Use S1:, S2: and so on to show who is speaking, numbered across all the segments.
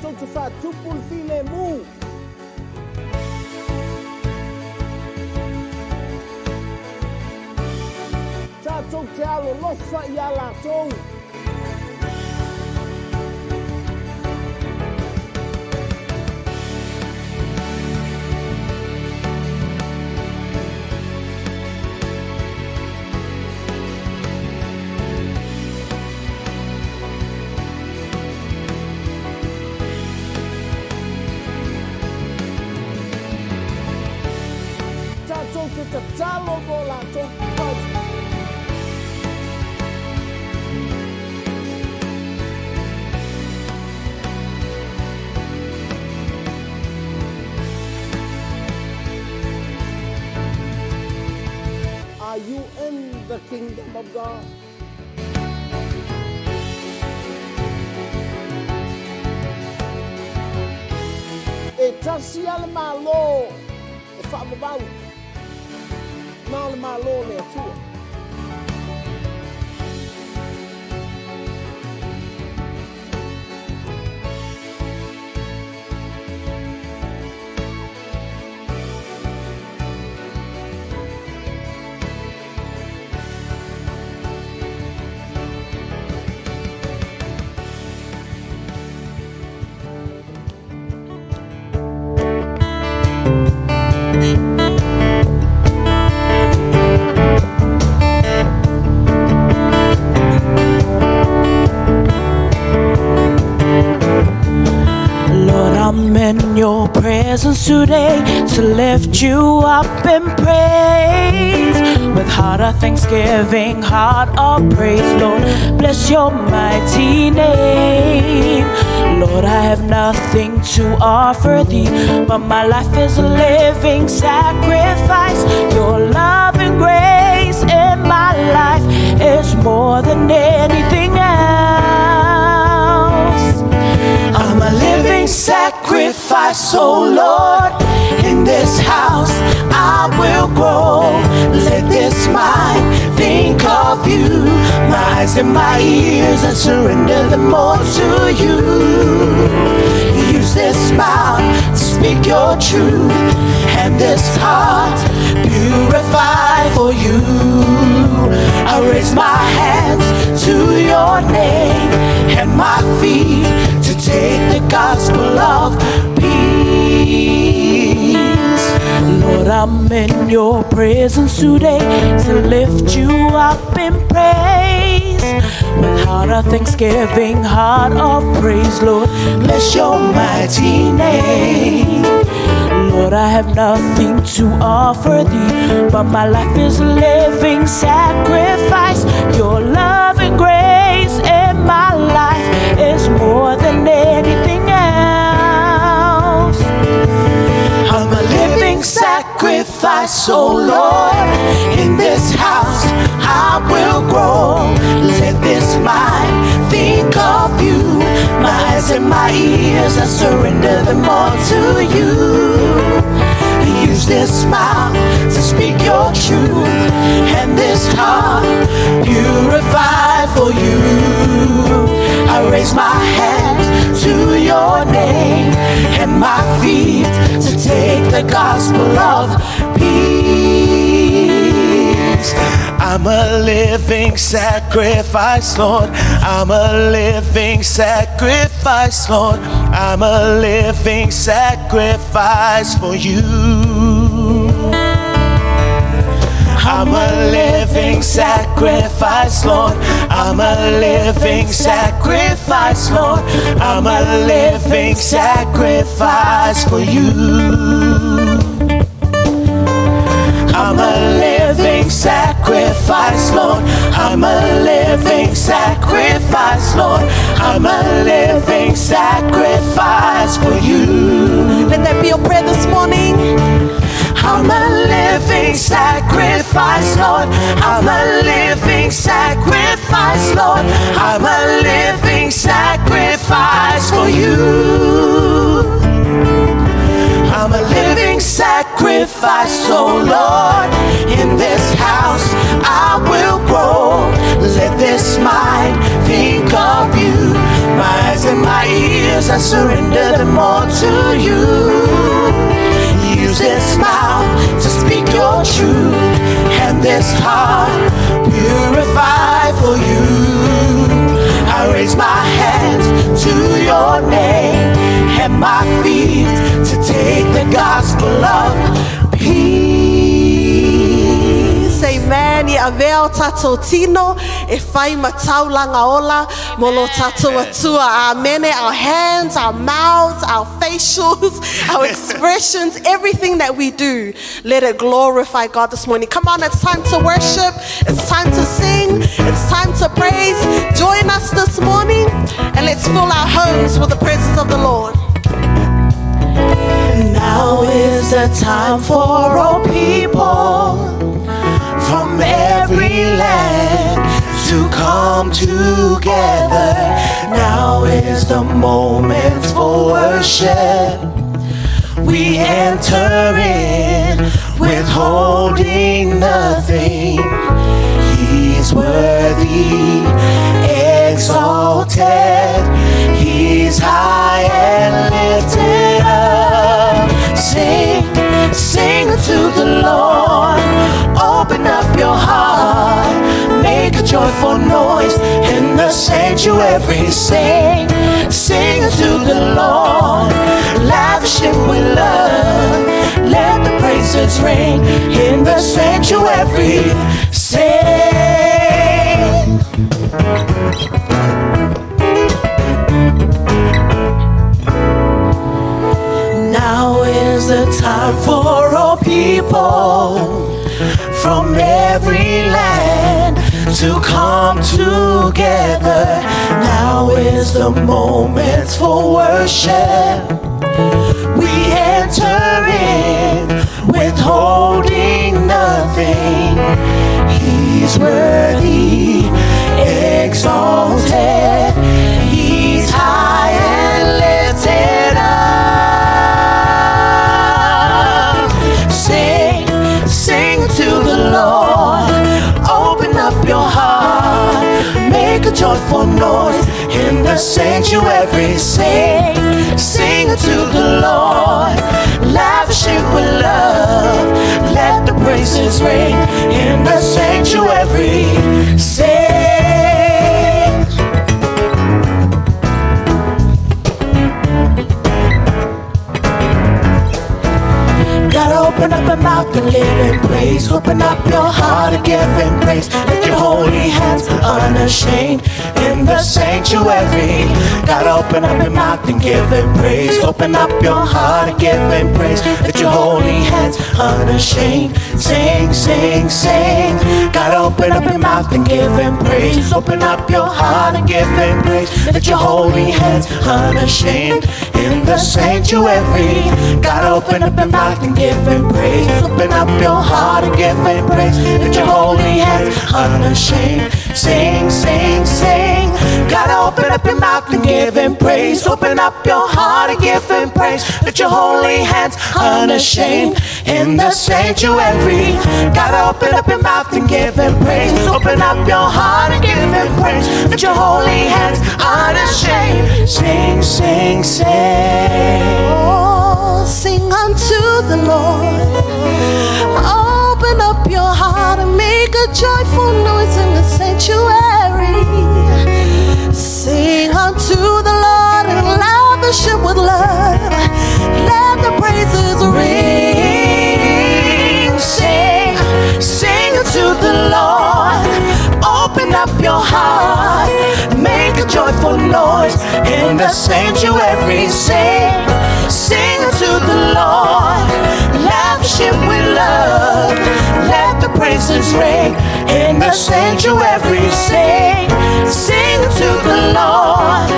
S1: Tatou te faatupu le filemu. Tatou te alolofa iā latou. Tatou te tatalo mō latou pau. Are you in the kingdom of God? E tasi a le Malo e faavavau, na o le Malo o le Atua.
S2: Lord, I'm in your presence today to lift you up in praise. With heart of thanksgiving, heart of praise, Lord, bless your mighty name. Lord, I have nothing to offer thee, but my life is a living sacrifice. Your love and grace in my life is more than anything else. I'm a living sacrifice, oh Lord. In this house I will grow. Let this mind think of you. My eyes and my ears, I surrender them all to you. Use this mouth to speak your truth, and this heart purify for you. I raise my hands to your name and my feet to take the gospel of peace. Lord, I'm in your presence today to lift you up in praise. With heart of thanksgiving, heart of praise, Lord, bless your mighty name. Lord, I have nothing to offer thee, but my life is a living sacrifice. Your love and grace in my life is more than anything else. I'm a living sacrifice, oh Lord. In this house I will grow. Let this mind think of you. My eyes and my ears, I surrender them all to you. Use this mouth to speak your truth, and this heart purify for you. I raise my hands to your name and my feet to take the gospel of peace.
S3: I'm a living sacrifice, Lord. I'm a living sacrifice, Lord. I'm a living sacrifice for you. I'm a living sacrifice, Lord. I'm a living sacrifice, Lord. I'm a living sacrifice for you. I'm a living sacrifice, Lord. I'm a living sacrifice, Lord. I'm a living sacrifice for you.
S4: Let that be your prayer this morning.
S2: I'm a living sacrifice, Lord. I'm a living sacrifice, Lord. I'm a living sacrifice for you. I'm a living sacrifice, oh Lord. In this house I will grow. Let this mind think of you.
S3: My eyes and my ears, I surrender them all to you. Use this mouth to speak your truth, and this heart purify for you. I raise my hands to your name and my feet to take the gospel of peace.
S4: Amen. Ia avea o tātou tino e whai ma taulanga ola mo lo tātou atua. Amen. Our hands, our mouths, our facials, our expressions, everything that we do, let it glorify God this morning. Come on, it's time to worship. It's time to sing. It's time to praise. Join us this morning and let's fill our homes with the presence of the Lord.
S3: Now is the time for all people from every land to come together. Now is the moment for worship. We enter in withholding nothing. He's worthy, exalted. He's high and lifted up. Sing, sing to the Lord. Open up your heart. Make a joyful noise in the sanctuary. Sing, sing to the Lord. Lavish him with love. Let the praises ring in the sanctuary. Sing. Now is the time for all people from every land to come together. Now is the moment for worship. We enter in withholding nothing. He's worthy, exalted. He's high and lifted up. Sing, sing to the Lord. Open up your heart. Make a joyful noise in the sanctuary. Sing, sing to the Lord. Lavish it with love. Let the praises ring in the sanctuary. Sing. Gotta open up your mouth and live in praise. Open up your heart and give him praise. Lift your holy hands unashamed in the sanctuary. Gotta open up your mouth and give him praise. Open up your heart and give him praise. Lift your holy hands unashamed. Sing, sing, sing. Gotta open up your mouth and give him praise. Open up your heart and give him praise. Lift your holy hands unashamed in the sanctuary. Gotta open up your mouth and give him praise. Open up your heart and give him praise. Lift your holy hands unashamed. Sing, sing, sing. Gotta open up your mouth and give him praise. Open up your heart and give him praise. Lift your holy hands unashamed in the sanctuary. Gotta open up your mouth and give him praise. Open up your heart and give him praise. Lift your holy hands unashamed. Sing, sing, sing.
S4: Oh, sing unto the Lord. Open up your heart and make a joyful noise in the sanctuary. Sing unto the Lord and lavish him with love. Let the praises
S3: Ring. Sing, sing to the Lord. Open up your heart, make a joyful noise in the sanctuary. Sing, sing to the Lord. Lavish him with love. Let the praises ring in the sanctuary. Sing, sing to the Lord.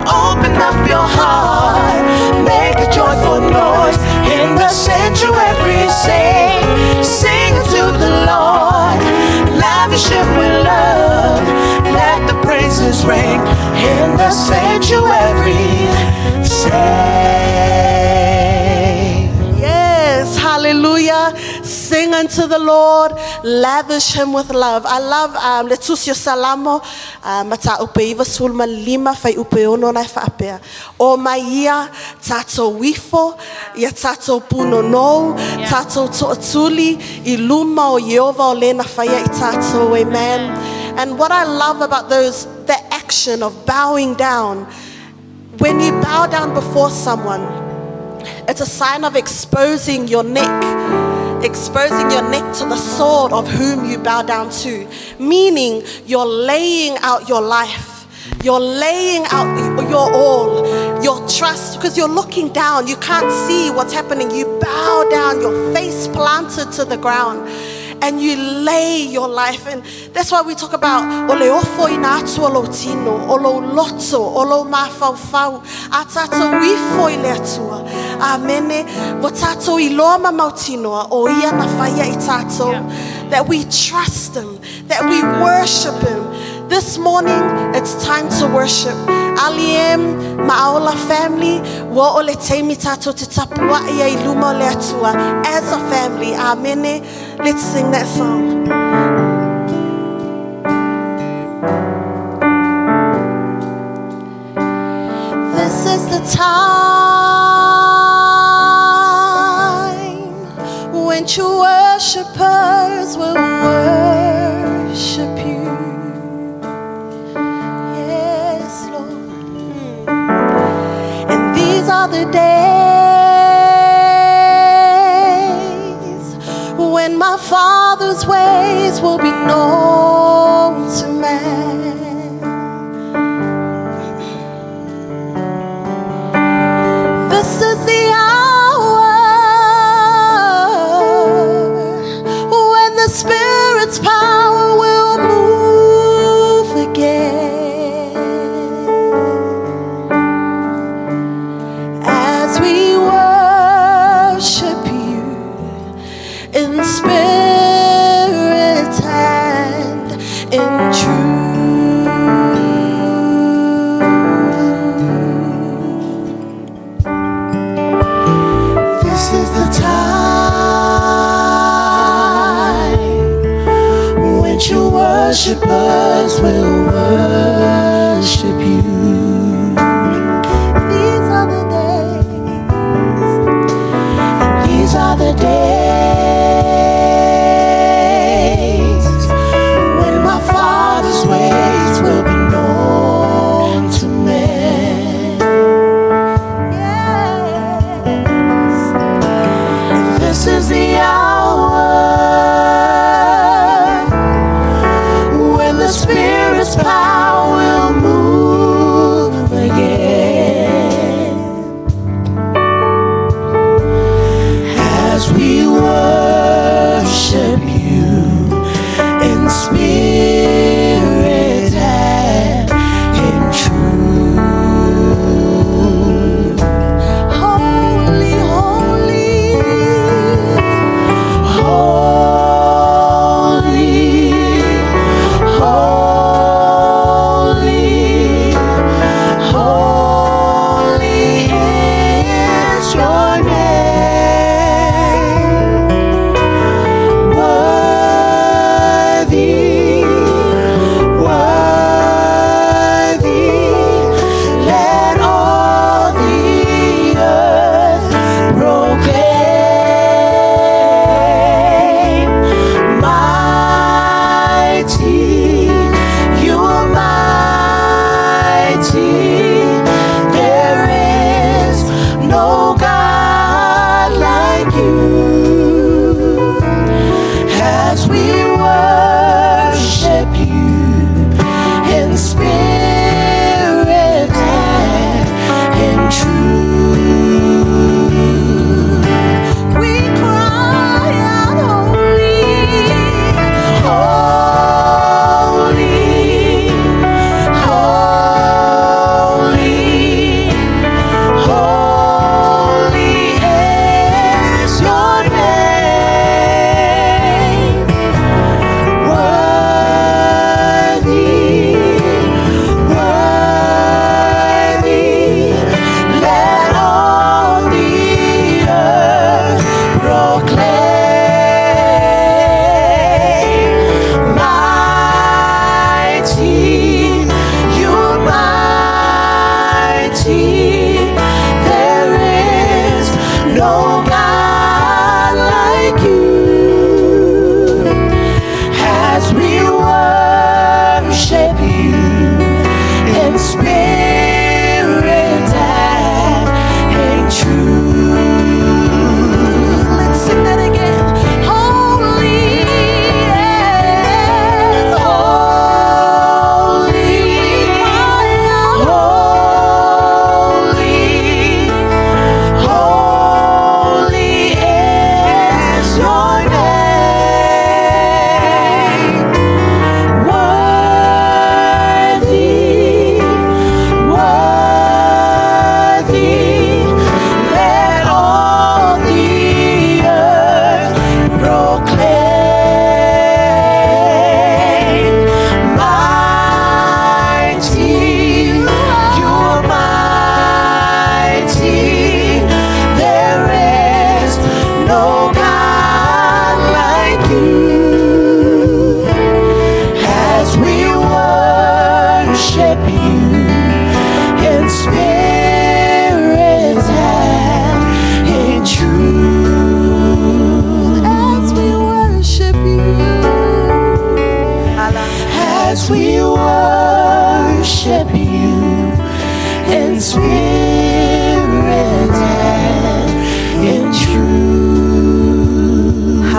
S3: Open up your heart, make a joyful noise in the sanctuary. Sing, sing to the Lord. Lavish him with love. Let the praises ring in the sanctuary. Sing.
S4: Yes, hallelujah. Sing unto to the Lord, lavish him with love. I love le tusi o Salamo, mataupu 95 fuaiupu 6 na e faapea. O mai ia tatou ifo, ia tatou punonou, tatou toatuli, i luma o Ieova o lena whaia i tatou. Amen. And what I love about the action of bowing down, when you bow down before someone, it's a sign of exposing your neck, exposing your neck to the sword of whom you bow down to. Meaning, you're laying out your life. You're laying out your all, your trust, because you're looking down. You can't see what's happening. You bow down, your face planted to the ground, and you lay your life. And that's why we talk about o le ofo ina atu o lou tino, o lou loto, o lou mafaufau, a tatou ifo i le Atua. Amene. Ua tatou iloa ma mautinoa o ia na whaia i tatou. That we trust him, that we worship him. This morning, it's time to worship. Aliem, Ma'aola family, ua o le taimi tatou te tapuai ai i luma o le Atua as a family. Amene. Let's sing that song. This is the time when true worshipers will worship you. Yes, Lord. And these are the days when my Father's ways will be known to man. This is the hour when the Spirit's power will move again. As we worship you in spirit and in truth.
S3: This is the time when true worshipers will worship you.
S4: These are the days.
S3: These are the days when my Father's ways will be known to men.
S4: Yes.
S3: This is the hour when the Spirit's power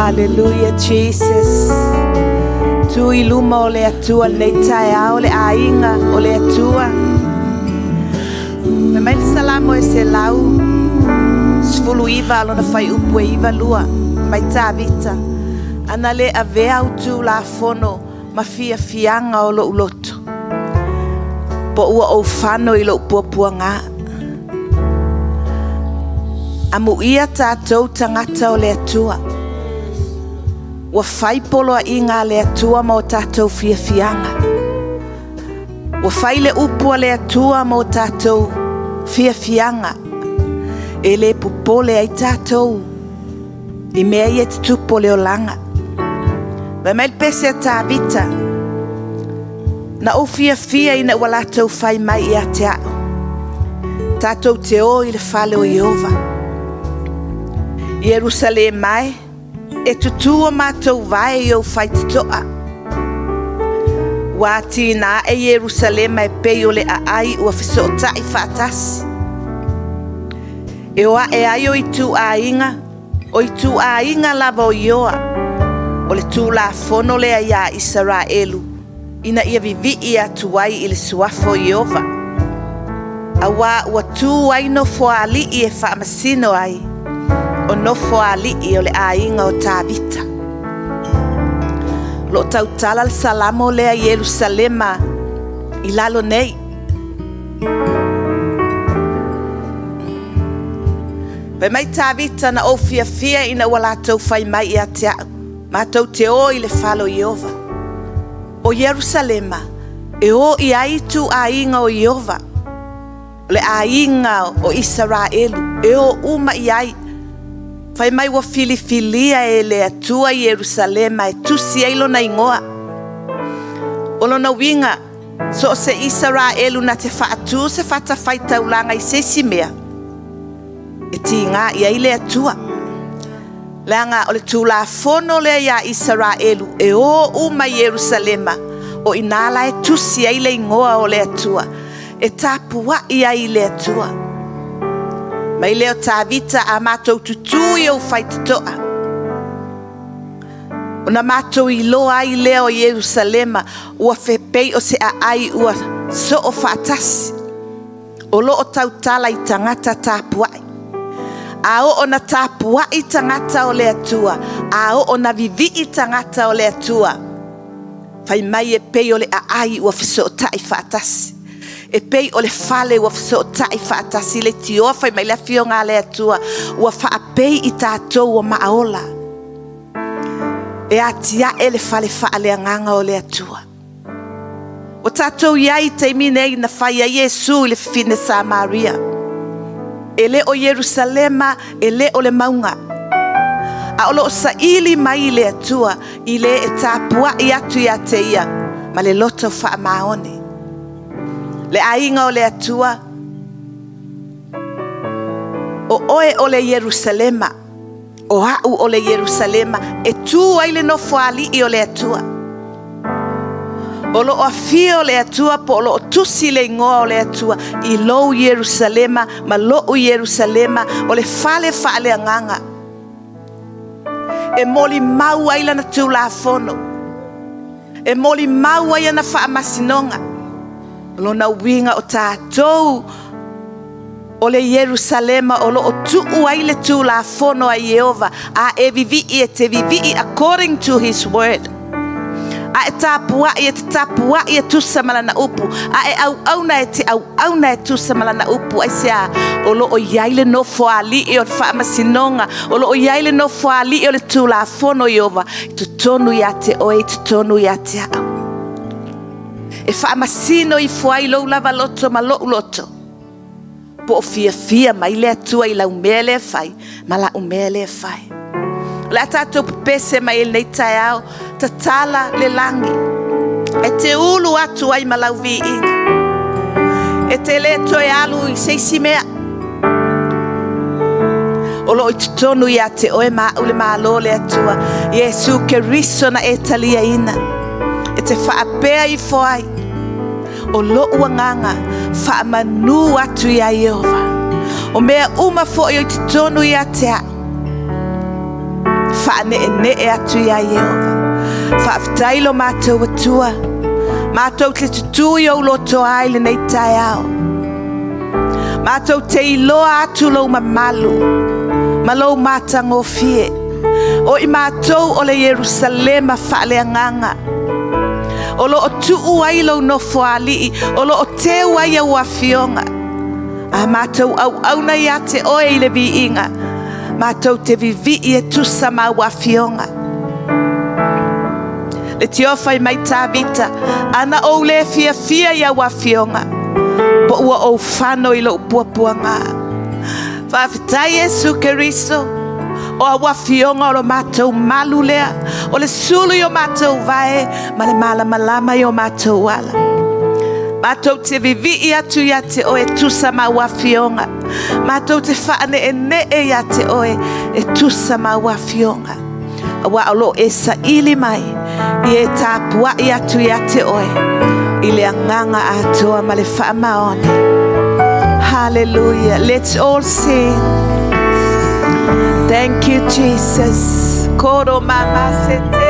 S5: Hallelujah, Jesus. Tu i luma o le Atua lenei taeao le aiga o le Atua. Fai mai le Salamo e 119 lona fuaiupu e 92, mai Tavita. Ana le avea au tulafono ma fiafiaga o lou loto, po ua ou fano i lou puapuaga. Amuia tatou tagata o le Atua. Ua fai poloaiga a le Atua ma o tatou fiafiaga. Ua fai le upu a le Atua ma o tatou fiafiaga. E le popole ai tatou i mea ia e tutupu o le olaga. Fai mai le pese a Tavita, na ou fiafia ina ua latou fai mai ia te au, tatou te o i le fale o Ieova. Ierusalema e, e tutū o matou vae i ou faitotoa. Ua atiina ae Ierusalema e pei o le aai ua fesootai faatasi. E o ae ai o ituaiga, o ituaiga lava o Ioa, o le tulafono lea iā Isaraelu, ina ia vivii atu ai i le suafa o Ieova. Auā ua tu ai nofoaali'i e faamasino ai, o nofoaali'i o le aiga o Tavita. O lo o tautala le Salamo lea i Ierusalema i lalo nei. Fai mai Tavita na ou fiafia ina ua latou fai mai ia te au, matou te o i le fale o Ieova. O Ierusalema, e o i ai ituaiga o Ieova, o le aiga o Isaraelu, e o uma i ai. Fai mai ua filifilia e le Atua Ierusalema e tusi ai lona igoa. O lona uiga, so o se Isaraelu na te faatū se fatafaitaulaga i se isi mea, e tiga i ai le Atua. Leaga o le tulafono lea iā Isaraelu e o uma i Ierusalema, o i nā la e tusi ai le igoa o le Atua, e tapuai ai i le Atua. Mai lea o Tavita a matou tutū i ou faitotoa, ona matou iloa ai lea o Ierusalema ua fepei o se aai ua soo faatasi. O loo tautala i tagata tapuai. A oo na tapuai tagata o le Atua, a oo na vivii tagata o le Atua, fai mai e pei o le aai ua fesootai faatasi. E pei o le fale ua fesootai faatasi le tioa fai mai le afioga a le Atua, ua faapei i tatou o maaola. E atiae le fale faaleagaga o le Atua. Ua tatou i ai i taimi nei na fai ai Iesu i le fafine Samaria. E le o Ierusalema, e le o le mauga. A o loo saili mai le Atua i le e tapuai atu ia te ia ma le loto faamaoni. Le aiga o le Atua, o oe o le Ierusalema, o au o le Ierusalema, e tu ai le nofoaali'i o le Atua. O loo afio le Atua po o loo tusi le igoa o le Atua i lou Ierusalema ma lou Ierusalema o le fale faaleagaga. E molimau ai lana tulafono. E molimau ai ana faamasinoga. O lona uiga o tatou o le Ierusalema o loo tuu ai le tulafono a Ieova, a e vivii e te vivii according to his word. A e tapuai e te tapuai e tusa ma lana upu. A e auauna e te auauna e tusa ma lana upu. Aisea, o loo i ai le nofoaali'i o le faamasinoga, o loo i ai le nofoaali'i o le tulafono Ieova, i totonu ia te oe, i totonu ia te au. E faamasino ifo ai lou lava loto ma lou loto. Po o fiafia mai le Atua i lau mea lea fai, ma lau mea lea fai. O le a tatou pepese mai e lenei taeao, tatala le lagi. E te ulu atu ai ma lau viiga. E te le toe alu i se isi mea. O loo i totonu ia te oe ma au le malo le Atua. Iesu Keriso na e taliaina. E te faapea ifo ai. O lou agaga faamanu atu iā Ieova. O mea uma foi o i totonu ia te au. Faaneenee atu iā Ieova. Faafetai lo matou Atua, matou te tutū i ou lotoa ai lenei taeao. Matou te iloa atu lou mamalu ma lou matagofie. O i matou o le Ierusalema faaleagaga. O lo o tuu ai lou nofoalii, o lo o teu ai au afioga. A matou auauna ia te oe i le viiga, matou te vivii e tusa ma au afioga. Le tiofa i mai Tavita, ana ou le fiafia i au afioga, po ua ou fano i lou puapuaga. Faafetai Iesu Keriso, o au afioga o lo matou malu lea, o le sulu i o matou vae ma le malamalama i o matou ala. Matou te vivii atu ia te oe e tusa ma au afioga. Matou te faaneenee ia te oe e tusa ma au afioga. Aua o lo o e saili mai i e tapuai atu ia te oe i le agaga atoa ma le faamaoni. Hallelujah. Let's all sing. Thank you, Jesus. Koro mama sete.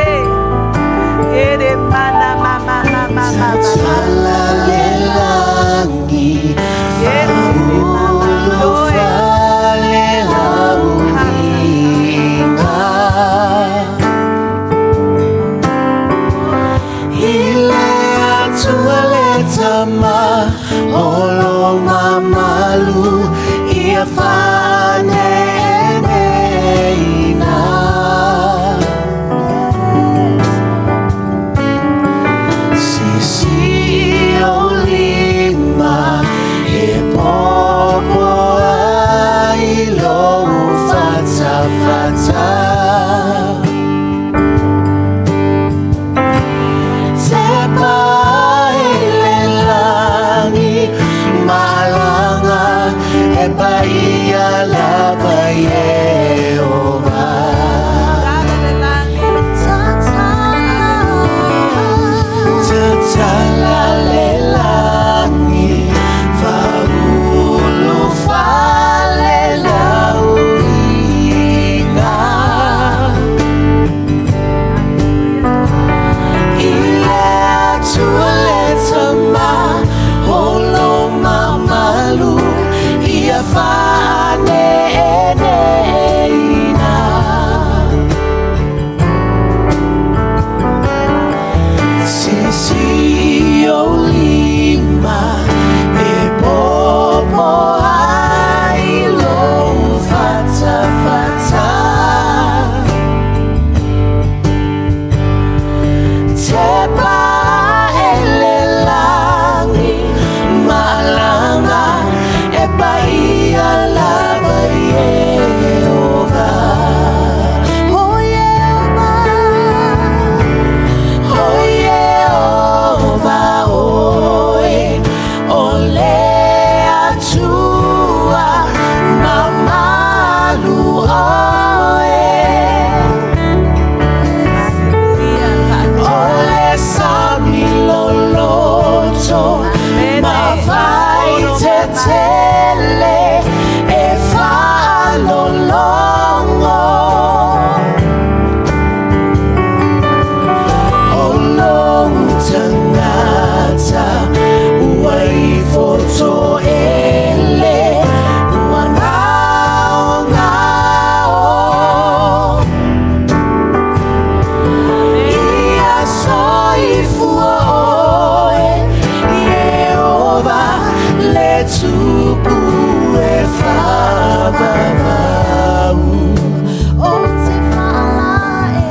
S5: Ere mana mama mama mama.
S3: Talalelagi
S5: Yes, mama.
S3: Fale lauiga I le Atua le Tama o lo mamalu ia faaneeneeina. Sisi o lima e popo ai lou fatafata. Tepa i le lagi malaga e paia lava Ieova. Tatala le lagi faaulu fale lauiga. I le Atua le Tama o lo mamalu ia faaneeneeina. Sisi o lima e popo ai lou fatafata. Tepa e le lagi malaga e paia lava Ieova. O Ieova, o Ieova oe, o le Atua mamalu oe. O le sami loloto ma vai tetele e faalologo. O lou tagata ua ifo toele ua gaogao. Ia soifua oe, Ieova, le tupu e faavavau.
S4: O te faalae.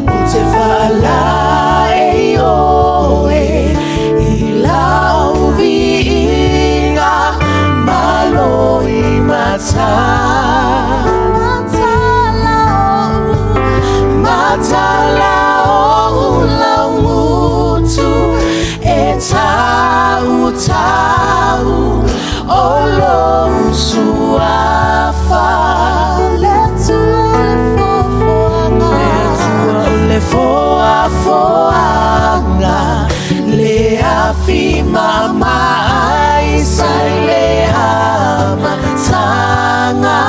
S3: O te faalae i oe i lau viiga ma loimata. Matala o laugutu e tau tau o lou suafa.
S4: Le Atua
S3: Le foafoaga le afi mama ai sa i le amataga.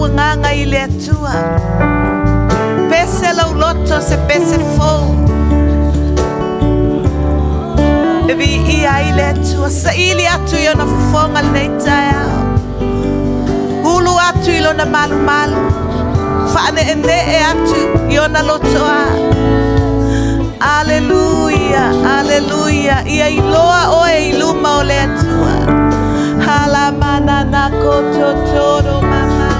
S5: lou agaga i le Atua. Pese lou loto se pese fou. E viia ai le Atua, saili atu i ona fofoga lenei taeao. Ulu atu i lona malumalu, faaneenee atu i ona lotoa. Aleluia, aleluia, ia iloa oe i luma o le Atua. Halamanana kototoro mama.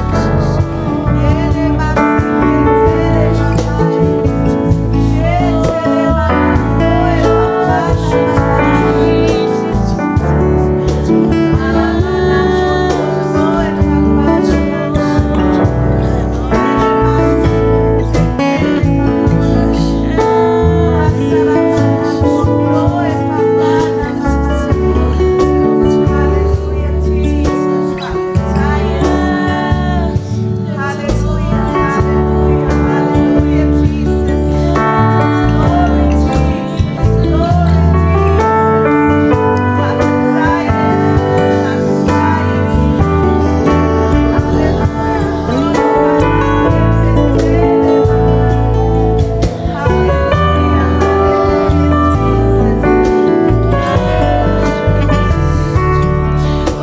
S5: Ele masiketele mama. Etele mama. Oe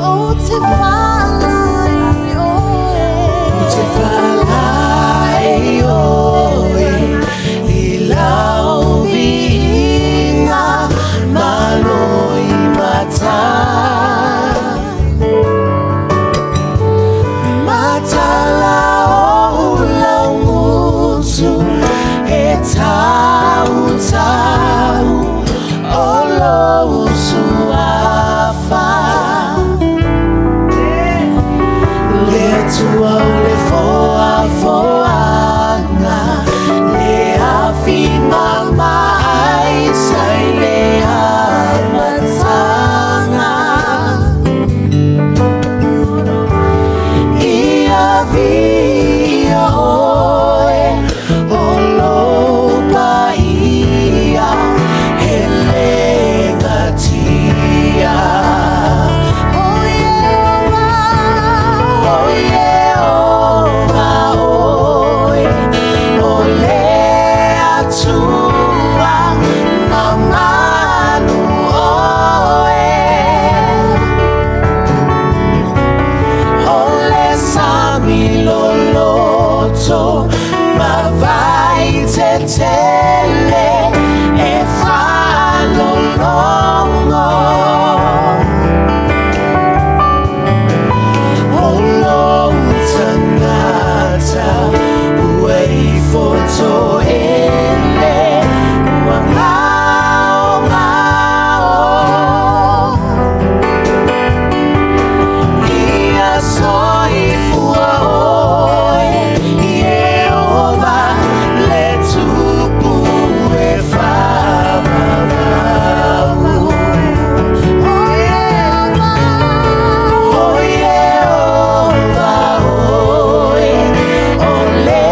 S4: O te whalai oe.
S3: Te whalai oe i lau viiga malo i mata. Matala o lau gutu e tautau o lou suafa. Le Atua o le foafoaga, le afi mamaai sa i le amataga. Ia viia oe o lou paia e le gatia.
S4: O Ieova.
S3: O Ieova oe, o le Atua mamalu oe. O le sami loloto ma vai tetele e faalologo. O lou tagata ua ifo toele ua gaogao. Ia soifua oe, Ieova, le Tupu e faavavau.
S4: O Ieova.
S3: O Ieova oe, o le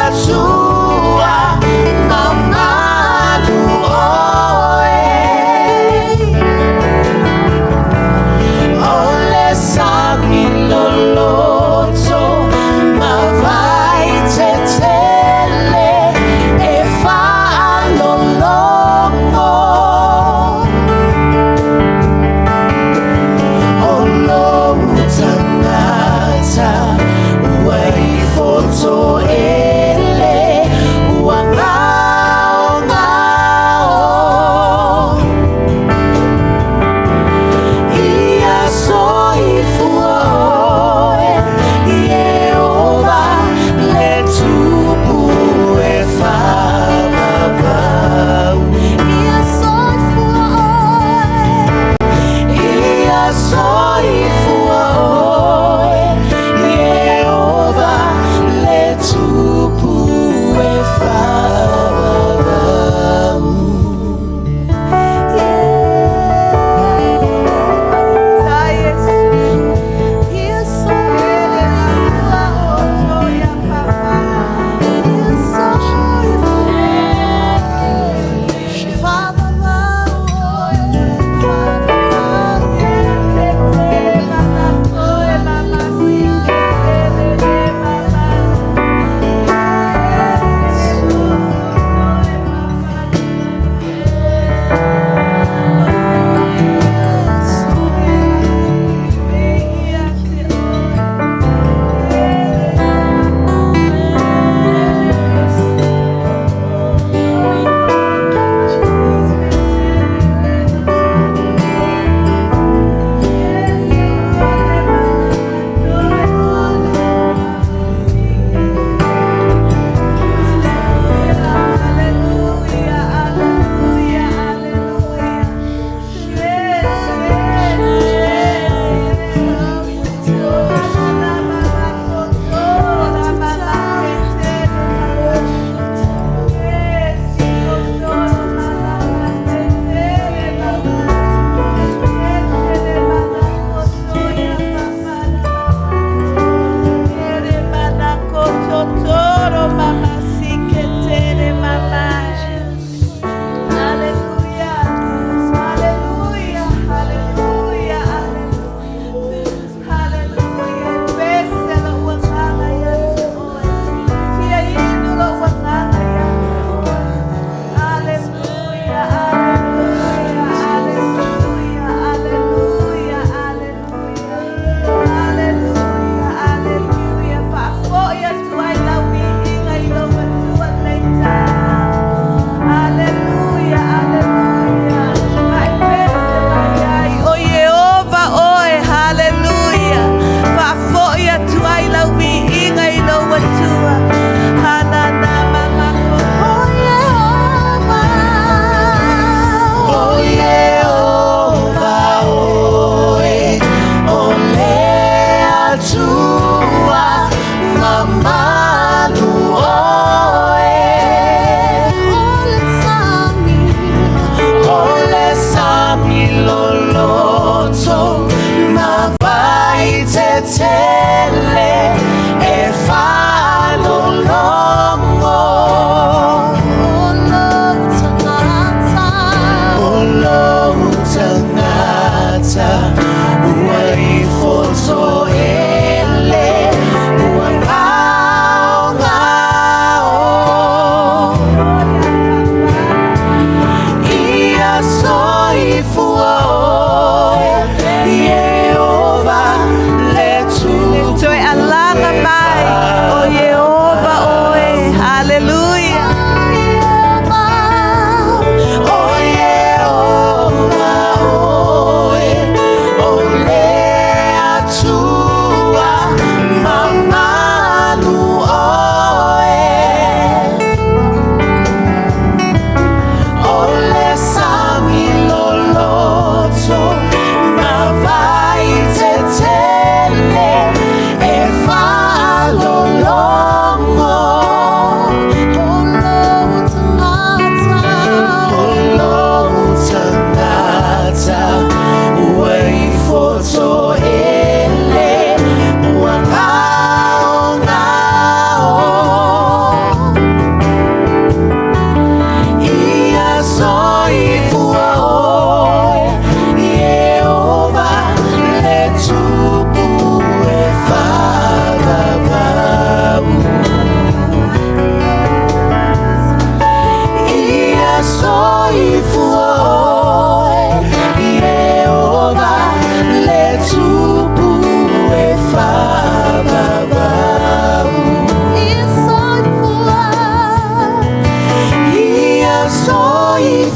S3: Atua.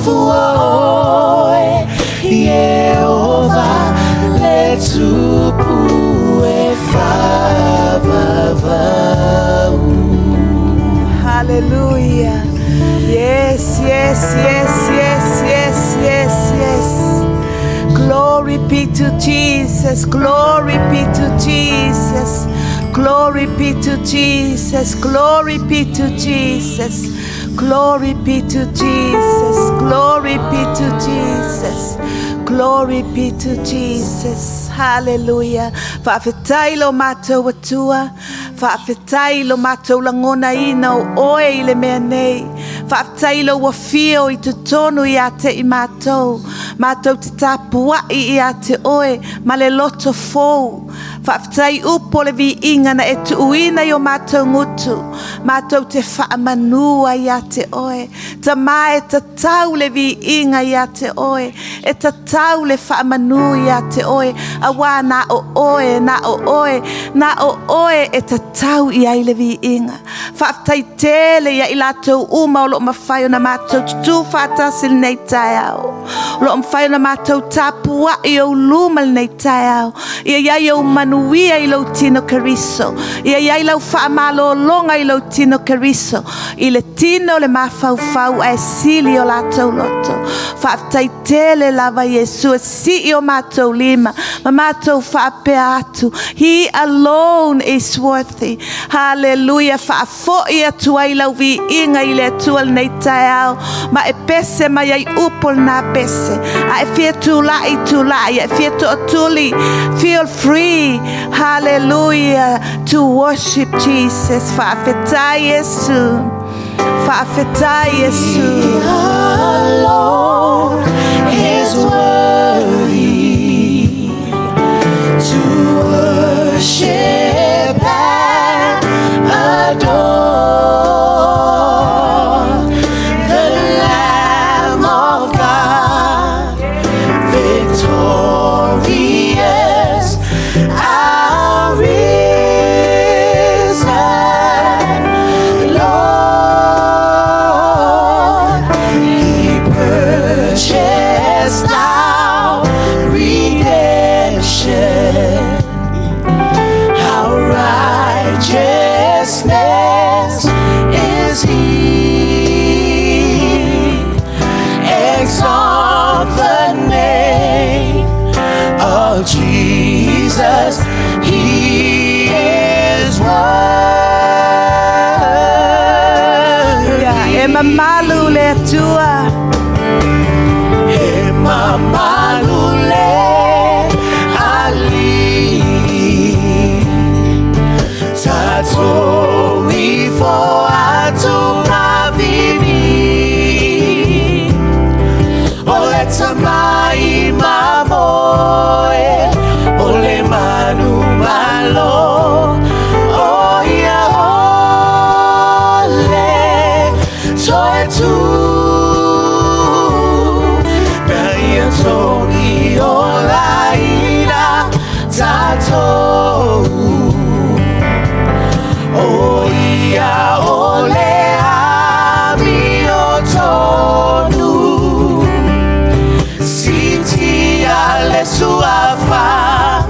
S3: fua oe Ieova le tupu e faavavau.
S5: Hallelujah. Yes, yes, yes, yes, yes, yes, yes. Glory be to Jesus. Glory be to Jesus. Glory be to Jesus. Glory be to Jesus. Glory be to Jesus. Glory be to Jesus. Glory be to Jesus. Hallelujah. Faafetai lo matou Atua. Faafetai lo matou lagonaina o oe i le mea nei. Faafetai lou afio i totonu ia te i matou. Matou te tapuai ia te oe ma le loto fou. Faafetai upu o le viiga na e tuuina i o matou gutu. Matou te faamanua ia te oe. Tamā e tatau le viiga ia te oe. E tatau le faamanu ia te oe. Auā na o oe, na o oe, na o oe e tatau i ai le viiga. Faafetai tele ia i latou uma o loo mafai ona matou tutū faatasi lenei taeao. O loo mafai ona matou tapuai i ou luma lenei taeao. Ia i ai ou manuia i lou tino Keriso. Ia i ai lau faamalologa i lou tino Keriso. I le tino le mafaufau ae sili o latou loto. Faafetai tele lava Iesu e sii o matou lima ma matou faapea atu. He alone is worthy. Hallelujah. Faafoi atu ai lau viiga i le Atua lenei taeao. Ma e pese mai ai upu lena pese. A e fia tula'i tula'i. E fia to'atuli. Feel free. Hallelujah. To worship Jesus. Faafetai Iesu. Faafetai Iesu.
S3: Alone is worthy to worship and adore the Lamb of God, victorious, our risen Lord. He purchased our redemption, our righteousness is He. Exalt the name of Jesus. He is worthy.
S5: E mamalu le Atua.
S3: E mamalu le Alii Tatou ifo atu ma viivii O le Tama i Mamoe O le manumalo O ia ole Toe tu Na ia togi o laina tatou O ia o le amiotonu Siitia le suafa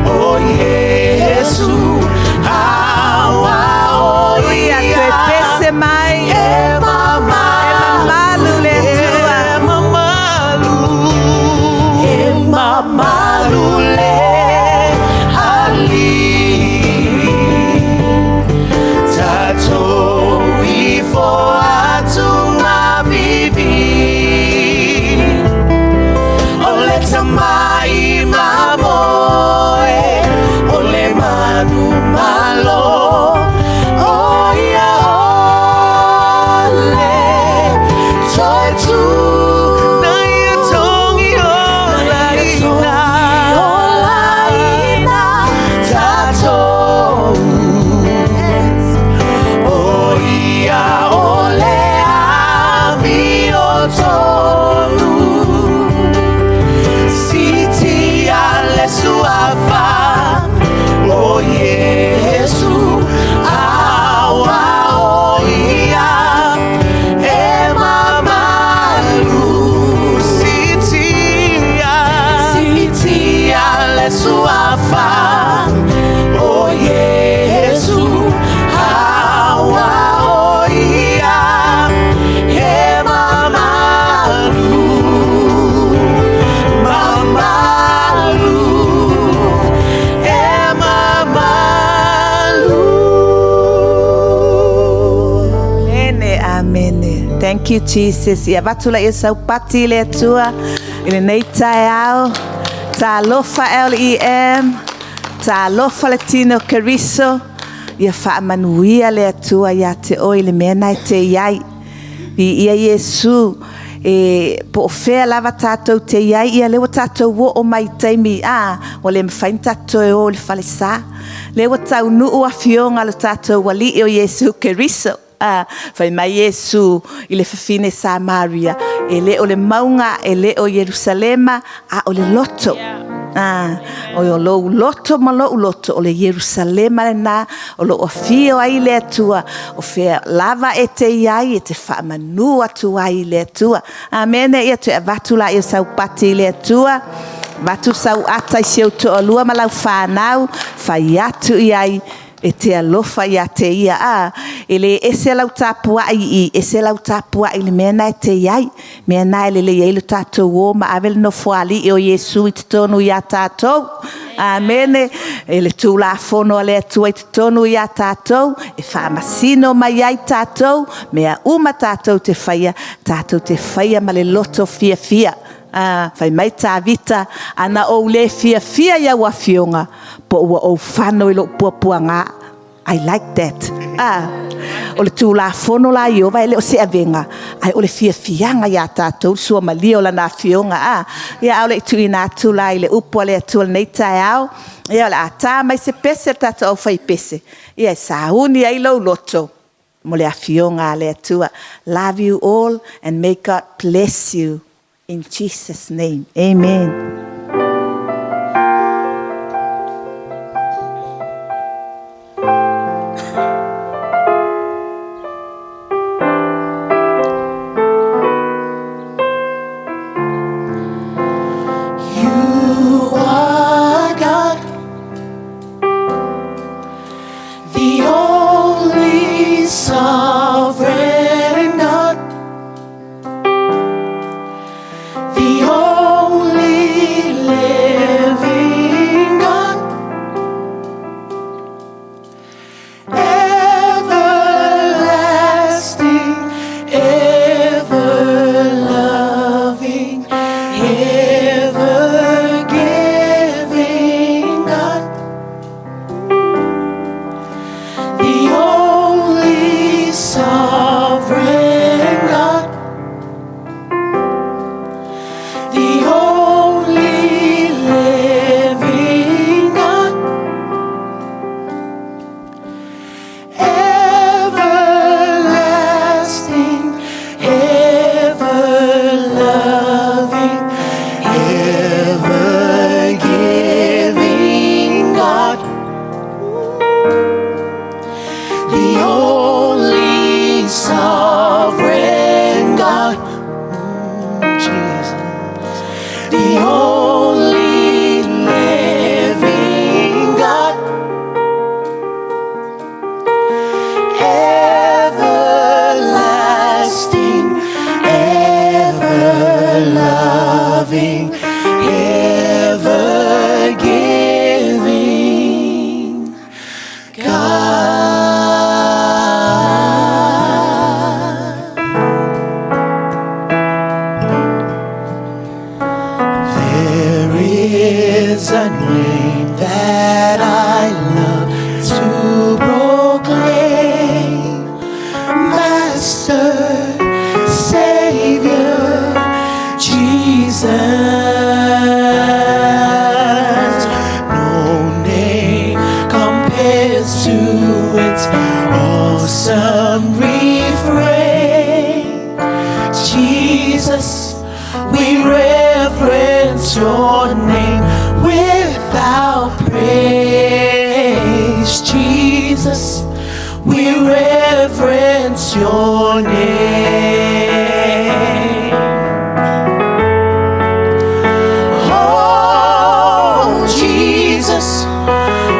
S3: O Iesu Auā o
S5: Ia
S3: ia
S5: toe pese mai.
S3: E mama
S5: E mamalu le Atua.
S3: E mamalu E mamalu le
S5: Thank you, Jesus. Ia avatu laia o sau pati i le Atua i lenei taeao. Talofa LEM. Talofa le tino Keriso. Ia faamanuia le Atua ia te oe i le mea na e te i ai. Viia Iesu. E po o fea lava tatou te i ai, ia lea ua tatou oo mai i taimi, a, ua le mafai ona tatou toe o i le falesa. Lea ua taunuu afioga a lo tatou Alii o Iesu Keriso. A, fai mai Iesu i le fafine Samaria, e le o le mauga, e le o Ierusalema, a o le loto. A, o lou loto ma lou loto, o le Ierusalema lena o lo o afio ai le Atua, o fea lava e te i ai, e te faamanu atu ai i le Atua. Amene. Ia toe avatu laia o sau pati i le Atua, avatu sau ata i si ou toalua ma lau fanau, fai atu i ai, e te alofa ia te ia. A, e le ese lau tapuai i i, ese lau tapuai i le mea na e te i ai. Mea na e lelei ai lo tatou o ma ave le Nofoalii o Iesu i totonu ia tatou. Amene. E le Tulafono a le Atua i totonu ia tatou, e faamasino mai ai tatou, mea uma tatou te faia, tatou te faia ma le loto fiafia. A, fai mai Tavita, ana ou le fiafia i au afioga, po ua ou fano i lou puapuaga. I like that. Ah, o le Tulafono la Ieova e le o se avega, ae o le fiafiaga iā tatou le suamalie o lana afioga. Ah, ia a o le i tuuina atu la i le upu a le Atua i lenei taeao, ia o le a ta mai se pese a le tatou aufaipese, ia e sauni ai lou loto mo le afioga a le Atua. Love you all and may God bless you in Jesus' name. Amen.
S3: You are God, the only sovereign God, the only living God, everlasting, ever loving, ever giving God, the only sovereign God, the only living God, everlasting, ever loving, ever giving God, the only sovereign God, Jesus, the only living God, everlasting, ever loving, ever giving God. There is a name that I love to proclaim, Master, Savior, Jesus. No name compares to its awesome refrain. Jesus, we reverence your name without praise. Jesus, we reverence your name. Oh, Jesus.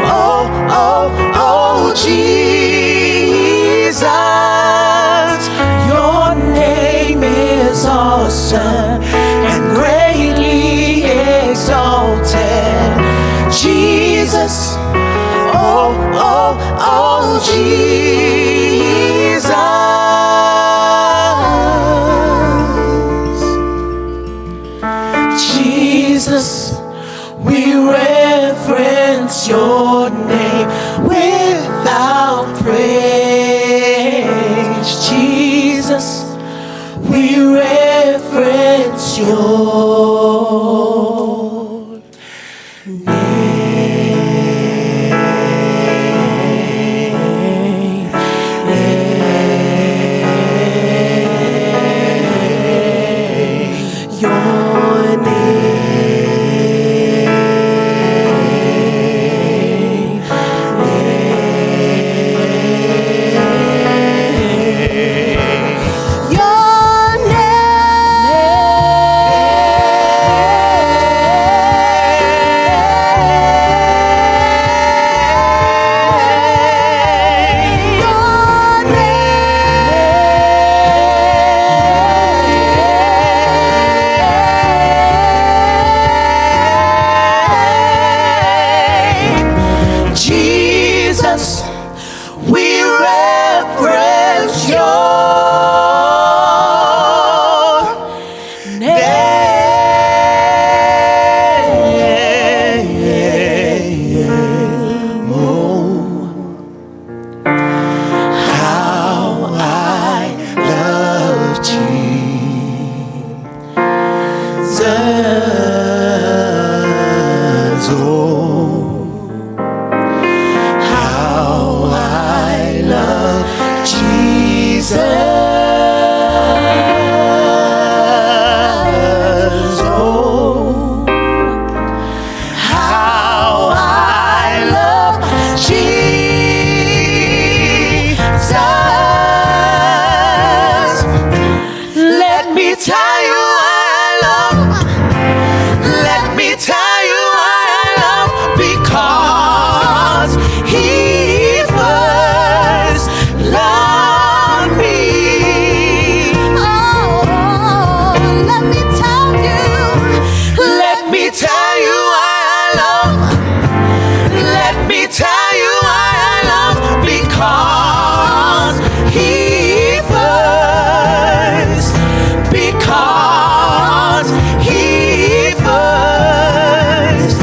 S3: Oh, oh, oh, Jesus. Your name is awesome and greatly exalted. Jesus. Oh, oh, oh, Jesus.
S2: reverence your name. Your name.
S4: Your name. Your name.
S3: Jesus, we reverence your name. Oh, how I love Jesus. Oh, how I love Jesus. Oh, how I love Jesus. Let me tell you I love. Let me tell you I love because he first loved me.
S4: Oh, let me tell you.
S3: Let me tell you I love. Let me tell you I love because he first. Because he first.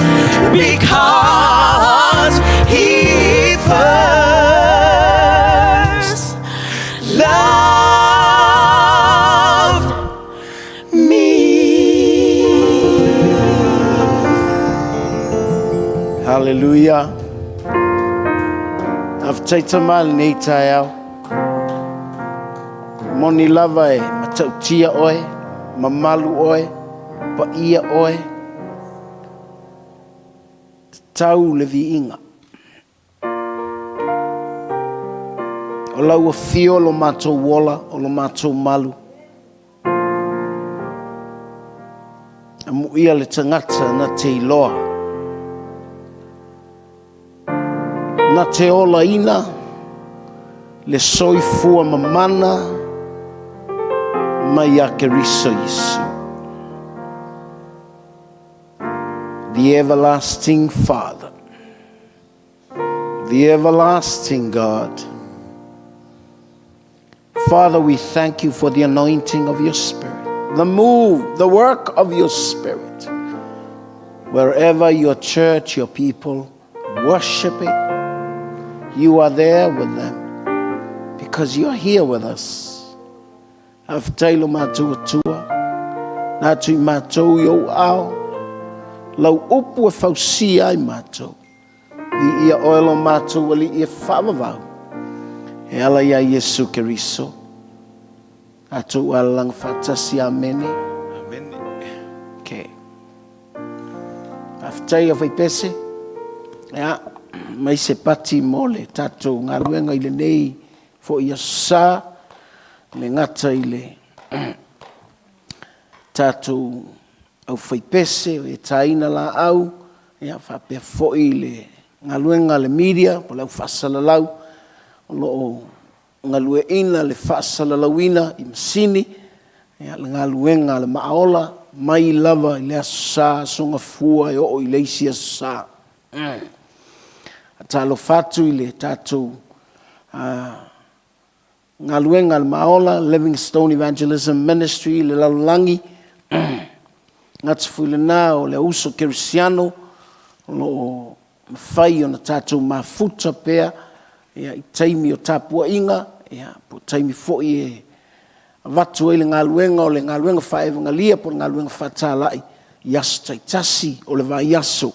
S3: Because he first loved me.
S1: Hallelujah. Faafetai tama lenei taeao. Moni lava e matautia oe, mamalu oe, paia oe, tatau le viiga. O lau afio lo matou ola, o lo matou malu. Amuia le tagata na te iloa, na te olaina le soifua mamana mai ia Keriso Iesu. The everlasting Father, the everlasting God. Father, we thank you for the anointing of your Spirit, the move, the work of your Spirit. Wherever your church, your people worship it, you are there with them because you're here with us. Faafetai lo matou Atua, na atu i matou i ou ao, lau upu e fausia ai matou. Viia oe lo matou Alii e faavavau, e ala iā Iesu Keriso. Tatou alalaga faatasi. Amene.
S6: Amene.
S1: Okay. Faafetai a Faipese. Ia, mai se pati mo le tatou galuega i lenei foi aso sa, le gata i le tatou aufaipese e taina laau, ia faapea foi le galuega a le media po o le au faasalalau o lo o galueaiina le faasalalauina i masini, ia le galuega a le Maaola mai lava i le Aso Sa, Aso Gafua e oo i le isi Aso Sa. Faatalofa atu i le tatou galuega a le Maaola, Livingstone Evangelism Ministry i le lalolagi, gata foi lena o le auuso kerisiano o lo o mafai ona tatou mafuta pea i taimi o tapuaiga, po o taimi foi e avatu ai le galuega o le galuega faaevagalia po o le galuega faatalai i aso taitasi o le vaiaso.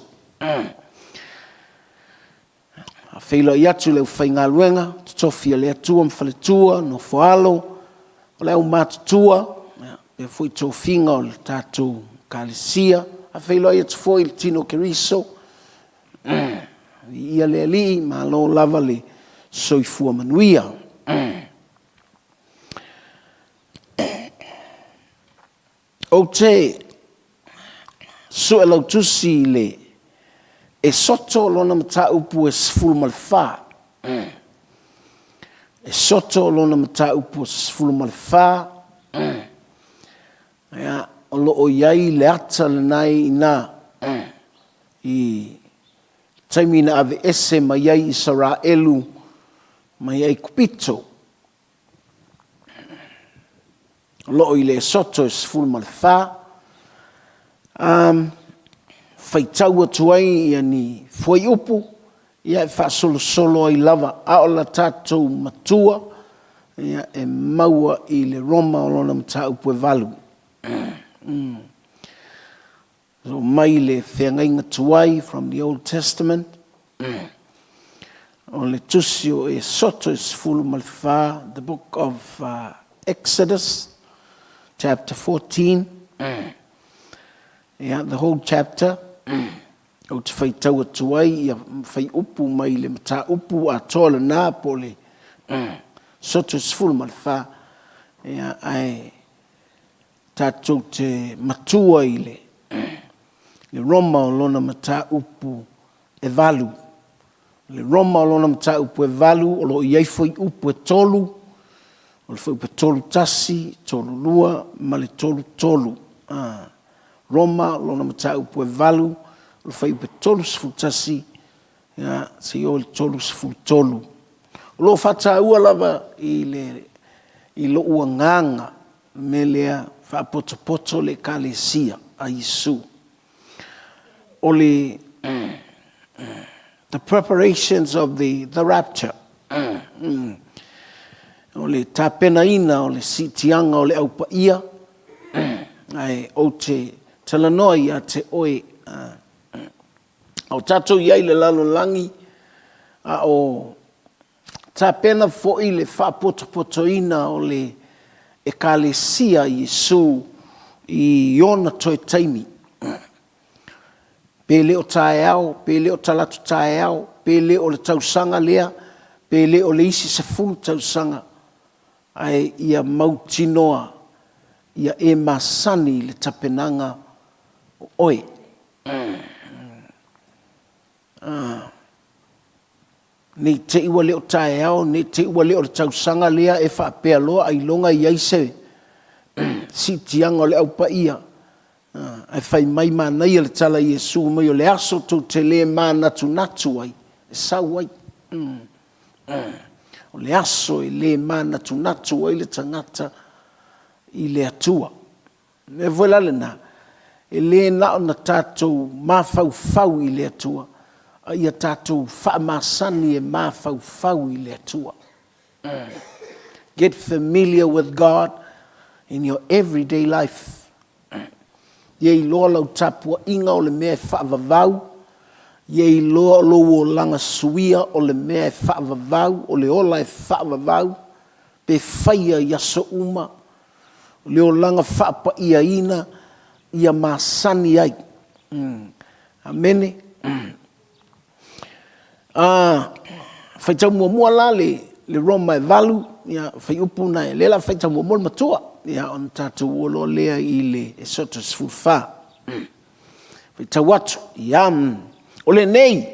S1: Faafeiloai atu i le aufaigaluega totofi a le Atua ma faletua, nofo a alo, o le aumatutua, faapea foi tofiga o le tatou Ekalesia. Faafeiloai atu foi i le tino o Keriso, viia le Alii, malo lava le soifua manuia. Ou te suelautusi i le Esoto lona mataupu e 14. Esoto lona mataupu e 14, ia, o lo o i ai le ata lena e i ina i taimi na aveese mai ai Isaraelu mai Aikupito. O lo o i le Esoto e 14, faitau atu ai ni fuaiupu e faasolosolo ai lava, a o le tatou matua e maua i le Roma o lona mataupu e 8. Oo mai le feagaiga tuai, from the Old Testament, o le tusi o Esoto e 14, the book of Exodus, chapter 14, yeah, the whole chapter, ou te faitau atu ai ia fuaiupu mai le mataupu atoa lena po o le Esoto 14, ia, ae tatou te matua i le Roma o lona mataupu e 8. O le Roma o lona mataupu e 8, o lo o i ai fuaiupu e 3, o le fuaiupu e 31, 32 ma le 33. Roma lona mataupu e 8, o le fuaiupu e 31, ia, seia oo i le 33. O lo o faataua lava i le i lou agaga le mea lea, faapotopoto le Ekalesia a Iesu. O le the preparations of the the rapture. O le tapenaina o le siitiaga o le Au Paia, ae ou te talanoa ia te oe, a o tatou i ai i le lalolagi, a o tapena foi le faapotopotoina o le Ekalesia a Iesu i ona toe taimi. Pe le o taeao, pe le o talaatu taeao, pe le o le tausaga lea, pe le o le isi 10 tausaga, ae ia mautinoa ia e masani i le tapenaga o oe. Ne i te i ua le o taeao, ne i te i ua le o le tausaga lea e faapea loa ailoga e i ai se siitiaga o le Au Paia, ae fai mai manaia le tala a Iesu fai mai o le aso tou te le manatunatu ai, e sau ai. O le aso e le manatunatu ai le tagata i le Atua. O le mea foi la lena, e le na ona tatou mafaufau i le Atua, a ia tatou faamasani e mafaufau i le Atua. Get familiar with God in your everyday life. Ia iloa lau tapuaiga o le mea e faavavau, ia iloa lou olaga suia o le mea e faavavau, o le ola e faavavau, pe faia i aso uma, o le olaga faapaiaina ia masani ai. Amene. Faitau muamua la le Roma e 8, ia, fuaiupu na, lea o le a faitau muamua le matua, ia, ona tatou oo loa lea i le Esoto 14. Faitau atu, ia, o lenei,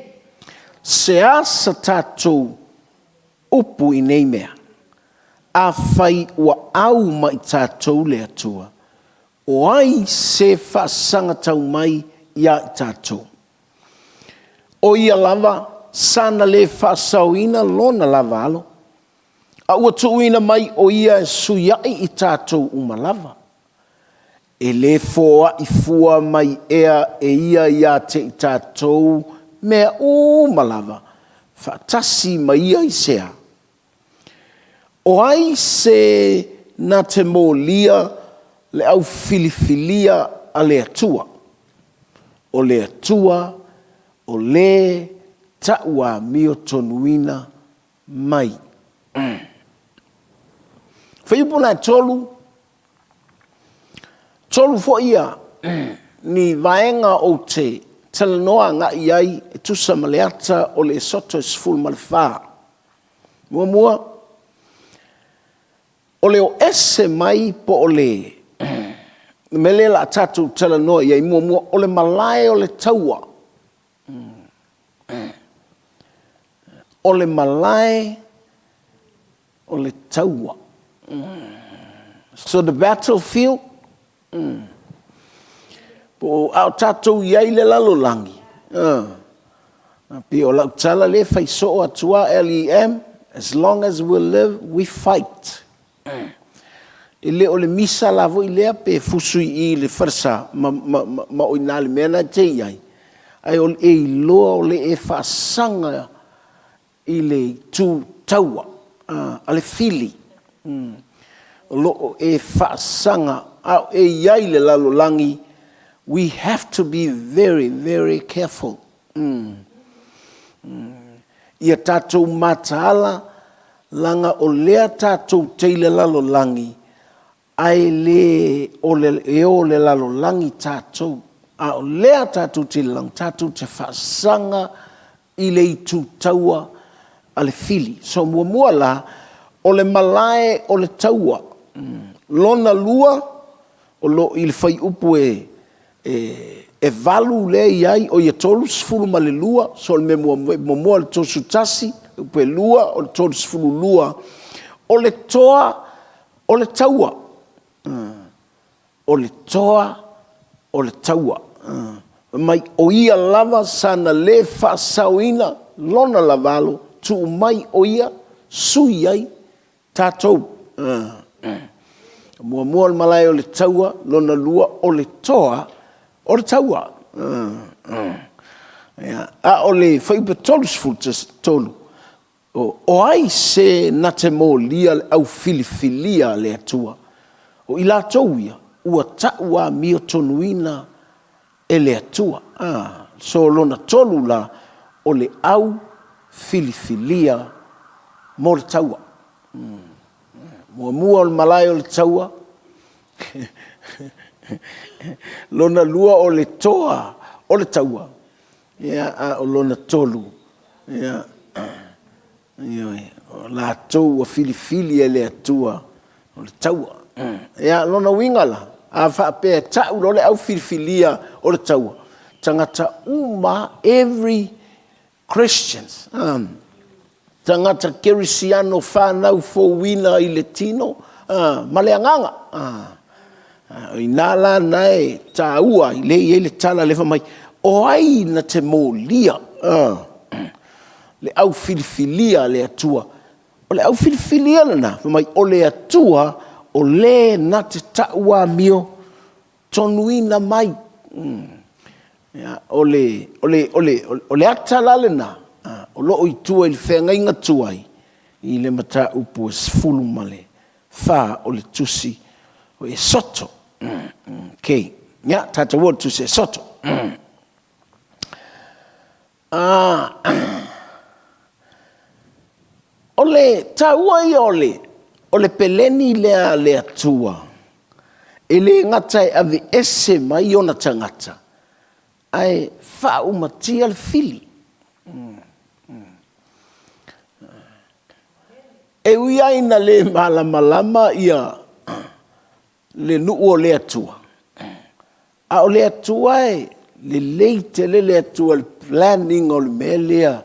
S1: se a sa tatou upu i nei mea, afai ua au ma i tatou le Atua, o ai se faasagatau mai iā i tatou? O ia lava sana le faasaoina lona lava Alo, a ua tuuina mai o ia e suiaʻi i tatou uma lava. E le foai fua mai ea e ia iā te i tatou mea uma lava, faatasi ma ia i sea? O ai se na te molia le au filifilia a le Atua? O le Atua o lē ta'u amiotonuina mai. Fuaiupu la e 3, 3 foi ia ni vaega ou te talanoa agai i ai e tusa ma le ata o le Esoto e 14. Muamua, o le o ese mai po o le mea lea o le a tatou talanoa i ai muamua, o le malae o le taua. O le malae o le taua. So the battlefield, po o a o tatou i ai i le lalolagi, pei o lau tala lea e fai soo atu lava LEM, as long as we live, we fight. E le o le misa la foi lea pe fusu i i le falesa ma, ma, ma, ma o i ina le mea lena e te i ai, ae o le e iloa o le e faasaga i le itu taua a le fili. O lo o e faasaga a o e i ai i le lalolagi, we have to be very, very careful. Ia tatou mataala leaga o lea tatou te i le lalolagi, ae le o le, e o le lalolagi tatou. A o lea tatou te i le lalolagi, tatou te faasaga i le itu taua a le fili. So muamua la, o le malae o le taua. Lona lua, o lo o i le fuaiupu e e 8 lea e i ai, o ia 32, so o le mea muamua o le 31, upu e 2 o le 32, o le toa o le taua. O le toa o le taua. Fai mai, o ia lava sana le faasaoina lona lavalo, tuu mai o ia sui ai tatou. Muamua o le malae o le taua, lona lua o le toa o le taua. A o le fuaiupu 33, o ai se na te molia le au filifilia a le Atua? O i latou ia ua tau amiotonuina e le Atua. So lona tolu la, o le au filifilia mo le taua. Muamua o le malae o le taua, lona lua o le toa o le taua, ia, a o lona tolu, ia, ioe, o latou ua filifili e le Atua o le taua. Ia, lona uiga la, a faapea e tau loa le au filifilia o le taua, tagata uma, every Christians, tagata kerisiano fanau fouina i le tino ma le agaga. O i ina la na e taua ai, lea e i ai le tala lea fai mai, o ai na te molia le au filifilia a le Atua? O le au filifilia lena, fai mai, o le Atua o le na te tau amio tonuina mai. O le, o le, o le, o le ata la lena, o lo o i tua i le feagaiga tuai, i le mataupu e 14 o le tusi o Esoto. Okay. Ia, tatou o i le tusi Esoto. O le taua ia o le, o le peleni lea a le Atua, e le gata e aveese mai ona tagata, ae faaumatia le fili. E ui lava ina le malamalama ia le nuu o le Atua, a o le Atua e lelei tele le Atua i le planning o le mea lea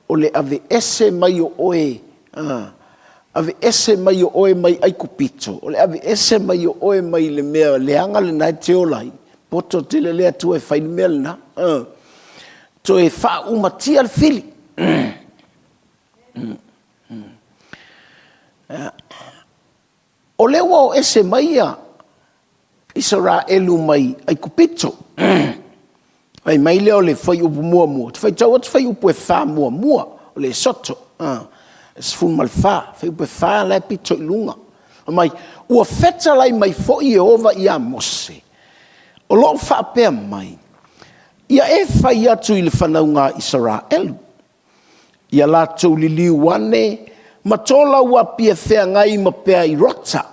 S1: o le aveese mai o oe, aveese mai o oe mai Aikupito, o le aveese mai o oe mai le mea leaga lena e te ola ai, poto tele le Atua e fai le mea lena, toe faaumatia le fili. O lea ua o ese mai ia Isaraelu mai Aikupito. Fai mai lea o le fuaiupu muamua, ou te faitau atu fuaiupu e fa muamua o le Esoto, 14, fuaiupu e fa la e pito i luga. Mai, ua fetalai mai foi Ieova iā Mose, o lo o faapea mai, Ia e fai atu i le fanauga a Isaraelu, ia latou liliu ane ma to lau api e feagai ma Peairota,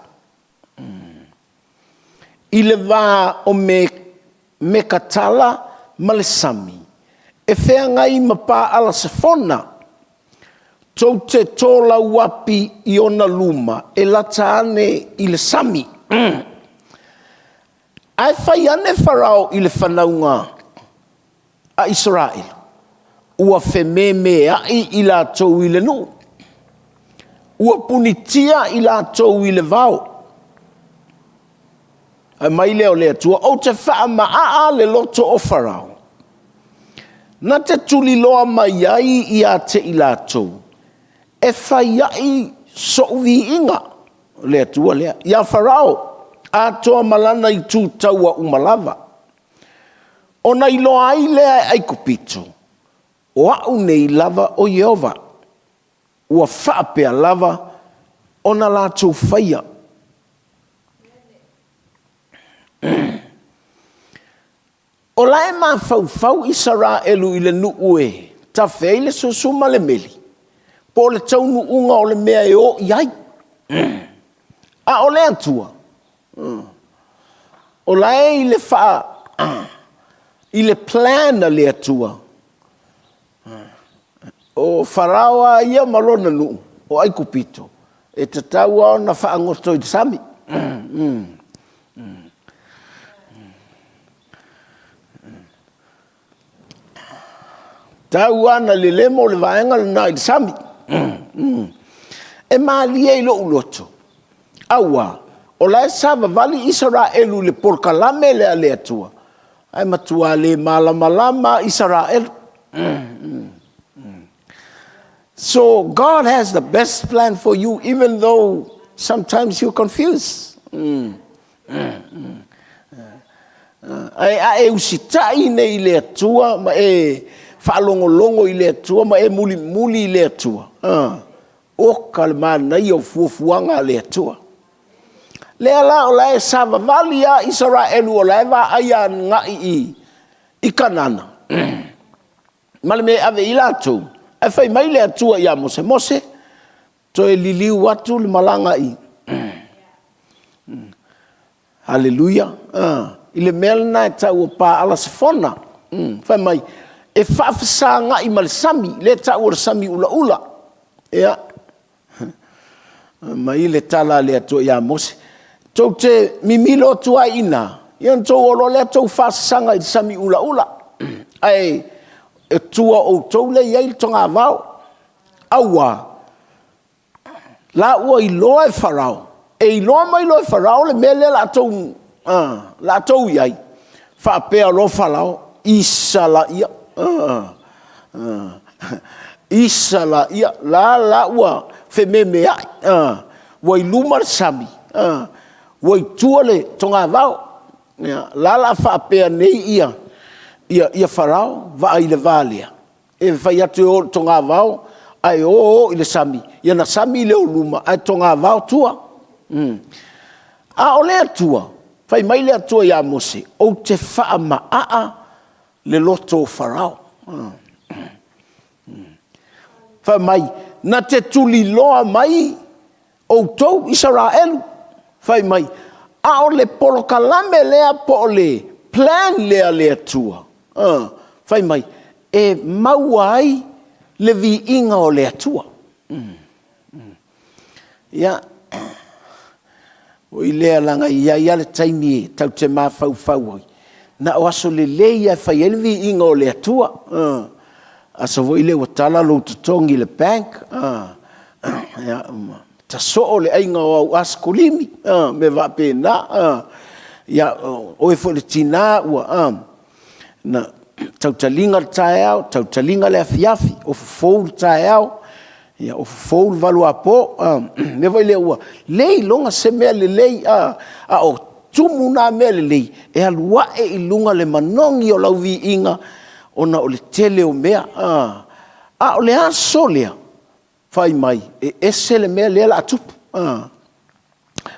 S1: i le va o Mekatala ma le sami, e feagai ma Paala-Sefona, tou te tolauapi i ona luma e lata ane i le sami. Ae fai ane Farao i le fanauga a Isaraelu, ua fememeai i latou i le nuu, ua punitia i latou i le vao. Fai mai lea o le Atua, ou te faamaaa le loto o Farao, na te tuliloa mai ai ia te i latou, e fai ai sou viiga, o le Atua lea, ia Farao atoa ma lana itu taua uma lava. Ona iloa ai lea e Aikupito, o au nei lava o Ieova, ua faapea lava ona latou faia. O la e mafaufau Isaraelu i le nuu e tafe ai le susu ma le meli, po o le taunuuga o le mea e o i ai. A o le Atua, o la e i le, faa, i le plan a le Atua. O Farao lava ia ma lona nuu, o Aikupito, e tatau lava ona faagoto i le sami. Tau lava ina lelemo le vaega lena i le sami. E malie i lou loto, aua o la e savavali Isaraelu i le polokalame lea a le Atua, ae matua le malamalama lava Isaraelu. So God has the best plan for you even though sometimes you confuse. Ae a e usitai nei i le Atua ma e faalogologo i le Atua ma e mulimuli i le Atua, oka le manaia o fuafuaga a le Atua. Lea la o la e savavali lava Isaraelu o la e vaai agai i Kanana ma le mea e ave i ai latou, ae fai mai le Atua ia Mose, Mose, toe liliu atu le malaga i... Aleluia. I le mea lena e tau o Paala-Sefona. Fai mai, e faafesagai ma le sami, lea e tau o le sami ulaula. Ia, fai mai le tala a le Atua ia Mose, tou te mimilo atu ai i ina, ia ona outou o loa lea tou faasasaga i le sami ulaula, ae o tua o outou lea e i ai le togavao. Auā, la ua iloa e Farao, e iloa mai loa e Farao le mea lea o le a outou i ai, faapea loa Farao, isa laia, isa laia, la la ua fememeai, ua i luma le sami, ua i tua le togavao. La o le a faapea nei Farao, vaai i le va lea, e fai atu e o i le togavao, ae o o i le sami, ia ona sami lea o luma ae togavao tua. A o le Atua, fai mai le Atua ia Mose, ou te faamaaa le loto o Farao. Fai mai, na te tuliloa mai outou Isaraelu, fai mai, a o le polokalame lea po o le plan lea a le Atua, fai mai, e maua ai le viiga o le Atua. Ia, oi lea leaga e i ai lava le taimi tatou te mafaufau ai, na o aso lelei lava e fai ai le viiga o le Atua. Aso foi lea ua tala lou totogi i le bank, ia, ta soo le aiga o au askolimi, mea faapena. Ia, o oe foi o le tina ua tau taliga le taeao, tau taliga le afiafi, ofu fou le taeao, ofu fou le valuapo. O le mea foi lea ua le iloga se mea lelei, a o tumu na mea lelei e alu ae i luga le manogi o lau viiga ona o le tele o mea. A o le aso lea, fai mai, e ese le mea lea o le a tupu.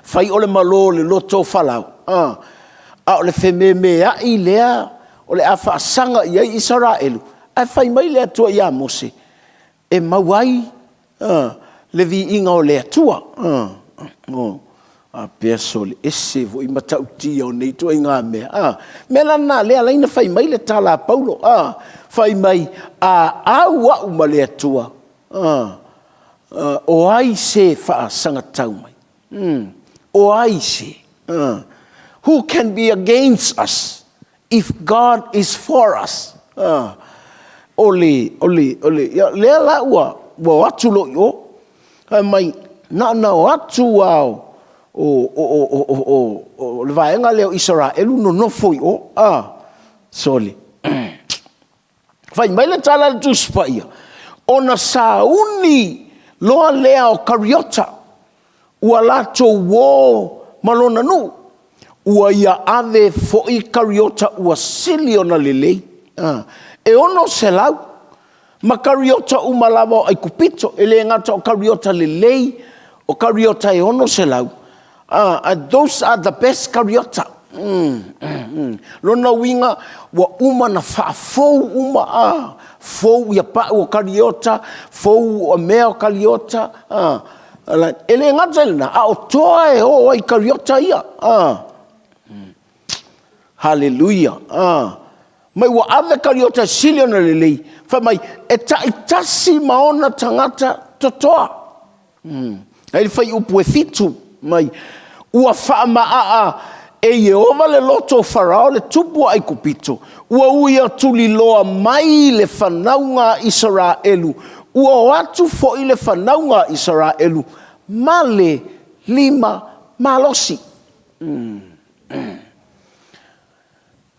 S1: Fai o le malo o le loto o Farao, a, a o le fememeai lea o le a faasaga i ai Isaraelu, ae fai mai le Atua ia Mose, e maua ai le viiga o le Atua. Faapea, sole, ese foi matautia o nei ituaiga mea. O le mea la lena o lea e ala ai ona fai mai le tala a Paulo, fai mai, a au au ma le Atua, o ai se faasagatau mai? O ai se? Who can be against us if God is for us? O le, o le, o le, ia, lea la ua, ua o atu loa i o, fai mai, na ona o atu lava o, o, o, o, o, o, o le vaega lea o Isaraelu nonofo i o, a, sole. Fai mai le tala a le Tusi Paia, ona sauni loa lea o Kariota, ua latou uō ma lona nuu, ua ia ave foi Kariota ua sili ona lelei, e 600, ma kariota uma lava o Aikupito, e le gata o kariota lelei, o kariota e 600, and those are the best kariota. Lona uiga, ua uma ona faafou uma, a, fou ia pau o kariota, fou o mea o kariota, a, e le gata i lena, a o toa e o ai i kariota ia. A. Haleluia! A. Mai ua ave kariota e sili ona lelei, fai mai, e taitasi ma ona tagata totoa. Ai le fuaiupu e 7 mai, ua faamaaa e Ieova le loto o Farao le tupu o Aikupito, ua ui atu liloa mai le fanauga a Isaraelu, ua o atu foi le fanauga a Isaraelu ma le lima malosi.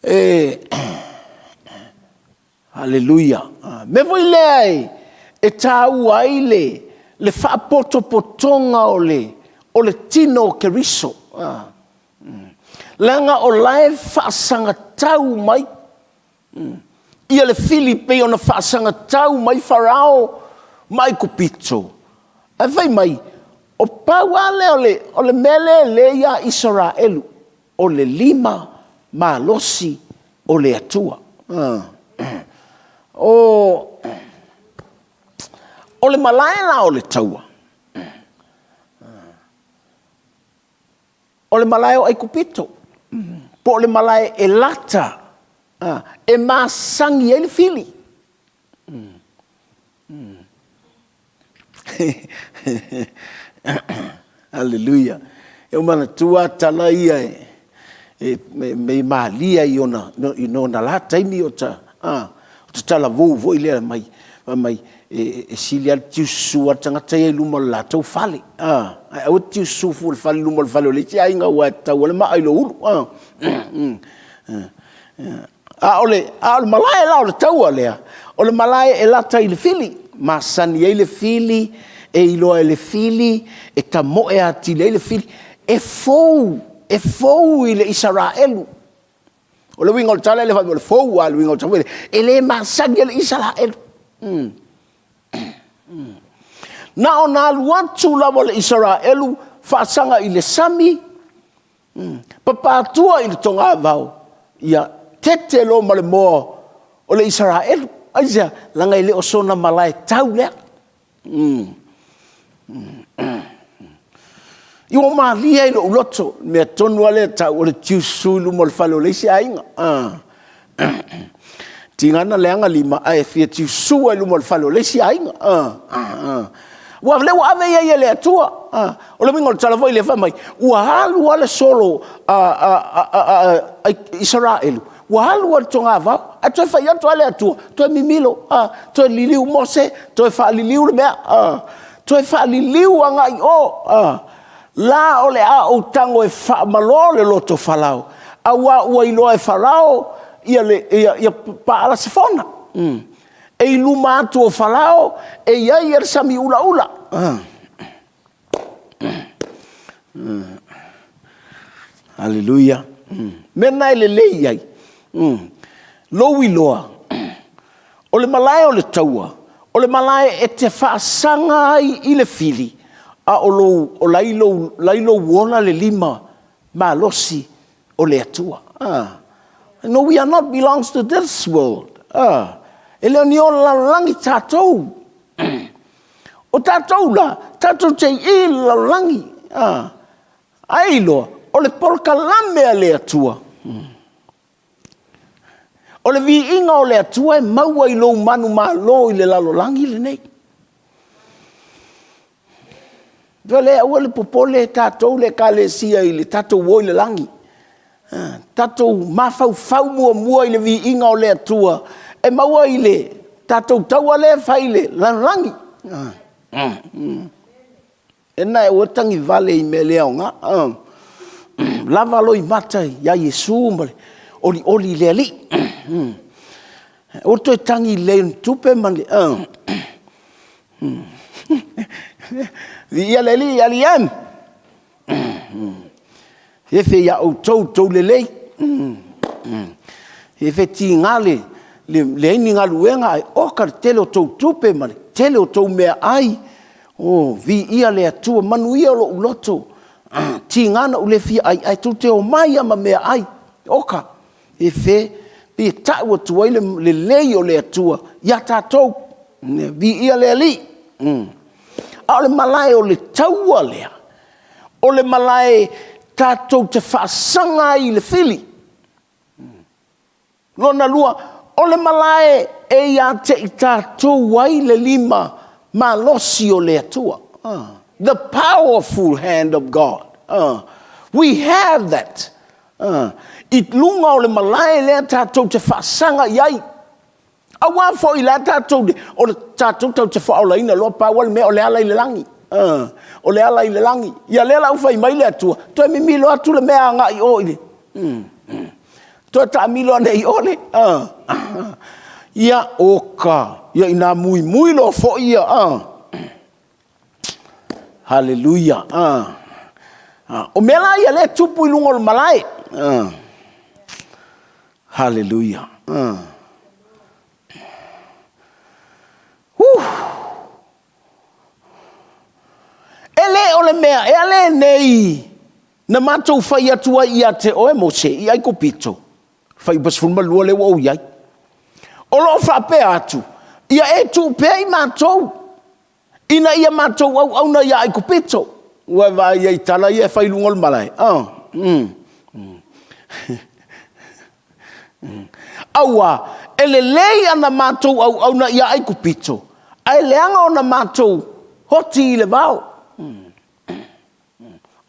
S1: E Aleluia. Mea foi lea e, e taua ai le, le faapotopotoga o le, o le tino o Keriso. Leaga o la e faasagatau mai ia le fili pei ona faasagatau mai Farao ma Aikupito. Ae fai mai, o pau lava lea o le, o le mea lea e le ia Isaraelu, o le lima malosi o le Atua. O, o le malae la o le taua, o le malae o Aikupito, po o le malae e lata, e masani ai le fili. Aleluia. E manatua tala ia e, e, me malia i ona, i ona la taimi o ta, a, o ta talavou foi lea mai, mai e, e sili lava le tiususu a le tagata ia i luma o le latou fale. A, ae aua te tiususu fua le fale i luma o le fale o le isi aiga aua e tatau ai le maa i lou ulu. A, A o le, a o le malae la o le taua lea, o le malae e lata i le fili, masani ai le fili, e iloa e le fili, e tamoe atili ai le fili, e fou, e fou i le Isaraelu. O le uiga o le tala e le faapea o le fou, a o le uiga o le tala, e le masani ai le Isaraelu. Na ona alu atu lava o le Isaraelu faasaga i le sami, Papatua i le togavao, ia tete loa ma le moa o le Isaraelu. Aisea? Leaga e le o sona malae tau lea. Ia ua malie ai lou loto, le mea tonu lava lea e tau o le tiususu i luma o le fale o le isi aiga. Tiga na leaga lima ae fia tiususu lava i luma o le fale o le isi aiga. Ua lea ua ave ia e le Atua. O le uiga o le tala foi lea fai mai, ua alu lava le solo a Isaraelu, ua alu lava i le togavao, ae toe fai atu lava le Atua, toe mimilo, toe liliu Mose, toe faaliliu le mea, toe faaliliu agai i o. La o le a ou tago e faamalo le loto Farao, auā ua iloa e Farao ia, le, ia, ia Paalasefona. E i luma atu o Farao e i ai le sami ulaula. Aleluia. Mea na e lelei ai. Lou iloa, o le malae o le taua, o le malae e te faasaga ai i le fili, A o lou, o la i lou, la i lou ola le lima malosi o le Atua. Ah. No, we are not belongs to this world. Ah. E le o ni ola lalolagi tatou. O tatou la, tatou te i le lalolagi. Ah. Ae iloa, o le polokalame a le Atua. Hmm. O le viiga o le Atua e maua i lou manumalo i le lalolagi lenei. Fai le aua le popole tatou le Ekalesia i le tatou o i le lagi. Tatou mafaufau muamua i le viiga o le Atua e maua i le tatou taua lea e fai i le lalolagi. Ena e aua tagivale i mea le aoga. Lava loimata iā Iesu ma le olioli i le Alii. Aua toe tagi lelei o ni tupe ma le... Viia le Alii, Alii em. Fefe ia outou tou lelei. Fefe tiga le leai ni galuega ae oka le tele o tou tupe ma le tele o tou meaai. O, viia le Atua, manuia lou loto. Tiga na ou le fia ai, ae tou te omai lava ma meaai. Oka, fefe, pei e tau atu ai le lelei o le Atua ia tatou. Viia le Alii. A o le malae o le taua lea, o le malae tatou te faasaga ai i le fili. Lona lua, o le malae e ia te i tatou ai le lima malosi o le Atua. The powerful hand of God. We have that. I luga o le malae lea tatou te faasaga i ai. Aua foi la tatou, o le tatou tatou te faaolaina loa, pau le mea o le ala i le lagi. O le ala i le lagi. Ia lea la ua fai mai le Atua, toe mimilo atu le mea agai i o i le... Toe taamilo ane i o le... Ia, oka, ia ina muimui loa foi ia... Haleluia. O mea la ia lea e tupu i luga o le malae. Haleluia. Huh. E le o le mea ea lenei na matou fai atu ai ia te oe Mose i Aikupito, fuaiupu 12 lea ua ou i ai. O lo o faapea atu, ia e tuu pea i matou ina ia matou auauna ia Aikupito. Ua e vaai ai i tala ia e fai i luga o le malae. Oh. Mm. Auā, e lelei ana matou auauna ia Aikupito, ae leaga ona matou oti i le vao.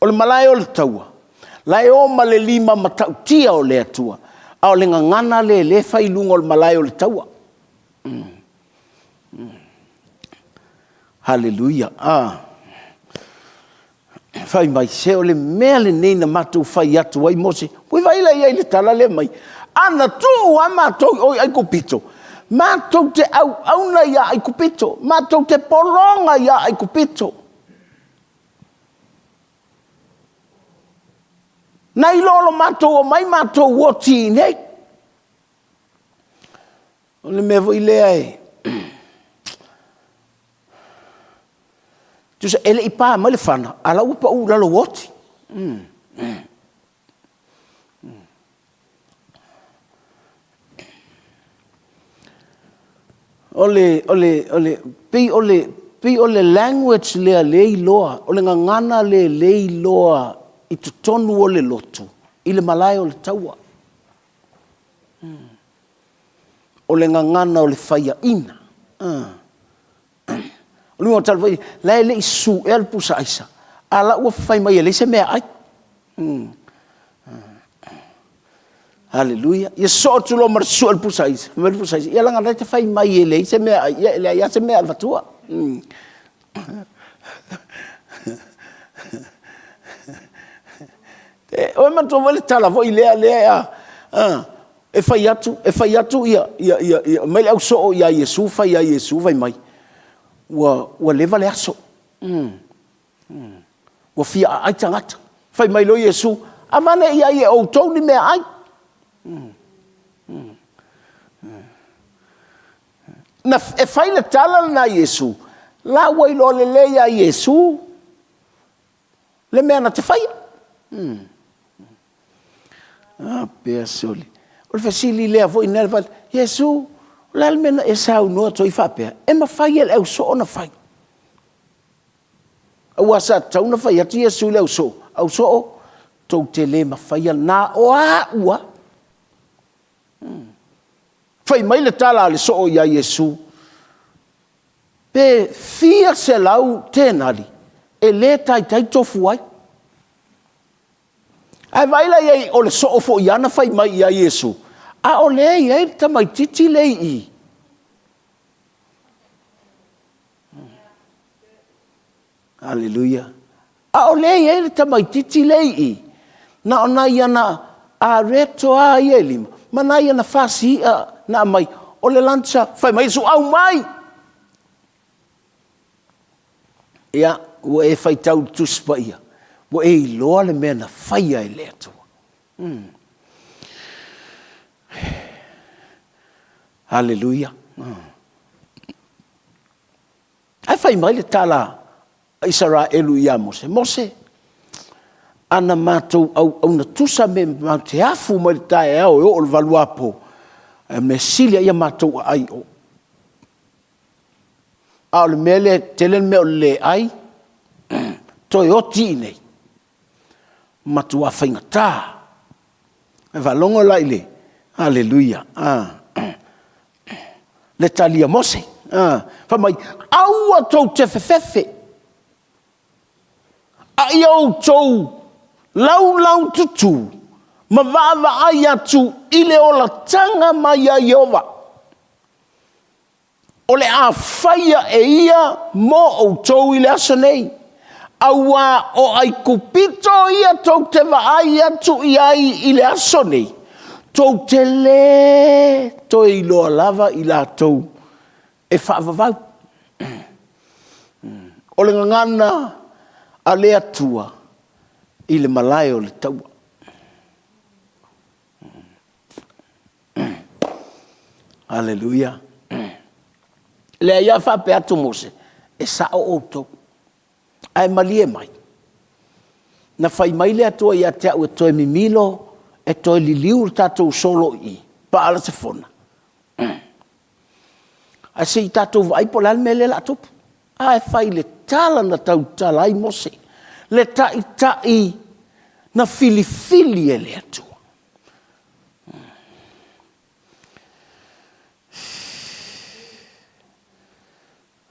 S1: O le malae o le taua, la e o ma le lima matautia o le Atua, a o le gagana lea lea e fai i luga o le malae o le taua. Haleluia. Ah. Fai mai, se o le mea lenei na matou fai atu ai Mose. Ua vaai la i ai i le tala lea mai. A na tuu lava matou i o i Aikupito, matou te auauna ia Aikupito, matou te pologa ia Aikupito. Na i lo lo matou omai matou oti i inei. O le mea foi lea e... Tusa, e le i pa mai le fana, a la ua pau i lalo ua oti. Mm. Mm. O le, o le, o le, pei o le, pei o le language lea le iloa, o le gagana lea le iloa i totonu o le lotu, i le malae o le taua. O le gagana o le faiaina. O le uiga o le tala foi, la e le i susu ea le pusa aisa, a la ua fai mai e leai se meaai. Haleluia. Ia sosoo atu loa ma le susue o le pusa aisa, fai mai le pusa aisa, ia leaga o la e te fai mai e leai se meaai, ia e leai lava se mea e avatua. Ua e manatua foi le tala foi lea, lea e fai atu, e fai atu ia, ia, ia, ia mai le ausoo ia Iesu, fai ia Iesu, fai mai, ua, ua leva le aso. Mm. Mm. Ua fia aai tagata. Fai mai loa Iesu, avane i ai e outou ni meaai. Mm. Mm. Mm. Na, e fai le tala lena a Iesu, la ua iloa lelei ia Iesu. Le mea na te faia. Hmm. A pea soli. O le fesili lea foi nei le Iesu, o le a le mea na e saunoa atu ai faapea? E mafai e le ausoo ona fai. Aua sa tatau ona fai atu Iesu i le ausoo, ausoo, tou te le mafaia na o au lava. Hmm. Fai mai le tala a le soo iā Iesu, pe fia selau tenali e le taitai tofu ai. Ae vaai la i ai o le soo foi ia na fai mai ia Iesu, a o lea e i ai le tamaitiiti lea i i. Aleluia. A o lea e i ai le tamaitiiti lea i i, na o nai ana areto lava ia e lima, ma nai ana fasi i'a na aumai, o le lunch, fai mai Iesu, aumai! Ia, ua e faitau i le Tusi Paia, ua e iloa le mea na faia e le Atua. Hmm. Haleluia. Hmm. Ae fai mai le tala a Isaraelu ia Mose, Mose, ana matou auauna tusa me matou te afu mai le taeao e oo i le valuapo, ae mea sili a ia matou aai o. A o le mea lea, tele le mea o le le ai, toe oti i nei. Matua faigata. E faalogo la i le, aleluia, ah, le tali a Mose. Ah, fai mai, aua tou te fefefe, a ia outou laulaututu ma vaavaai atu i le olataga mai a Ieova. O le a faia e ia mo outou i le aso nei, auā o Aikupito ia tou te vaai atu i ai i le aso nei, tou te lē toe iloa lava i latou e faavavau. O le gagana a le Atua i le malae o le taua. Aleluia. Leai a faapea atu Mose, e sao outou. Ae malie mai. Na fai mai le Atua ia te au e toe mimilo, e toe liliu le tatou solo i i, Paala-Sefona. Ae se i tatou vaai po o le a le mea lea o le a tupu. Ae fai le tala na tautala ai Mose, le taitai na filifili e le Atua.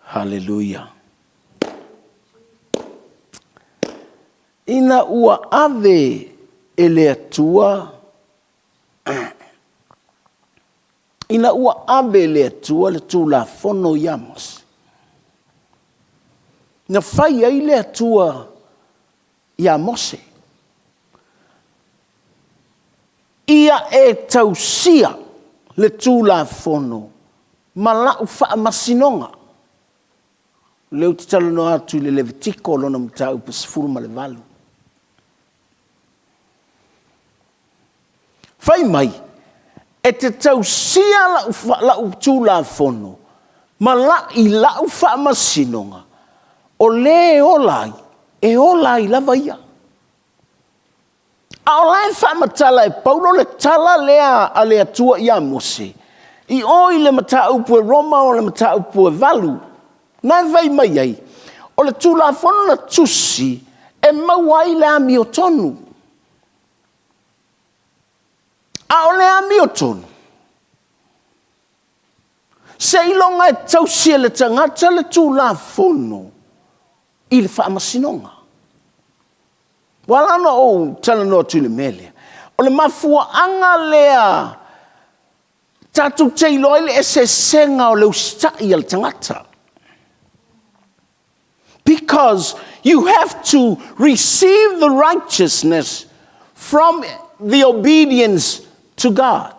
S1: Haleluia. Ina ua ave e le Atua ina ua ave e le Atua le Tulafono ia Mose, na fai ai le Atua ia Mose, Ia e tausia le Tulafono ma lau faamasinoga. O lea ou te talanoa atu i le Levitiko lona mataupu 18. Fai mai, e te tausia lau, lau Tulafono ma la, i lau faamasinoga, o le e ola ai, e ola ai lava ia. A o la e faamatala e Paulo le tala lea a le Atua ia Mose, i o i le mataupu e Roma o le mataupu e 8, na e fai mai ai, o le Tulafono na tusi e maua ai le amiotonu. A o le amiotonu, seiloga e tausi e le tagata le Tulafono i le faamasinoga. Ua ala ona ou talanoa atu i le mea lea, o le mafuaaga lea tatou te iloa ai le eseesega o le usitai a le tagata. Because you have to receive the righteousness from the obedience to God.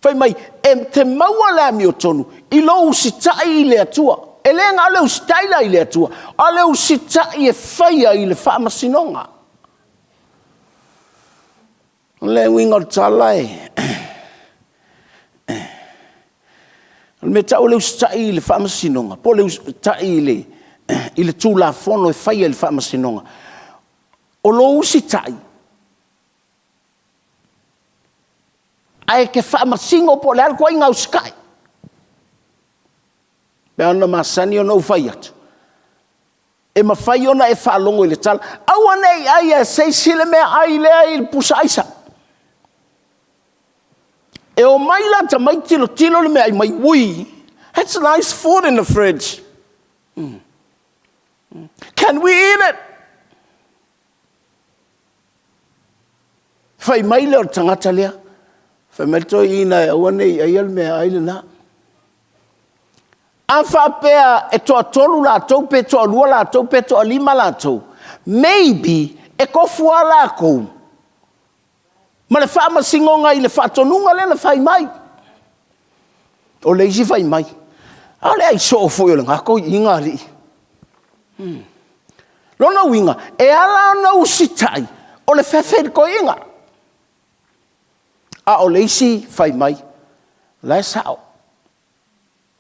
S1: Fai mai, e te maua le amiotonu i lou usitai i le Atua. E le na o le usitai la i le Atua, a o le usitai e faia i le faamasinoga. O le uiga o le tala e... O le mea tau o le usitai i le faamasinoga, po o le usitai i le, i le Tulafono e faia i le faamasinoga. O lou usitai, ae e te faamasino po o le a le ituaiga usitai. E pei ona masani ona ou fai atu, e mafai ona e faalogo i le tala, aua ne i aia e se isi le meaai lea i le pusa aisa. E omai la mai tilotilo le meaai mai, ui, that's nice food in the fridge. Can we eat it? Fai mai lea o le tagata lea, fai mai le toeaina e aua ne i aia le meaai lena. A faapea e toatolu latou pe toalua latou pe toalima latou, maybe e tofu lava latou ma le faamasinoga i le faatonuga lea na fai mai. O le isi fai mai, a o le ai soo foi o lena toeaina alii. Lona uiga, e ala ona usitai, o le fefe i le toeaina. A o le isi fai mai, o la e sao,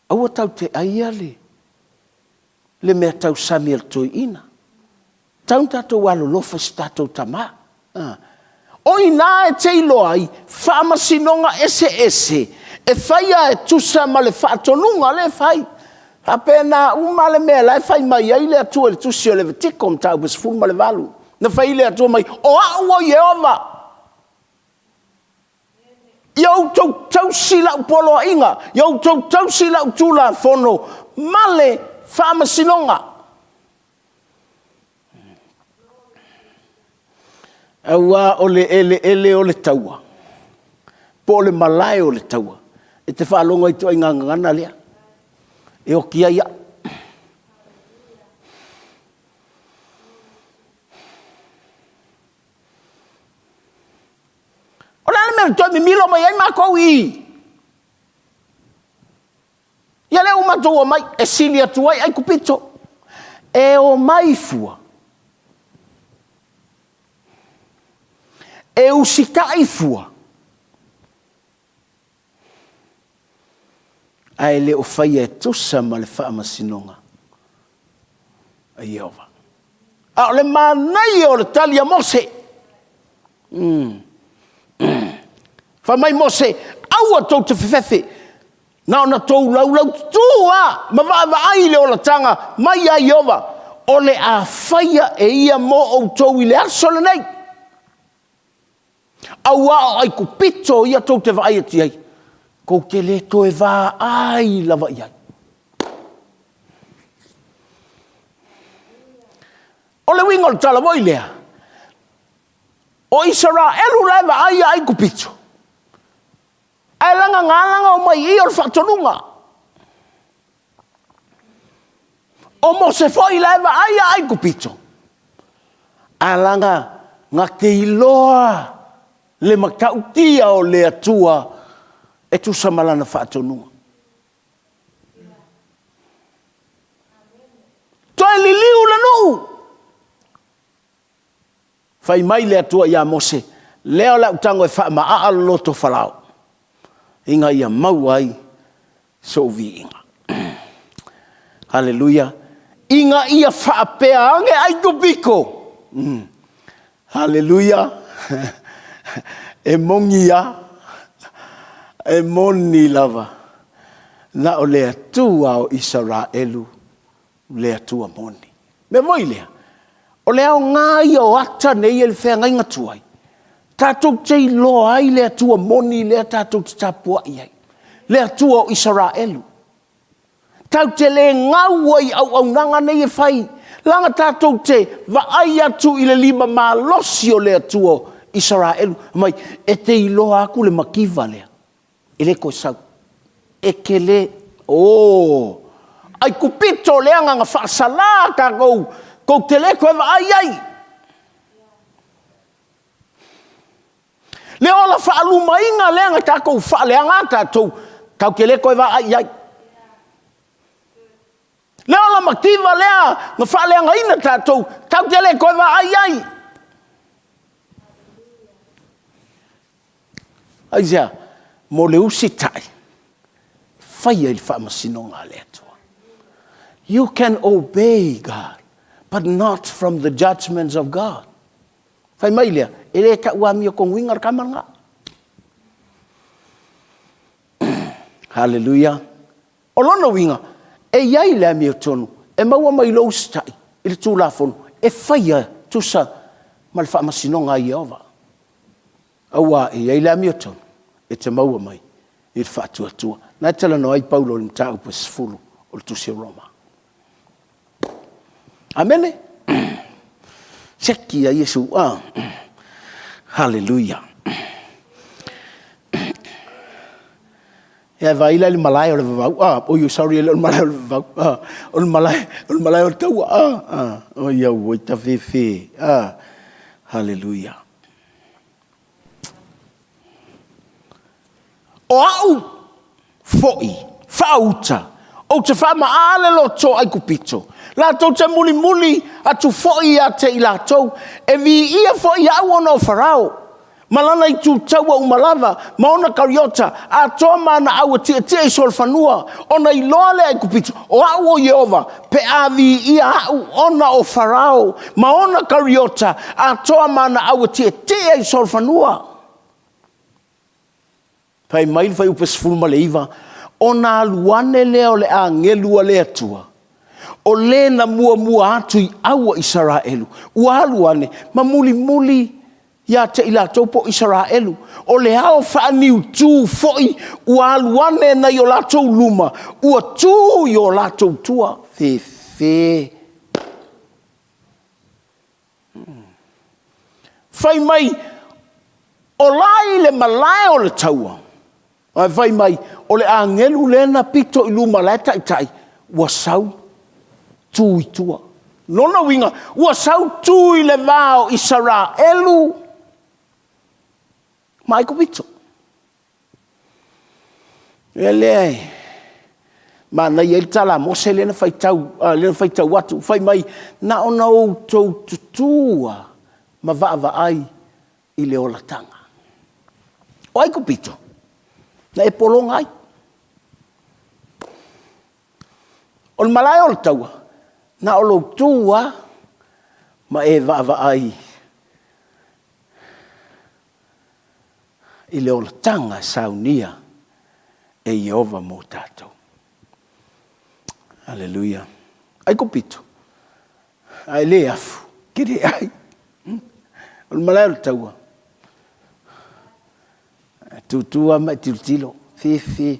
S1: aua tatou te aia le mea tausami a le toeaina. E tatau ona tatou alolofa i so tatou tama. O i ina e te iloa ai faamasinoga eseese e faia e tusa ma le faatonuga lea e fai. E faapena uma lava le mea o la e fai mai ai le Atua i le tusi o le Levitiko mataupu 18, na fai ai le Atua mai, o au o Ieova, ia outou tausi lau poloaiga, ia outou tausi lau tulafono ma le faamasinoga. Aua o le eleele o le taua, po o le malae o le taua, e te faalogo i le ituaiga gagana lea, e oti ai au. O le a le mea na toe mimilo mai ai matou i i? Ia lea ua matou omai e sili atu ai Aikupito. E omai fua, e usitai fua, ae le o faia e tusa ma le faamasinoga a Ieova. A o le manaia o le tali a Mose. Fai mai Mose, aua tou te fefefe, na ona outou laulaututu lava ma vaavaai i le olataga mai ia Ieova, o le a faia e ia mo outou i le aso lenei. Aua o Aikupito ia tou te vaai atu i ai, tou te le toe vaai lava i ai. O le uiga o le tala foi lea, o Isaraelu la e vaai ia Aikupito, ae leaga na ala ona omai i i o le faatonuga. O Mose foi la e vaai ia Aikupito, ae leaga na te iloa le matautia o le Atua e tusa ma lana faatonuga. Toe liliu le nuu, Fai mai le Atua ia Mose, lea o le a ou tago e faamaaa le loto o Farao, ina ia maua ai sou viiga. Aleluia. Ina ia faapea ane Aikupito. Aleluia. E moni lava. E moni lava. Na o le Atua o Isaraelu le Atua moni. O le mea foi lea, o le aoga ia o ata nei e i le feagaiga tuai, tatou te iloa ai le Atua moni lea tatou te tapuai ai, le Atua o Isaraelu. Tatou te le gau ai i auaunaga nei e fai, leaga tatou te vaai atu i le lima malosi o le Atua o Isaraelu, fai mai, e te iloa atu le mativa lea, e le toe sau. E te le, oh, Aikupito leaga na faasala tatou, tou te le toe vaai i ai. Le ola faalumaina lea na tatou faaleaga tatou, tatou te le toe vaai i ai. Le ola mativa lea na faaleagaina tatou, tatou te le toe vaai i ai. Aisea? Mo le usitai, faia i le faamasinoga a le Atua. You can obey God, but not from the judgments of God. Fai mai lea, e le tau amiotonuina le tama lena. Haleluia! O lona uiga, e i ai le amiotonu e maua mai lou usitai i le Tulafono e faia e tusa ma le faamasinoga a Ieova. Aua e i ai le amiotonu e te maua mai i le faatuatua. O lena e talanoa ai Paulo i le mataupu e 10 o le tusi a Roma. Amene? Seki ia Iesu. Ah. Haleluia. Ia e vaai la i le malae o le vavau. Ah, oi, sorry, e le o le malae o le vavau. Ah, o le malae, o le malae o le taua. Ah, ah, oi, au, tafefe. Ah, haleluia. O au foi faauta, ou te faama'a le loto Aikupito, latou te mulimuli atu foi ia te i latou, e viia foi au ona o Farao, ma lana itu taua uma lava, ma ona kariota, atoa ma ana au e tietie i solofanua, ona iloa lea e Aikupito, o au o Ieova, pe a viia au ona o Farao, ma ona kariota, atoa ma ana au e tietie i solofanua. Fai mai le fuaiupu 19, ona alu ane lea o le agelu a le Atua, o le na muamua atu i au a Isaraelu, ua alu ane ma mulimuli ia te i latou po o Isaraelu. O le ao faaniutu foi ua alu ane nai o latou luma, ua tu i o latou tua. Fefe. Fai mai, o la i le malae o le taua, ae fai mai, o le agelu lea na pito i luma la e taitai, ua sau tu i tua. Lona uiga, ua sau tu i le va o Isaraelu ma Aikupito. O lea e manaia ai le tala a Mose lea na faitau, lea na faitau atu, fai mai, na ona outou tutu lava ma vaavaai i le olataga. O Aikupito? Na e pologa ai. O le malae o le taua, na o lou tu lava ma e vaavaai i le olataga e saunia e Ieova mo tatou. Aleluia. Aikupito, a e le afu, e te le ai. O le malae o le taua, e tutu lava ma e tilotilo, fefe.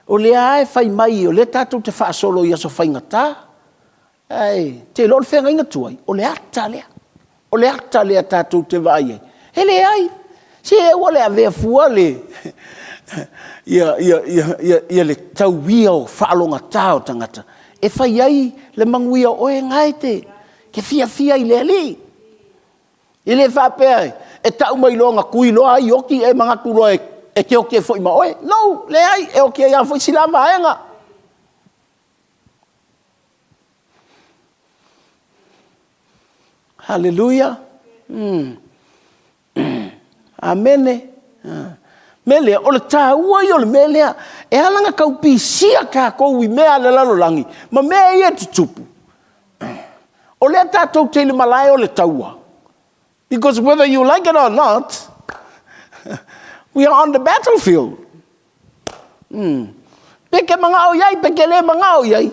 S1: O lea lava e fai mai, o lea tatou te faasolo i aso faigata, Ae te iloa o le feagaiga tuai, o le ata lea. O le ata lea tatou te vaai ai. E leai, se aua le avea fua le, ia, ia, ia, ia, ia le tauia o faalogogata o tagata e fai ai le manuia o oe na e te, te fiafia i le Alii. E le faapea e tau mai loa na tui loa ai oti e manatu loa e te oti ai foi ma oe. No, leai, e oti ai lava foi si la vaega. Haleluia. Mm. Amene. Ah. Mea lea, o le taua ia o le mea lea, e ala ona tau pisia tatou i mea a le lalolagi ma mea ia e tutupu. O lea tatou te i le malae o le taua. Because whether you like it or not, we are on the battlefield. Mm. Pe ke mangao iai, pe ke le mangao iai.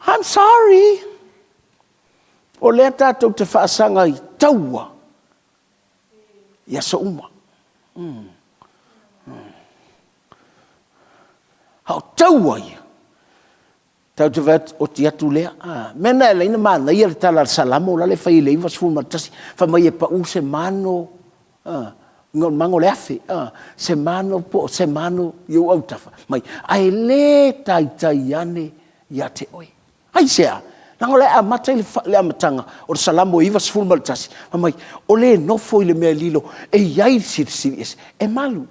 S1: I'm sorry. O lea tatou te faasaga i taua i aso uma. Mm. Mm. A o taua ia, Tatou te vaai atu, oti atu lea. A, mea na e ala ai ona manaia le tala a le Salamo la le fai i le 91, fai mai e pau se mano, a, o le mano o le afe, a, se mano po o se mano i ou autafa mai, ae le taitai ane ia te oe. Aisea? Leaga o la e amata i le, le amataga o le Salamo 91, fai mai, o le nofo i le mea lilo e i ai le Silisili Ese, e malu.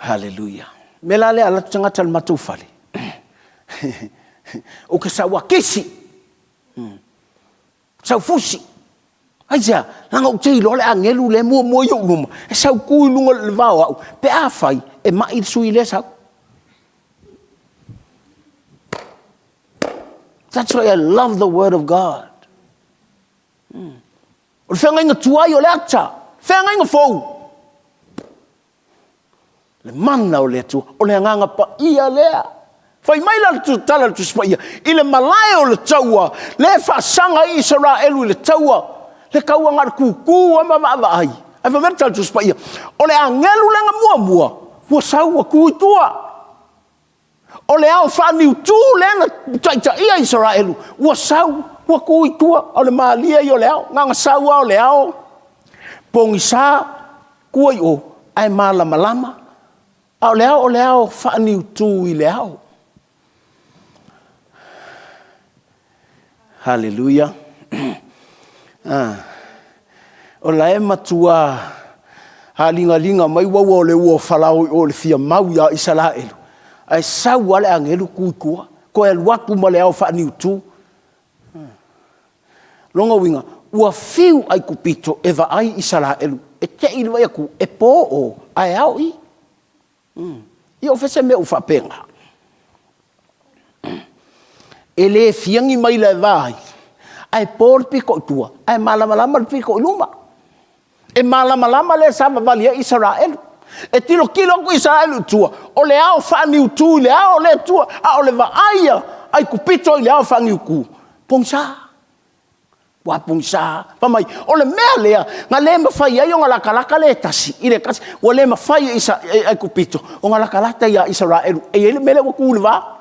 S1: Haleluia. Mea la lea alu atu tagata i le matou fale. Ou ke sau a kisi. Hmm. Sau fusi. Aisea, leaga ou te iloa le agelu lea muamua i ou luma, e sau tu i luga o le va o au, pe afai e mai le sui lea sau. That's why I love the word of God. O le feagaiga tuai o le ata, feagaiga fou. Le mana o le Atua, o le agaga paia lea. Fai mai la le tala a le Tusi Paia, i le malae o le taua, le faasaga ai Isaraelu i le taua, le kaua na o le tutu lava ma vaavaai. Ae fai mai le tala a le Tusi Paia, o le agelu lea na muamua, ua sau ua tu i tua. O le ao faaniutu lea na taitaia Isaraelu, ua sau, ua tu i tua, o le malie ia o le ao. Na ona sau lava o le ao, pogisa, tua i o, ae malamalama. A o le ao, o le ao faaniutu i le ao. Haleluia. Ah. O la e matua aligaliga mai uaua o le ua o Farao i o i le fia mau ia Isaraelu, ae sau lava le agelu tu i tua, toe alu atu ma le ao faaniutu. Lona uiga, ua fiu Aikupito e vaai Isaraelu, e te i le vaai atu, e po o, ae ao i. Ia o fea se mea ua faapena? E le fia ni maila e va ai, ae po le pito i tua, ae malamalama le pito i luma. E malamalama le sa vavali ai Isaraelu. E tilotilo atu Isaraelu i tua, o le ao faaniutu i le ao o le Atua, a o le vaai a Aikupito i le ao faaniutu, pogisa. Ua pogisa. Fai mai, o le mea lea na le mafai ai ona latalata le tasi i le tasi, ua le mafai e Aikupito ona latalata ia Isaraelu. E i ai le mea lea ua tu i le va.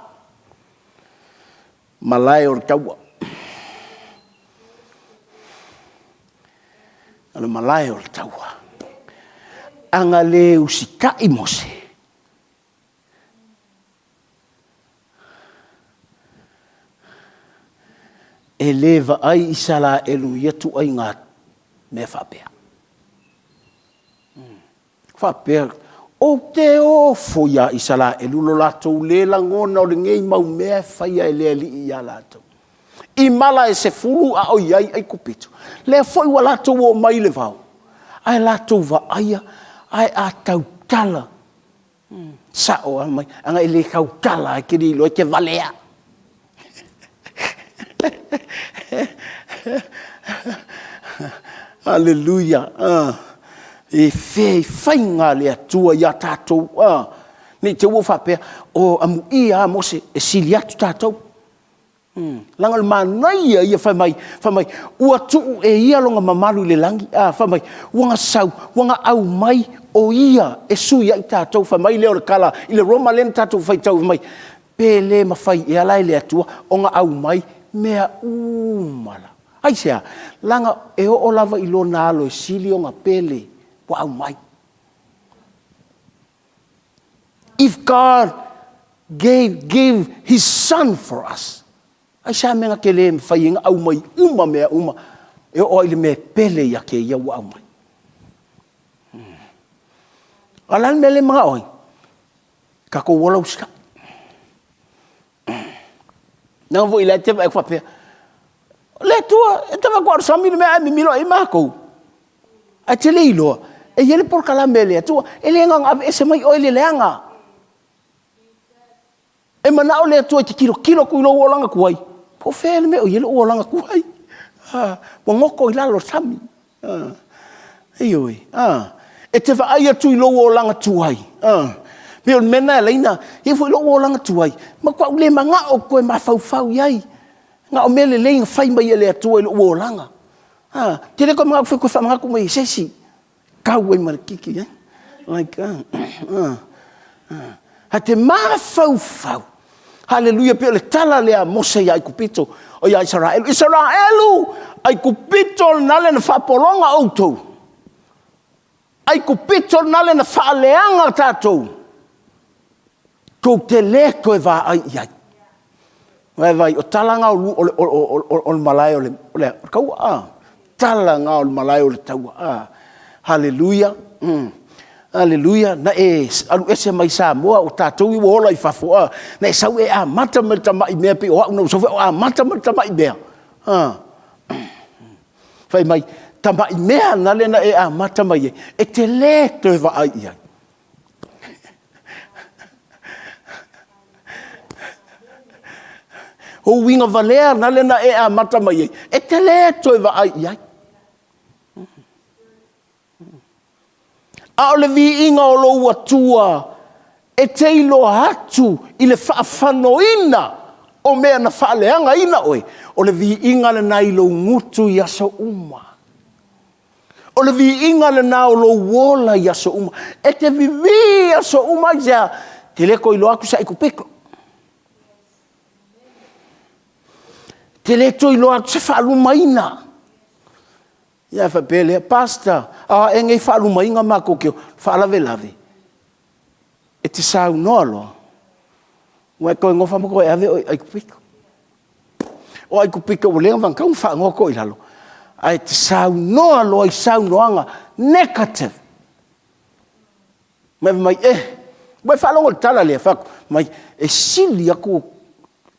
S1: Malae o le taua. O le malae o le taua. A na le usitai Mose, e le vaai Isaraelu i ia ituaiga mea faapea. Faapea, ou te ofo iā Isaraelu lo latou le lagona o lenei mau mea e faia e le Alii iā latou. I mala e 10 a o i ai Aikupito, lea foi ua latou oo mai i le vao, ae latou vaaia, ae a tautala, sao lava mai, ana e le tautala lava e te le iloa e te valea. Aleluia. E fea i faiga a le Atua ia tatou. Ne i te i ua faapea, o amuia lava Mose e sili atu tatou. Leaga o le manaia ia fai mai, fai mai, ua tuu e ia lona mamalu i le lagi, a, fai mai, ua na sau, ua na aumai o ia e sui ai tatou. Fai mai lea o le tala i le Roma lea na tatou faitau fai mai, pe le mafai ea la e le Atua ona aumai mea uma lava. Aisea? Leaga e oo lava i lona alo e sili ona pele ua aumai. If God gave, give his son for us, aisea mea na te le mafai ai ona aumai uma mea uma e oo ai i le mea e pele ia te ia ua aumai. A o le a le mea lea e manao ai? Tatou ola usitai. Leaga foi la e te vaai atu faapea, le Atua, e te vaai atu lava o le sami le mea ae mimilo i ai matou. Ae te le iloa, e i ai le polokalame a le Atua, e le na ona aveese mai oe i le leaga. E manao le Atua e te tilotilo atu i lou olaga tuai, po o fea le mea o i ai lou olaga tuai. Ua goto i lalo o le sami. Ioe. E te vaai atu i lou olaga tuai. Pei o le mea lena e ala ai ona i ai foi lou olaga tuai, matuai ou le manao ou te toe mafaufau i ai. Na o mea lelei na fai mai e le Atua i lou olaga. Ou te le toe manatu foi e toe faamanatu mai e se isi. Tau ai ma le kiki, eh? Like, Ae te mafaufau. Haleluia, pei o le tala lea a Mose ia Aikupito, o ia Isaraelu. Isaraelu, Aikupito lena le na faapologa outou. Aikupito lena le na faaleaga tatou. Tou te le toe vaai i ai. Vaai, o tala na o le malae o le taua. A. Tala na o le malae o le taua. A. Haleluia. Haleluia. Na e alu ese mai Samoa, o tatou ua ola i fafo. A. Na e sau e amata mai le tamai mea, pei o au na ou sau foi ou amata mai le tamai mea. A. Fai mai, tamai mea na lea na e amata mai ai, e te le toe vaai i ai. O uiga valea na lea na e amata mai ai, e te le toe vaai i ai. A o le viiga o lou Atua e te iloa atu i le faafanoina o mea na faaleagaina oe, o le viiga lena i lou gutu i aso uma. O le viiga lena o lou ola i aso uma. E te vivī i aso uma, aisea? E te le toe iloa atu se aikupito. E te le toe iloa atu se faalumaina. Ia ona faapea lea, Pastor, a o a ea nei faalumaina matou te o? Faalavelave, e te saunoa loa, ua e toe nofo ma toe ave oe i Aikupito. O Aikupito ua leva ona tatau ona fagoto i lalo, ae e te saunoa loa i saunoaga negative. Ma e fai mai, e, ua e faalogo i le tala lea? Fai mai, e sili atu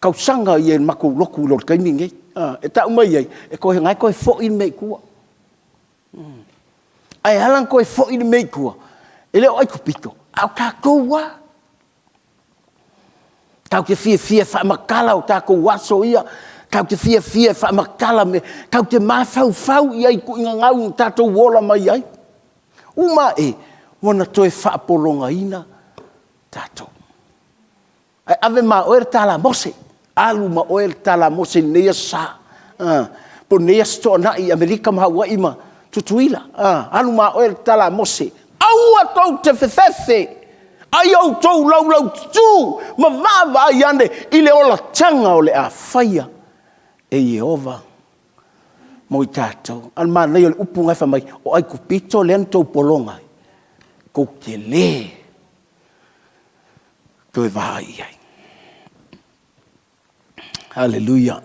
S1: tausaga ia i le matou lotu i lo le taimi lenei. E tau mai ai, o lena e toe foi le mea i tua. Ae ala ona toe foi le mea i tua, e le o Aikupito, a o tatou lava. Tatou te fiafia e faamatala o tatou aso ia, tatou te fiafia e faamatala mea, tatou te mafaufau i ai i tuuga gau na tatou ola mai ai. Uma ae, ua na toe faapologaina tatou. Ae ave ma oe le tala a Mose, alu ma oe le tala a Mose i lenei Aso Sa, po o lenei Aso Toonai i Amerika ma Hawaii ma Tutuila, alu ma oe le tala a Mose, aua tou te fefefe, a ia outou laulaututu ma vaavaai ane i le olataga o le a faia e Ieova mo i tatou. A o le manaia o le upu lena e fai mai, o Aikupito lea na outou pologa ai, tou te le toe vaai i ai. Aleluia.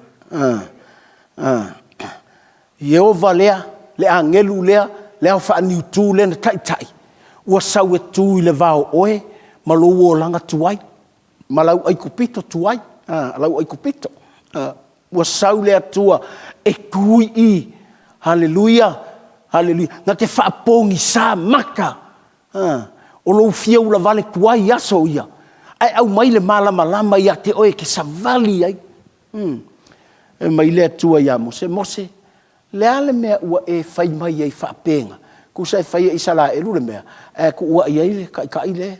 S1: Ieova lea, le agelu lea, le ao faaniutu lea na taitai, ua sau e tu i le va o oe ma lou olaga tuai, ma lau Aikupito tuai, lau Aikupito. Ua sau le Atua e tu i i, haleluia, haleluia, na te faapogisa mata o lou fia ulavale tuai i aso ia, ae aumai le malamalama ia te oe e te savali ai. Fai mai le Atua ia Mose, Mose, o le a le mea ua e fai mai ai faapena? Tusa e fai e Isaraelu le mea, ae tuuai ai le taitai lea.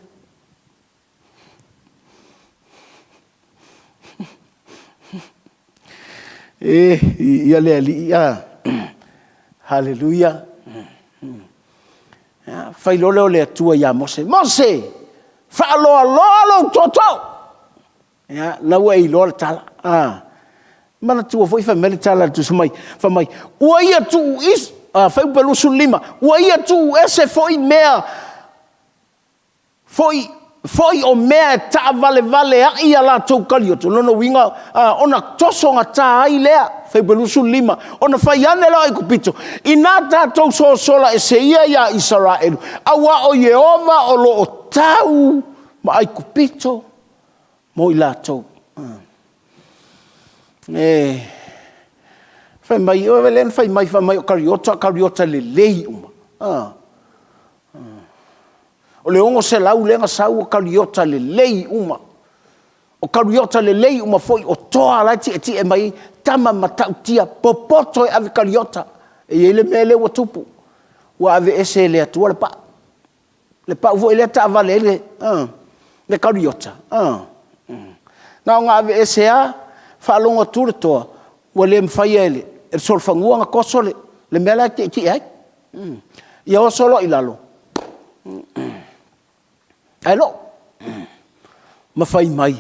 S1: E, viia le Alii, a. Haleluia. Fai loa lea o le Atua ia Mose, Mose, faaloaloa lou tootoo. Ia, o lena ua e iloa le tala. A, manatua foi fai mai le tala a le Tusi Fai mai, ua ia tuu Fuaiupu 25, ua ia tuuese foi mea foi o mea e taavalevaleai a latou karioto, o lona uiga ona tosogata ai lea, fuaiupu 25, ona fai ane lea o Aikupito, ina tatou sosola ese ia ia Isaraelu, aua o Ieova o lo o tau ma Aikupito mo i latou. E fai mai, o lea na fai mai, fai mai o kariota o kariota lelei uma. O le 600 lea na sau o kariota lelei uma. O kariota lelei uma foi, o toa la e tietie mai ai, tama matautia, popoto e ave kariota. E i ai le mea lea ua tupu, ua aveese e le Atua le pau. Le pau foi lea e taavale ai le, le kariota. Na ona aveese lava, faalogo atu le toa, ua le mafaia e le solofanua ona toso le mea la e tietie ai. Ia oso loa i lalo, ae lou. Ma fai mai,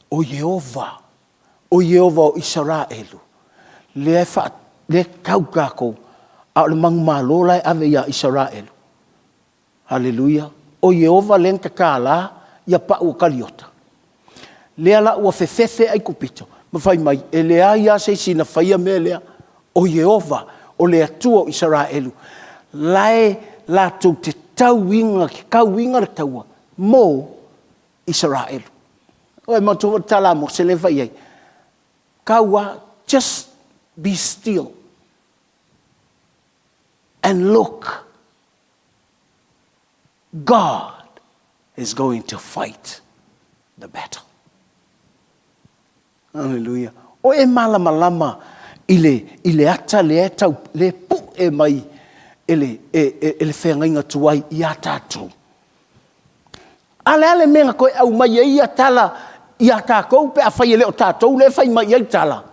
S1: o Ieova, o Ieova o Isaraelu, lea e tau tatou, a o le manumalo la e ave ia Isaraelu. Aleluia! O Ieova lea na tatala pau o kariota, lea la ua fefefe Aikupito ma fai mai, e leai lava se isi na faia mea lea, o Ieova o le Atua o Isaraelu, la e latou te tauina le taua mo Isaraelu. Ua e manatua foi le tala a Mose lea na fai ai, tau lava, just be still and look God is going to fight the battle. Hallelujah. O e malamalama i le, i le ata lea e tau, lea e pu'e mai e le, e, e, e le feagaiga tuai iā tatou. A le a le mea na toe aumai ai ia tala iā tatou pe afai e le o tatou lea e fai mai i ai tala?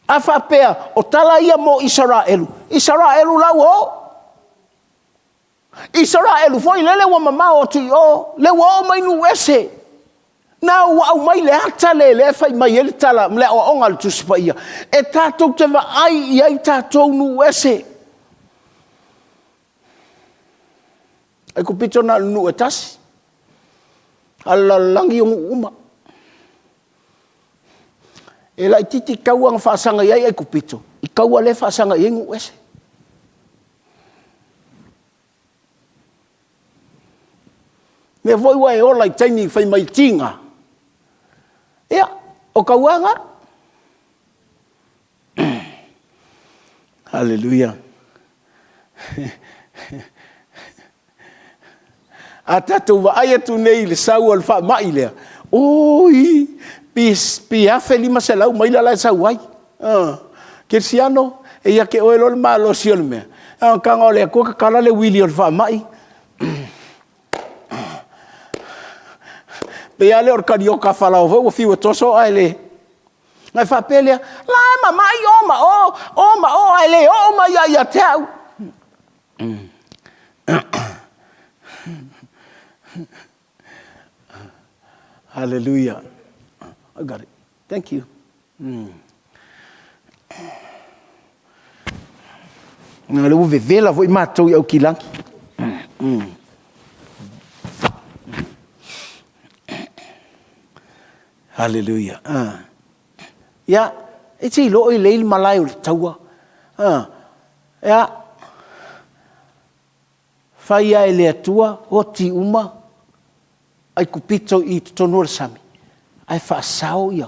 S1: A faapea o tala ia mo Isaraelu, Isaraelu la ua o. Isaraelu foi lele ua mamao atu i o, lea ua oo mai nuu ese. Na ua aumai le ata lea lea e fai mai ai le tala ma le aoaoga a le Tusi Paia, e tatou te vaai i ai tatou nuu ese. Aikupito na o le nuu e tasi, a o le lalolagi o nuu uma. E laitiiti taua na faasaga i ai Aikupito i taua lea e faasaga i ai nuu ese. O lea foi ua e ola i taimi fai mai tiga, ia, o taua lava na. Aleluia. A tatou vaai atu nei i le sau o le faamai lea, oi, pe 1500 maila la e sau ai. Kerisiano, e ia te oe loa le malosi o le mea, na ona tago lava o le Atua tatala le uili o le faamai. E pei lava lea o le kariota a Farao foi ua fiu e toso ae le... Ona e faapea lea, o la e mamai o ma o, o ma o ae le oo mai lava ia te au. Hallelujah. I got it. Thank you. O lea ua vevela foi matou i Aukilagi. Hallelujah. Ia, e te iloa o lea i le malae o le taua. Ia, fai lava e le Atua oti uma Aikupito i totonu o le sami, ae faasao ia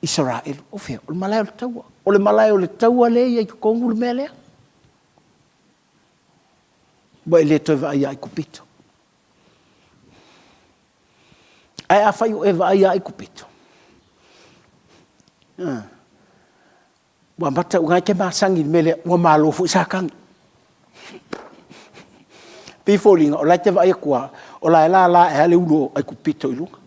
S1: Isaraelu. O fea? O le malae o le taua. O le malae o le taua lea e i ai i totonu le mea lea. Ua e le toe vaai ia Aikupito. Ae afai o e vaai ia Aikupito, ua amata, o lena e te masani i le mea lea, ua malo foi Satani. E pei e foliga o la e te vaai atu lava, o la e lala ae lava le ulu o Aikupito i luga.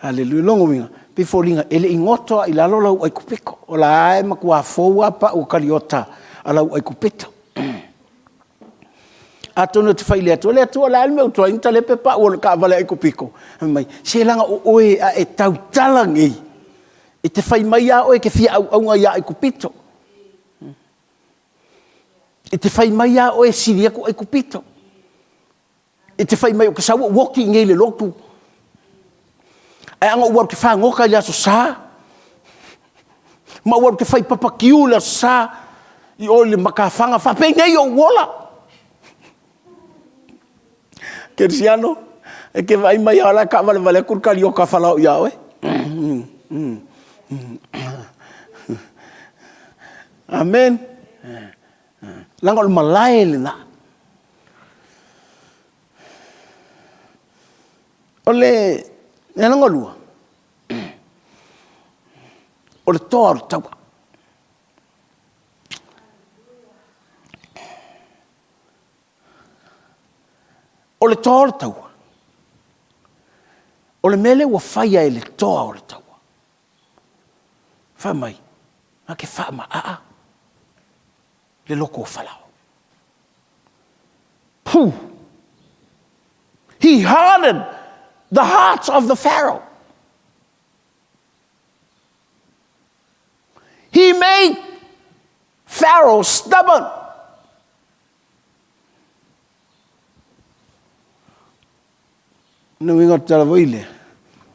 S1: Aleluia. Lona uiga, e pei e foliga e le i goto lava i lalo lau Aikupito, o la e matua fou lava pau o kaliota a lau Aikupito. Atonu e te fai i le Atua, le Atua o le a le mea ua tuai ona talepe pau o le taavale Aikupito? Fai mai, se leaga o oe a e tautala nei, e te fai mai lava oe e te fia auauna ia Aikupito. E te fai mai lava oe e sili atu Aikupito. E te fai mai ou te sau ou oti i inei i le lotu, ae ana ou alu ou te fagota i le Aso Sa, ma ou alu ou te fai papakiu i le Aso Sa i o i le matafaga, faapenei ou ola. Kerisiano, e te vaai mai lava o la e taavalevale atu le kariota a Farao ia oe. Amen. Leaga o le malae lena. O le mea lona lua, o le toa o le taua. O le toa o le taua, o le mea lea ua faia e le toa o le taua, fai mai, na te faamaaa le loto o Falao. Phew! He hardened the heart of the Pharaoh. He made Pharaoh stubborn. Le uiga o le tala foi lea,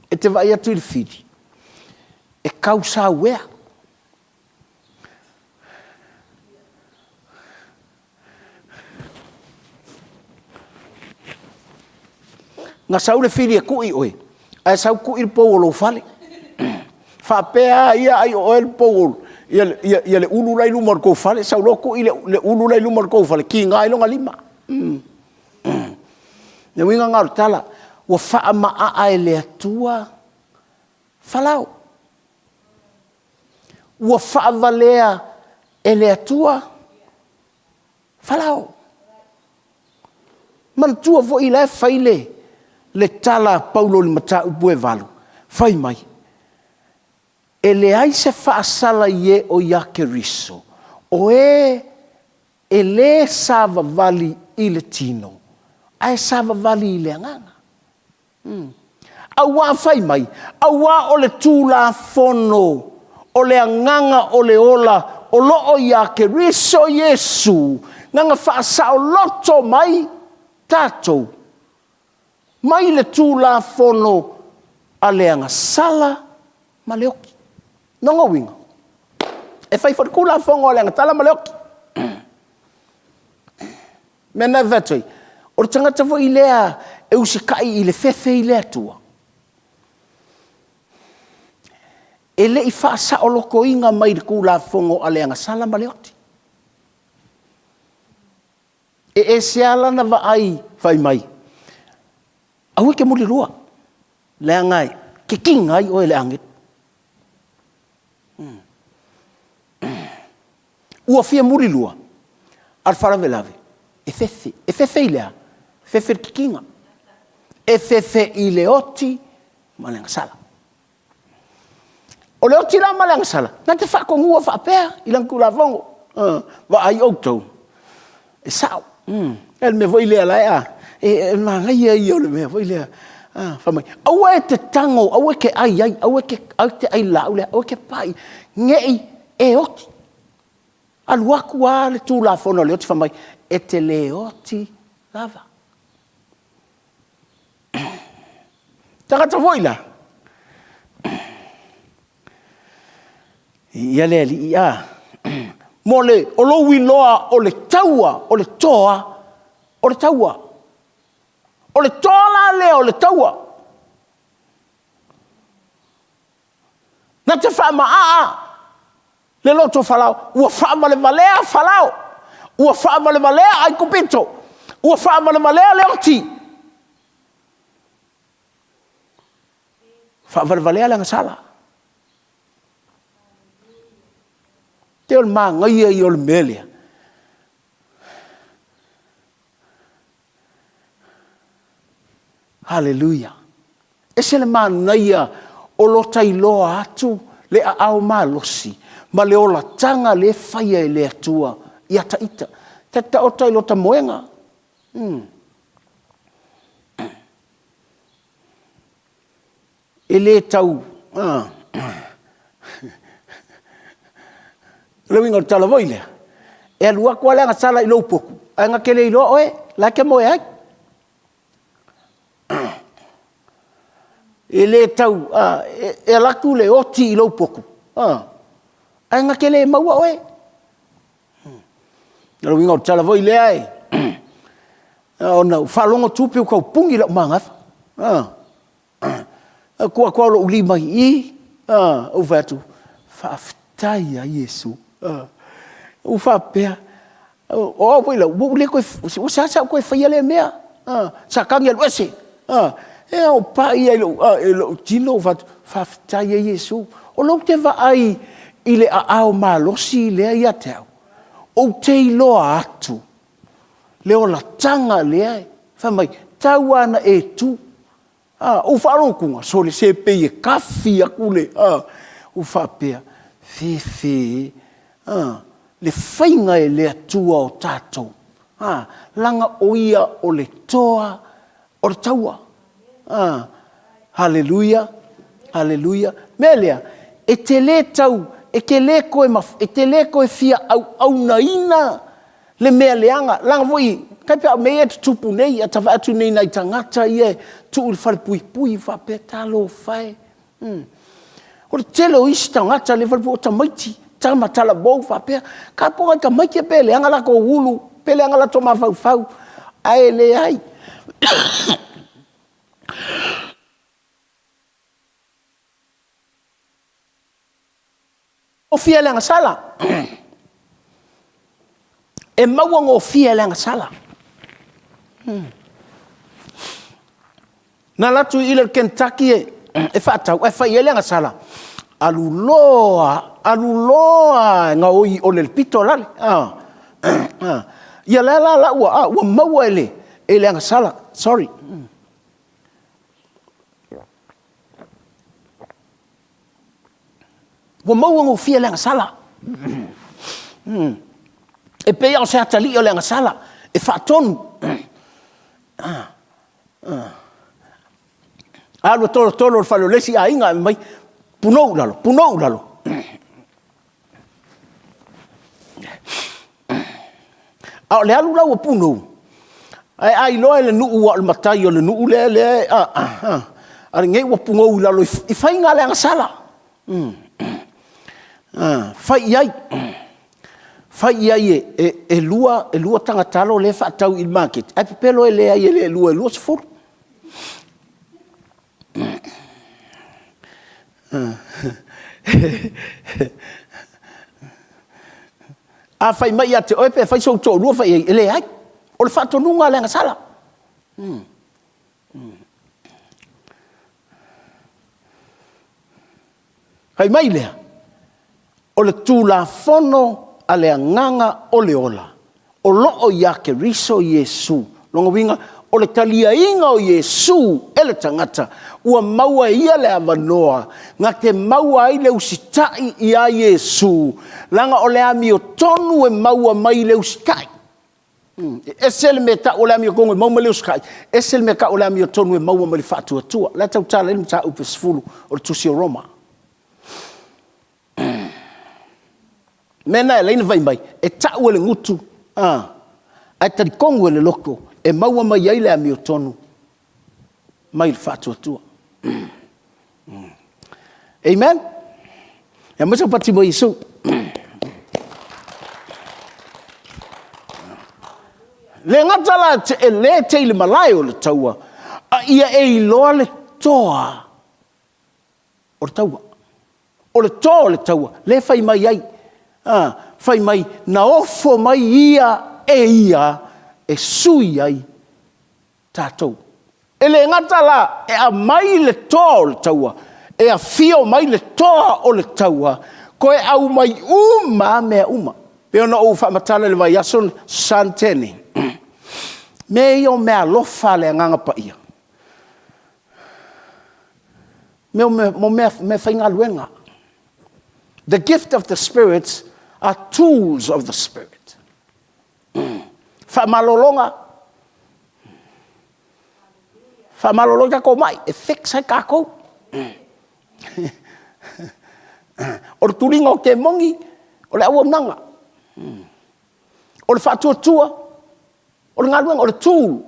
S1: e te vaai atu i le fili, e tausauea. Na sau le fili e tui oe, ae sau tui le pou o lou fale. Faapea lava ia ai o oe le pou ia le ulu la e i luma o le tou fale, sau loa tui le ulu la e i luma o le tou fale, tiga ai lona lima. Le uiga lena o le tala, ua faamaaa e le Atua Falao. Ua faavalea e le Atua Falao. Manatua foi la e fai le, le tala a Paulo i le mataupu e 8, fai mai, e leai se faasala i e o ia Keriso, o e e le savavali i le tino, ae savavali i le agaga. Mm. Auā fai mai, auā o le Tulafono o le agaga o le ola o lo o iā Keriso Iesu, na na faasaoloto mai tatou mai le Tulafono a le agasala ma le oti. Lona uiga, e fai foi le Tulafono a le agatala ma le oti. Mea na e fai atu ai, o le tagata foi lea e usitai i le fefe i le Atua, e le i faasaolotoina mai le Tulafono a le agasala ma le oti. E ese lava lana vaai fai mai, aua e te mulilua, leaga e kikiga ai oe e le agelu. Hmm. Ua fia mulilua, a o le faalavelave, e fefe. E fefe i le a? E fefe i le kikiga. E fefe i le oti ma le agasala. O le oti la ma le agasala, na te faatonua faapea i lana Tulafono. Uh, vaai outou, e sao. Mm. E le mea foi lea la e a, e, e manaia ia o le mea foi lea. Ah, fai mai, aua e te tango, aua e te ai ai, aua e te, ai te ai laau lea, aua e te pai, nei e oti. Alu atu a le Tulafono a le oti fai mai, e te le oti lava. Tagata foi la. Ia le alii a. Mo le, o lou iloa o le taua, o le toa, o le taua. O le toa la lea o le taua. Na te faamaaa le loto Farao, ua faavalevalea Farao, ua faavalevalea Aikupito, ua faavalevalea le oti, faavalevalea le agasala. Te o le manaia ia o le mea lea. Haleluia! Ese le manaia o lo ta iloa atu le aao malosi ma le olataga lea e faia e le Atua ia ta ita. Ta te taoto ai i lo ta moega. Mm. E le tau... Ah. O le uiga o le tala foi lea, e alu atu lava le agasala i lou potu, ae na te le iloa oe, la e te moe ai. E le tau, e alu atu le oti i lou potu, ae na te le maua oe. O le uiga o le tala foi lea, e, ona ou faalogo atu pe ua tau puni lau magafa. Tuu atu lava o lou lima i i, ou fai atu, faafetai ia Iesu. Ou faapea, o au foi la, ua ou le toe, ua seasea ou toe faia lea mea. Satani alu ese. E ou pai ai i lou tino ou fai atu, faafetai e Iesu. O lea ou te vaai i le aao malosi lea ia te au, ou te iloa atu le olataga lea, fai mai, tau lava ina e tu, A, ou faalogo atu, sole se pei e kafi atu le, a, ou faapea, fefe, a, le faiga e le Atua o tatou, a, leaga o Ia o le toa o le taua. A, haleluia, haleluia. Mea lea, e te le tau, e te le toe, e te le toe fia auaunaina le mea leaga, leaga foi, tai pei o mea ia e tutupu nei, a ta vaai atu nei i nai tagata ia e tuu i le falepuipui faapea, talofa e. Hmm. O le tele o isi tagata le falepuipui o tamaiti, tama talavou faapea, ka po nai tamaiti pe leaga latou ulu, pe leaga latou mafaufau, ae leai. Gofie le agasala. E maua gofie le agasala. Hmm. Na alu atu i le Kentucky e, e faatau, ae fai i ai le agasala. Alu loa, alu loa e gaoi ole le pito lale. Ah. Ah. Ia la la la ua, ah, ua maua e le, e le agasala. Sorry. Ua maua gofie le agasala. Mm. E pei o se atalii o le agasala, e faatonu. Ah. Ah. Alu e tolotolo le fale o le isi aiga, mai, punou lalo, punou lalo. A o le alu la ua punou, ae a iloa e le nuu ua o le matai o le nuu lea, lea, a, a, a, a lenei ua punou i lalo i faiga a le agasala. Mm. Ah, fai i ai. Fai i ai e, e, e, lua, e lua tagatalo lea e faatau i le maketi, ae pepelo e leai e le lua e 20. A fai mai ia te oe pe fai sou toalua fai ai, e leai. O le faatonuga a le agasala. Hmm. Hmm. Fai mai lea, o le Tulafono a le Agaga o le ola, o lo o iā Keriso Iesu. Lona uiga, o le taliaina o Iesu e le tagata, ua maua e ia le avanoa na te maua ai le usitai iā Iesu, leaga o le amiotonu e maua mai i le usitai. Hmm. E ese le mea tau o le amiotonu e maua mai le usitai, ese le mea tau o le amiotonu e maua mai le faatuatua. La e tautala ai le mataupu e 10 o le tusi o Roma. Mea na e laina fai mai, e tau e le gutu, a, ae talikonu e le loto, e maua mai ai le amiotonu mai le faatuatua. Amen? E mai sau pati mo Iesu. Le gata la e le te i le malae o le taua, a ia e iloa le toa o le taua. O le toa o le taua, le fai mai ai, a, fai mai, na ofo mai ia e ia e sui ai tatou. E le gata la e aumai le toa o le taua, e afio mai le toa o le taua, toe aumai uma mea uma. Pei ona ou faamatala i le vaiaso Santene, mea ia o meaalofa a le Agaga Paia, mea, mo mea, mea faigaluega. The gift of the Spirit are tools of the Spirit. Faamalologa. Faamalolo i tatou mai, e fix ai tatou. O le tuliga o temoni, o le auaunaga. O le faatuatua, o le galuega, o le tool.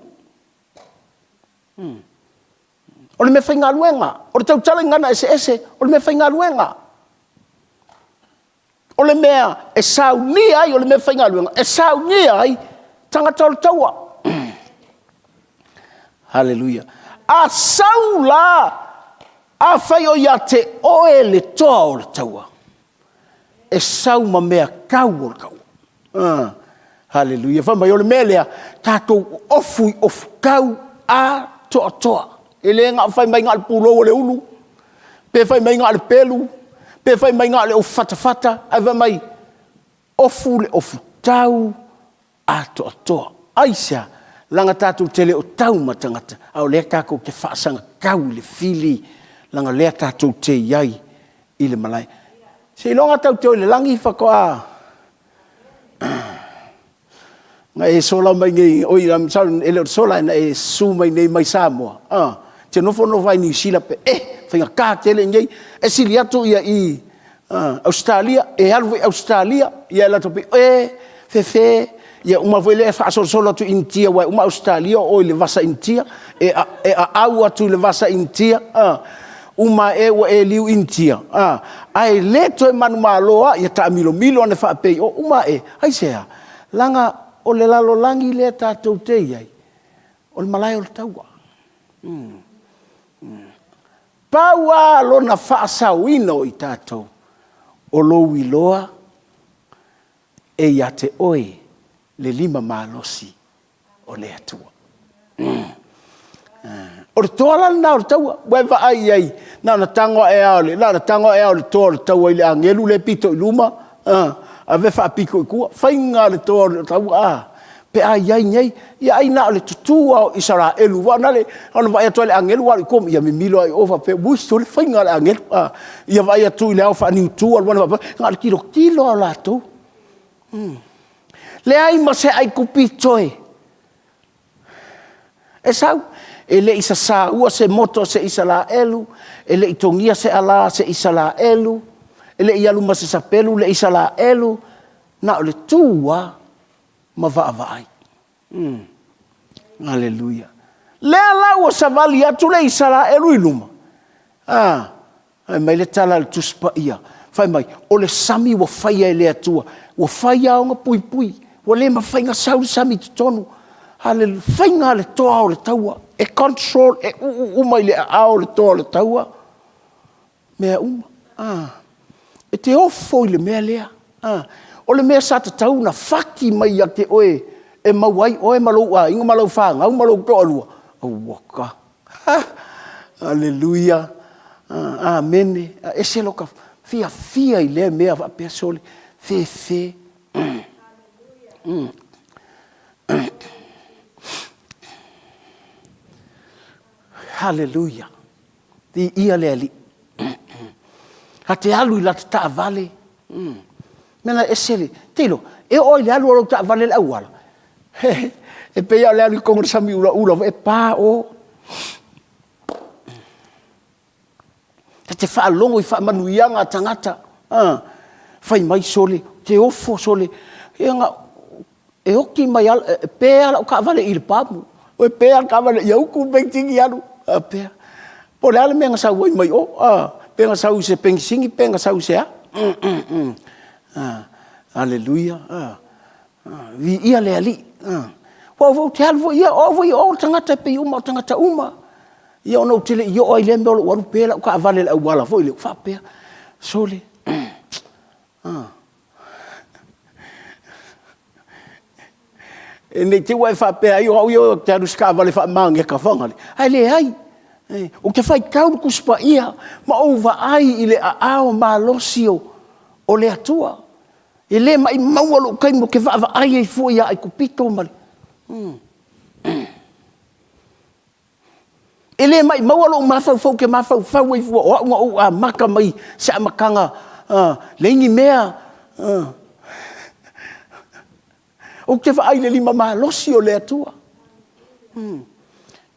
S1: O le mea faigaluega, o le tautala i gagana eseese, o le mea faigaluega. O le mea e saunia ai, o le mea faigaluega, e saunia ai tagata o le taua. Haleluia. A sau la, afai o ia te oe le toa o le taua, e sau ma mea tau o le taua. Uh, haleluia. Fai mai, o le mea lea, tatou ofu i ofu tau atoatoa. E le na o fai mai na o le pulou o le ulu, pe fai mai na o le pelu, pe fai mai na o le ofu fatafata, ae fai mai, ofu le ofu tau atoatoa. Aisea? Leaga tatou te le o tau ma tagata, a o lea tatou te faasagatau i le fili, leaga lea tatou te i ai i le malae. Seiloga tatou te o i le lagi faatoa na e sola mai nei, oi, sorry, e le o le sola, na e susu mai nei mai Samoa. Ah, te nofo nofo ai Niu Sila pe, eh, faigata tele nei, e sili atu ia i ah, Australia, e alu foi Australia, ia e latou pe, eh, fefe, ia uma foi lea faasolosolo atu i Initia, ua uma Australia o i le vasa Initia, e, a, e aau atu i le vasa Initia, ah, uma e ua e liu Initia, ah, ae le toe manumalo a, ia taamilomilo ane faapei o uma e, aisea, laga o le lalolagi lea tatou te i ai, o le malae o le taua. Mm. Mm. Pau lava lona faasaoina o i tatou, o lou iloa e ia te oe le lima malosi o le Atua. Mm. O le toa la lena o le taua, ua e vaai i ai, na ona tago ae lava o le, na ona tago ae lava o le toa o le taua i le agelu lea e pito i luma, ave faapito i tua. Faiga lava o le toa o le taua, a, pe a i ai nei, ia ai na o le tutū lava o Isaraelu foi nale, na ona vaai atu lava i le agelu alu i tua, ia mimilo lava i o faapea, ui sole, faiga lava o le agelu, a. Ia vaai atu i le ao faaniutu alu ane faapea, na o le tilotilo lava o latou. Leai ma se Aikupito e sau, e le i sasaua se moto a se Isaraelu, e le i togia se ala a se Isaraelu, e le i alu ma se sapelu le Isaraelu, na o le tu lava ma vaavaai. Aleluia. Lea la ua savali atu le Isaraelu i luma, a, fai mai le tala a le Tusi Paia, fai mai, o le sami ua faia e le Atua, ua fai lava ona puipui, ua le mafai ona sau le sami i totonu. O le faiga lava o le toa o le taua, e control, e uu uma i le aao o le toa o le taua mea uma. E te ofo i le mea lea. O le mea sa tatau ona fati mai ia te oe e maua ai oe ma lou aiga ma lau fanau ma lou toalua, aua ka, Aleluia, amene. E ese lota fiafia i lea mea faapea, sole, fefe. Haleluia! Viia le Alii. Ta te alu i lata taavale, mea la e ese le, tilo, e oo lava i le alu a lau taavale i le auala, e pei lava o le alu i totonu o le sami ulaula foi lea e pa o. Ta te faalogo i faamanuiaga a tagata, a, fai mai sole, ou te ofo sole, e oti mai lava, e pe lava lau taavale i le pamu, e pe lava le taavale ina ia utu le penisini alu faapea. Po o le a le mea na sau ai mai o, a, pe na sau i se penisini pe na sau i se a. Aleluia. Viia le Alii. Aua ou te alu foi, ia o au foi o le tagata e pei uma o tagata uma. Ia ona ou te le i oo lava i lea mea o lou alu pe lau taavale i le auala foi lea, ou faapea, sole, a, ne i te i ua e faapea ai o au ia ou te alu i se taavale faamaketa fagalea, ae leai. Ou te faitau i le Tusi Paia ma ou vaai i le aao malosi o le Atua. E le maumauina lou taimi ou te vaavaai ai fua ia Aikupito ma le… E le maumauina lou mafaufau ou te mafaufau ai fua o au na ou amata mai i se amataga leai ni mea. Ou te vaai i le lima malosi o le Atua.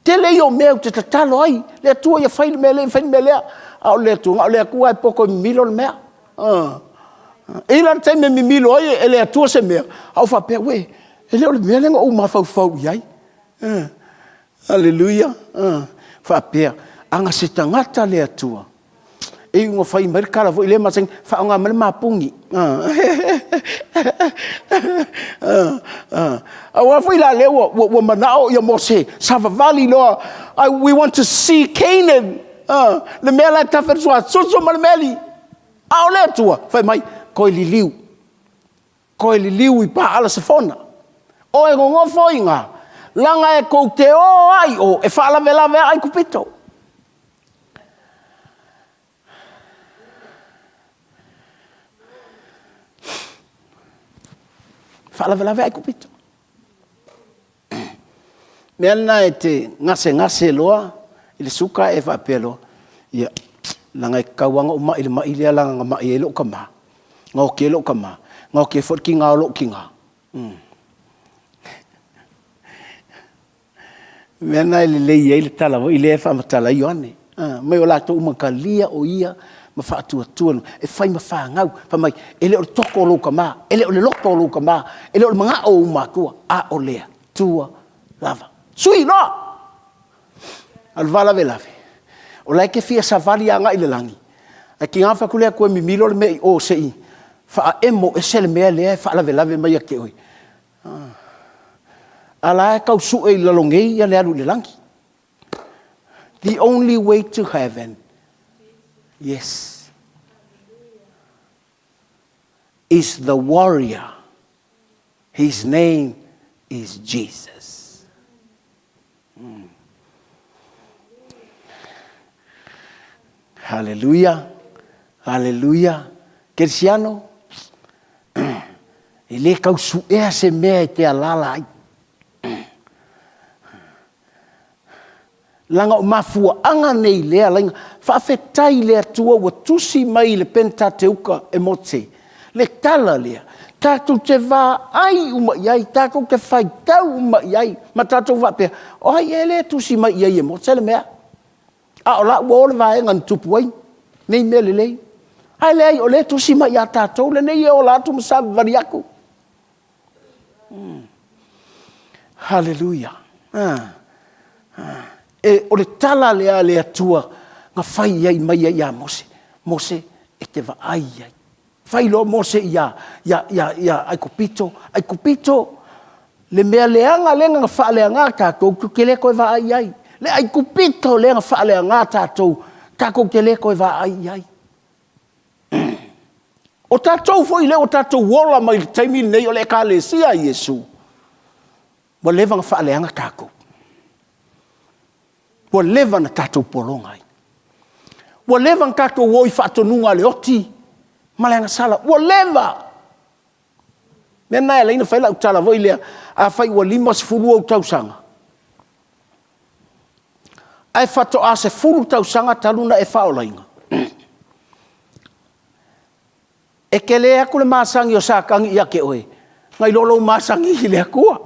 S1: Tele ia o mea ou te tatalo ai, le Atua ia fai le mea lea, fai le mea lea, a o le Atua, na o le Atua lava e poto e mimilo le mea. E i ai la le taimi e mimilo ai e le Atua se mea, ae ou faapea, uei, e le o le mea lea na ou mafaufau i ai. Aleluia. Faapea, a na se tagata le Atua, e iu ina fai mai le tala foi lea masani, faaaoga mai le mapuni. Aua foi la lea ua manao Mose savavali loa, we want to see Canaan, le mea la e tafe le suasusu ma le meli. A o le Atua, fai mai, toe liliu, toe liliu i Paala Sefona. O e nonofo i ina, leaga e tou te o lava i o e faalavelave Aikupito. Faalavelave Aikupito. O le mea lena e te gasegase loa i le suka e faapea loa, ia, leaga e tatau lava ona ou mai i le mai lea leaga na mai ai lou tama, na oti ai lou tama, na oti ai foi le tina o lou tina. O le mea lena e lelei ai le tala foi lea e faamatala ai Ioane, fai mai o latou uma na talia o ia ma faatuatua e fai ma fanau, fai mai, e le o le toto o lou tama, e le o le loto o lou tama, e le o le manao o ou matua, a o le Atua lava. Sui loa! A o le faalavelave, o la e te fia savali agai i le lagi, ae tiga ona fai atu le Atua e mimilo le mea i o se i faaemo ese le mea lea e faalavelave mai ia te oe. A o la e tau sue i lalo nei le alu i le lagi. The only way to heaven, yes, is the warrior. His name is Jesus. Haleluia! Haleluia! Kerisiano, e le tau suea se mea e te alaala ai. Leaga o mafuaaga nei lea laina. Faafetai i le Atua ua tusi mai i le Penitateuka e Mose le tala lea, tatou te vaai uma i ai, tatou te faitau uma i ai, ma tatou faapea, o ai ea lea e tusi mai i ai e Mose le mea? A o la ua o le vaega na tupu ai nei mea lelei. Ae leai o lea e tusi mai ia tatou lenei e ola atu ma savavali atu. Haleluia. Ah. Ah. E, o le tala lea a le Atua na fai ai mai ai ia Mose. Mose, e te vaai ai. Fai loa Mose ia, ia, ia, ia Aikupito. Aikupito, le mea leaga lea na faaleaga tatou, tatou te le toe vaai i ai. Le Aikupito lea na faaleaga tatou, tatou te le toe vaai i ai. O tatou foi lea ua tatou ola mai i le taimi lenei o le Ekalesia a Iesu, ua leva ona faaleaga tatou. Ua leva ona tatou pologa ai. Ua leva ona tatou o i faatonuga a le oti ma le agasala. Ua leva! O le mea lena e ala ai ona fai lau tala foi lea, afai ua 50 ou tausaga, ae faatoa 10 tausaga talu ona e faaolaina, e tele atu le masani o Satani ia te oe, nai lo lou masani i le Atua.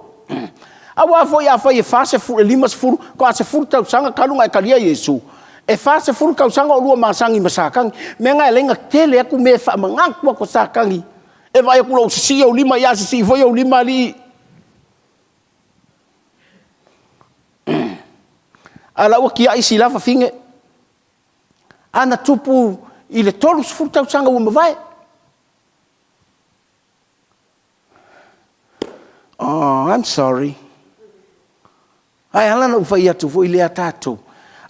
S1: Aua foi afai e 40, 50, faatoa 10 tausaga talu ona e talia Iesu, e 40 tausaga o oulua masani ma Satani. O le mea lena e ala ai ona tele atu mea e faamanatu atu e Satani, e vaai atu loa ua sisii ou lima, ia sisii foi ou lima alii. A o la ua tiai si la fafine. A na tupu i le 30 tausaga ua mavae. Oh, I'm sorry. Ae ala ona ou fai atu foi lea tatou,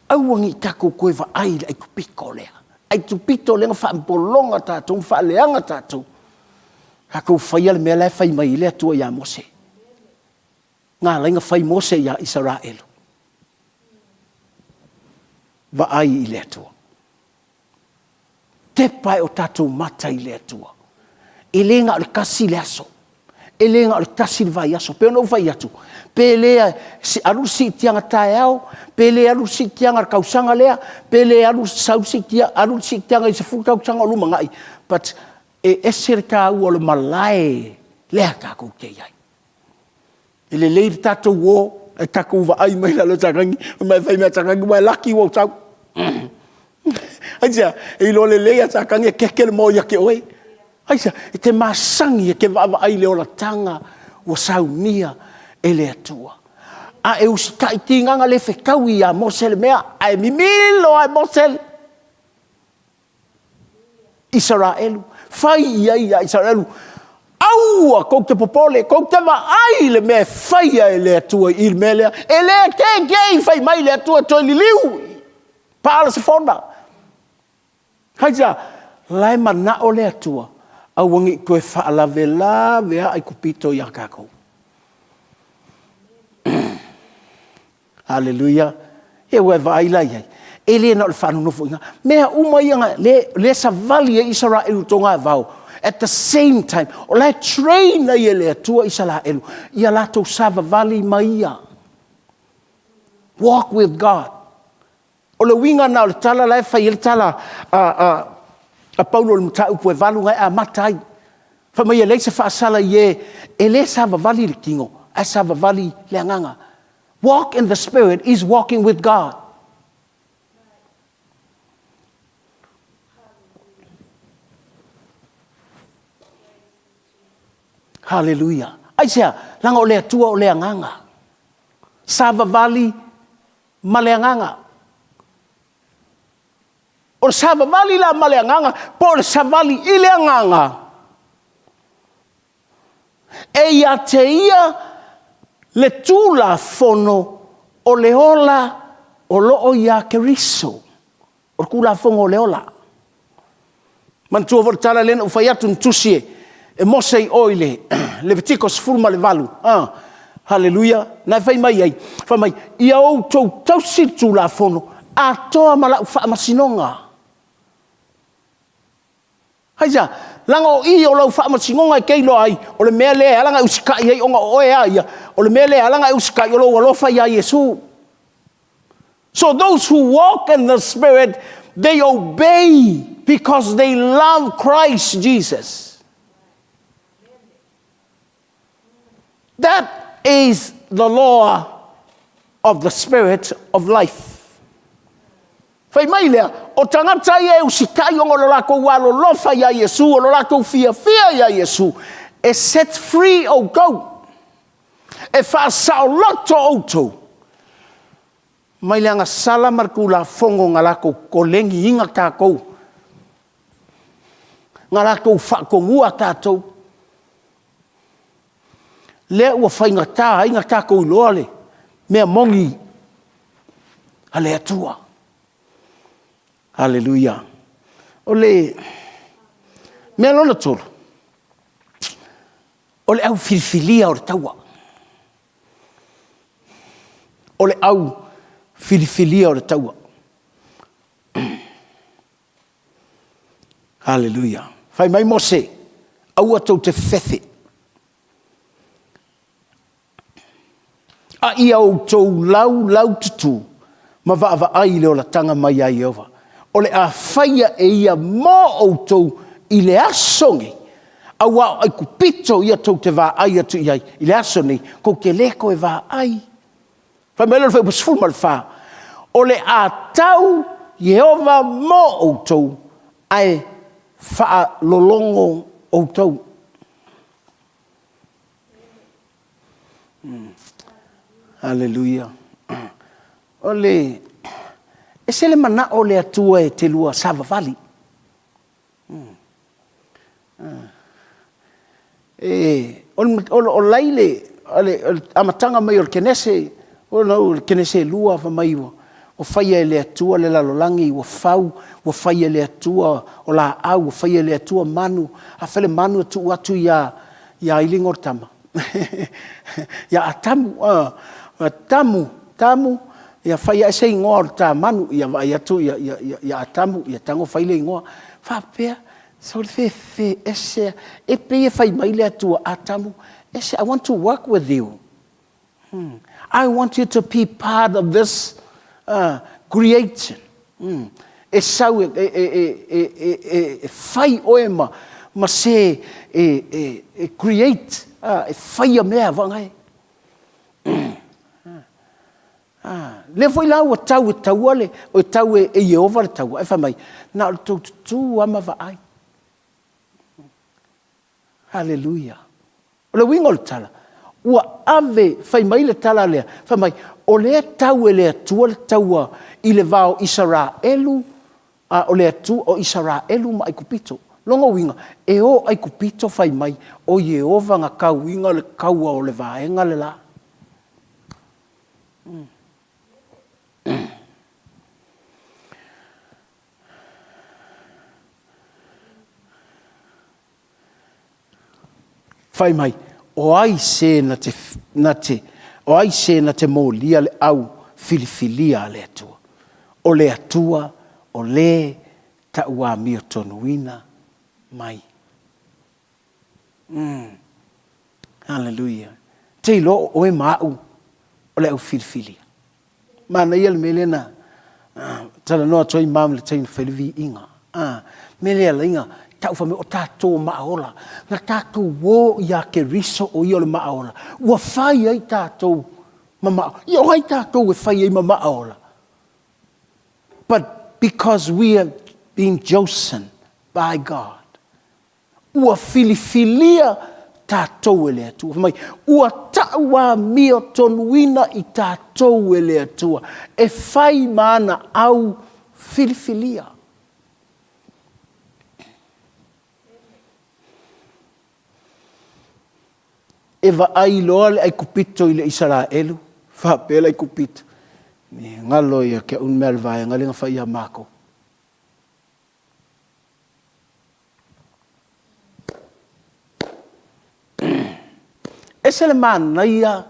S1: aua ne i tatou toe vaai i le aitopito lea. Aitopito lea na faapologa tatou ma faaleaga tatou. Tatou faia le mea la e fai mai ai le Atua ia Mose. Na ala ai ona fai Mose ia Isaraelu. Vaai i le Atua. Tepa e o tatou mata i le Atua. E le na o le tasi le aso. E le na o le tasi le vaiaso. E pei ona ou fai atu, pe le alu le siitiaga taeao, pe le alu le siitiaga i le tausaga lea, pe le alu, sau le siitiaga, alu le siitiaga i le 10 tausaga o lumanai, but e ese le taua o le malae lea tatou te i ai. E lelei le tatou o, ae tatou vaai mai lalo e Satani, fai mai fai mai Satani, ua e laki ua ou sau. Aisea? E iloa lelei lava e Satani e keke le moa ia te oe. Aisea? E te masani e te vaavaai i le olataga ua saunia e le Atua. A e usitai tigaga le fetaui ia Mose le mea, ae mimilo lava e Mose Isaraelu, fai i ai ia Isaraelu, aua tou te popole, tou te vaai i le mea e faia e le Atua i le mea lea. E le teitei fai mai le Atua toe liliu, paala sefona. Aisea? La e manao le Atua, aua ne i toe faalavelave Aikupito ia tatou. Aleluia. Ia ua e vaai la i ai, e le na o le faanonofo i ina. Mea uma ia na, lea, lea savali ai Isaraelu i togavao, at the same time, o la e train ai e le Atua Isaraelu, ia latou savavali ma Ia. Walk with God. O le uiga lena o le tala la e fai ai le tala a, a, a Paulo i le mataupu e valu na e amata ai. Fai mai e leai se faasala i e, e le savavali i le tino, ae savavali le agaga. Walk in the spirit is walking with God. Hallelujah. Aisea, leaga o le Atua o le agaga. Savavali ma le agaga. O le savavali la ma le agaga, po o le savali i le agaga, e ia te ia le Tulafono o le ola o lo o ia Keriso. O le Tulafono o le ola. Manatua foi le tala lea na ou fai atu na tusi e Mose i o i le Levitiko 18. Ah, haleluia. Na e fai mai ai, fai mai, ia outou tausi le Tulafono atoa ma lau faamasinoga. Aisea? Leaga o i o lau faamasinoga e te iloa ai, o le mea lea e ala ona e usitai ai ona o oe a ia, o le mea lea e ala ona e usitai o lou alofa ia Iesu. So those who walk in the Spirit, they obey because they love Christ Jesus. That is the law of the Spirit of life. Fai mai lea, o tagata ia e usitai ona o lo latou alolofa iā Iesu, o lo latou fiafia iā Iesu, e set free outou, e faasaoloto outou mai le agasala ma le Tulafono na latou koleniina tatou, na latou faatonua tatou. Lea ua faigata ai ona tatou iloa le mea moni a le Atua. Aleluia. O le mea lona tolu, o le au filifilia o le taua. O le au filifilia o le taua. Haleluia. Fai mai Mose, aua tou te fefefe, a ia outou laulaututu ma vaavaai i le olataga mai ia Ieova, o le a faia e ia mo outou i le aso nei, aua o Aikupito ia tou te vaai atu i ai i le aso nei, tou te le toe vaai. Fai mai le Fuaiupu 14, O le a tau Ieova mo outou, ae faalologo outou. Aleluia. O le ese le manao o le Atua e te lua savavali. E, o lai le amataga mai o le Kenese, o le Kenese e 2, fai mai ua faia e le Atua le lalolagi, ua fau, ua faia e le Atua o laau, ua faia e le Atua manu. A fai le manu e tuu atu ia ai le igoa o le tama? Ia Atamu. Tamu, Tamu, ia fai ae se igoa o le ta manu, ia vaai atu ia Atamu, ia tago fai le igoa. Faapea, sole fefe ese, e pei e fai mai le Atua, Atamu, ese, I want to work with you. I want you to be part of this creation. E sau e, e, e, e, e, e, e fai oe ma, ma se e, e, e create, e faia mea vagai. Lea foi la ua tau e taua le, e tau e Ieova le taua, ae fai mai, na o le tou tutū lava ma vaai. Haleluia. O le uiga o le tala, ua ave, fai mai le tala lea, fai mai, o lea tau e le Atua le taua i le va o Isaraelu, a o le Atua, o Isaraelu ma Aikupito. Lona uiga, e o Aikupito fai mai, o Ieova na tauina le taua o le vaega le la. Fai mai, o ai se na te, na te, o ai se na te molia le au filifilia a le Atua? O le Atua o le tauamiotonuina mai. Mm. Hallelujah. Te iloa o oe ma au o le au filifilia. Manaia le mea lea na talanoa atu ai ma le taimi fai le viiga. Mea lea laiga tau fai mai o tatou maaola. Na tatou o ia Keriso o ia o le maaola. Ua fai ai tatou ma maaola. Ia o ai tatou e fai ai ma maaola? But because we have been chosen by God. Ua filifilia tatou e le Atua. Fai mai, ua tauamiotonuina i tatou e le Atua, e fai ma ana au filifilia. E vaai loa le Aikupito i le Isaraelu, faapea le Aikupito, E galo ia te au le mea a le vaega lea na fai ia matou. Ese le manaia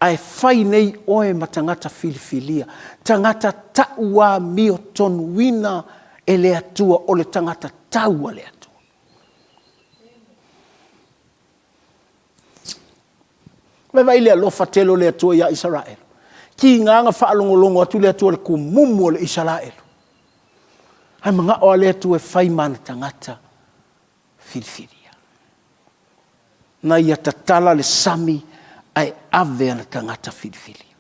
S1: ae fai nei oe ma tagata filifilia, tagata tauamiotonuina e le Atua, o le tagata tau a le Atua. Vaivai le alofa tele o le Atua iā Isaraelu. Tiga na faalogologo atu le Atua i le kumumu o le Isaraelu. Ae manao lava le Atua e fai ma ana tagata filifilia. Na ia tatala le sami ae ave ana tagata filifilia.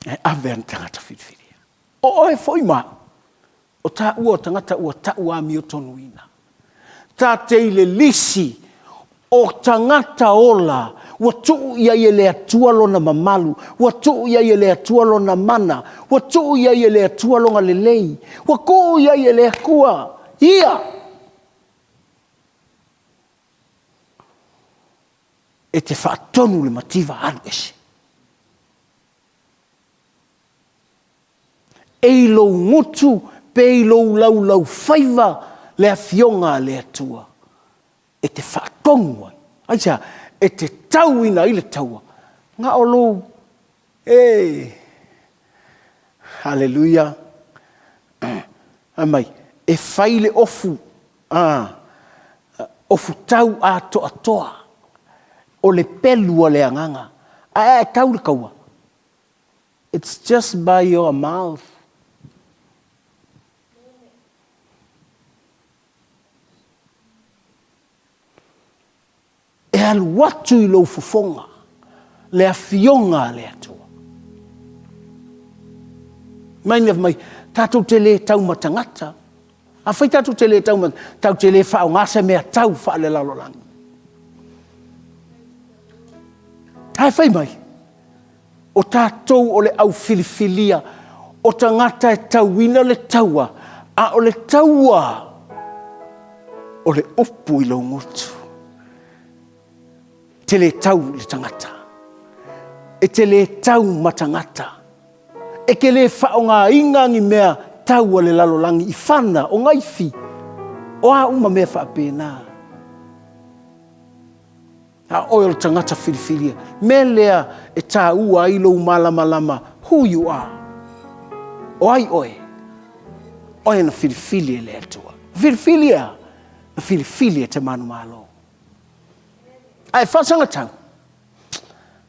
S1: Ae ave ana tagata filifilia. O oe foi ma au, o taua o tagata ua tau amiotonuina. Ta te i le lisi o tagata ola ua tuu i ai e le Atua lona mamalu, ua tuu i ai e le Atua lona mana, ua tuu i ai e le Atua lona lelei, ua tuu i ai e le Atua ia e te faatonu le mativa alu ese. E i lou gutu pe i lou laulaufaiva le Afioga a le Atua e te faatonu ai. Aisea? E te tauina ai le taua, na o lou, e, haleluia, fai mai, e fai le ofu, a, ofu tau atoatoa o le pelu a le agaga, ae a e tau le taua, It's just by your mouth. E alu atu i lou fofoga le afioga a le Atua. Mai mea mai, tatou te le tau ma tagata. Afai tatou te le tau ma, tatou te le faaaoga se mea tau faalelalolagi. Ae fai mai, O tatou o le au filifilia, o tagata e tauina le taua, a o le taua o le upu i lou gutu. E te le tau i le tagata. E te le tau ma tagata. E te le faaaogaina ni mea tau a le lalolagi i fana, o naifi, o a uma mea faapena. A oe o le tagata filifilia, mea lea e taua ai lou malamalama who you are. O ai oe? Oe na filifili e le Atua. Filifili e a? Na filifili e te manumalo. Ae faasagatau.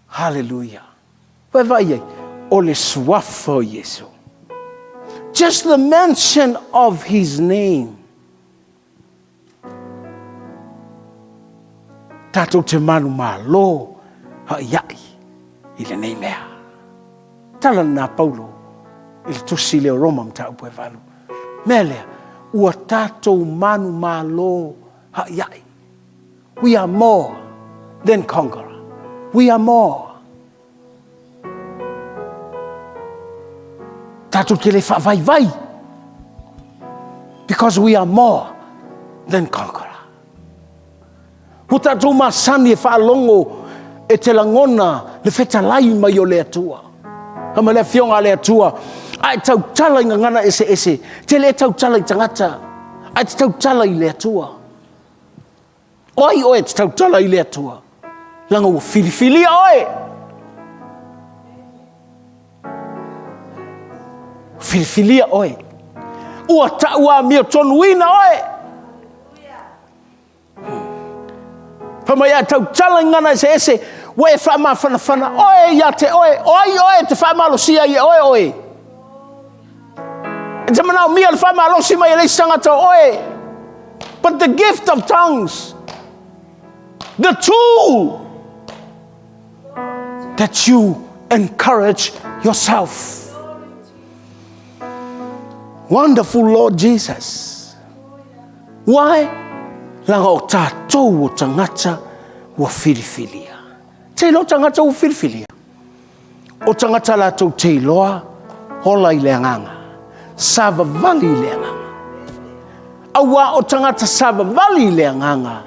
S1: Hallelujah. Vaai ai, o le suafa o Iesu. Just the mention of his name. Tatou te manumalo haʻihaʻi i lenei mea. Tala lena Paulo i le tusi lea o Roma mataupu e valu. Mea lea, ua tatou manumalo haʻihaʻi. We are more than conqueror. We are more. Tatou te le faavaivai. Because we are more than conqueror. Ua tatou masani e faalogo e te lagona le fetalai mai o le Atua. Kama le afioga a le Atua, a e tautala i gagana eseese, te le tautala i tagata, a e te tautala i le Atua. O ai oe e te tautala i le Atua? Leaga ua filifilia oe. Filifilia oe. Ua tau amiotonuina oe. Fai mai a tautala i gagana eseese, ua e faamafanafana oe ia te oe, o ai oe e te faamalosia ai e oe oe? E te manaomia le faamalosi mai e le isi tagata o oe. But the gift of tongues, the tool that you encourage yourself. Wonderful Lord Jesus. Why? Leaga o tatou o tagata ua filifilia. Te iloa tagata ua filifilia. O tagata latou te iloa hola i le agaga. Savavali i le agaga. Auā o tagata savavali i le agaga.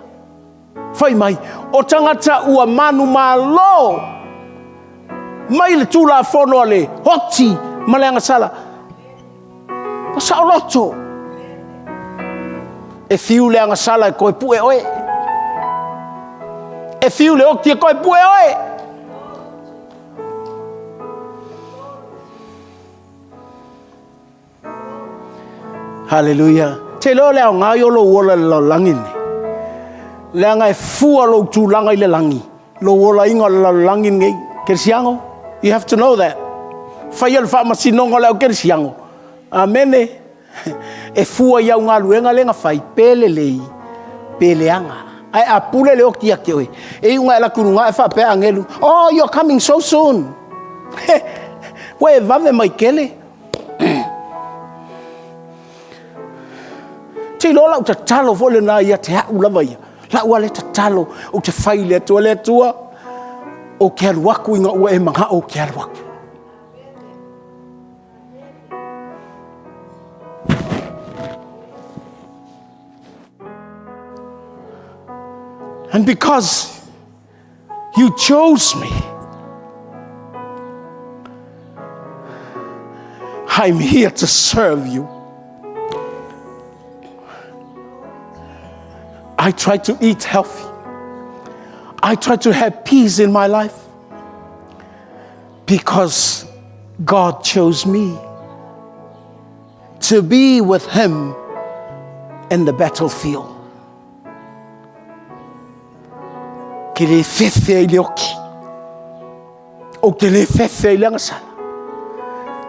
S1: Fai mai, o tagata ua manumalo mai le Tulafono a le oti ma le agasala. Ua saoloto. E fiu le agasala e toe pue oe. E fiu le oti e toe pue oe. Haleluia. Te iloa le aoga i o lou ola i le lalolagi lenei. Leaga e fua lou tulaga i le lagi, lou olaina o le lalolagi lenei. Kerisiano, you have to know that. Faia le faamasinoga o le au kerisiano. Amene. E fua i au galuega lea na fai, pe lelei, pe leaga. Ae a pule le oti ia te oe, e iu ina e alu atu i luga ae faapea agelu, Oh, you're coming so soon. Ua e vave mai tele. Te iloa lau tatalo foi lena ia te au lava ia. Lau lava lea tatalo, ou te fai i le Atua, le Atua, ou te alu atu ina ua e manao ou te alu atu. And because you chose me, I'm here to serve you. I try to eat healthy. I try to have peace in my life because God chose me to be with Him in the battlefield. Ke le fefe i le oki. Ou te le fefe i le agasala.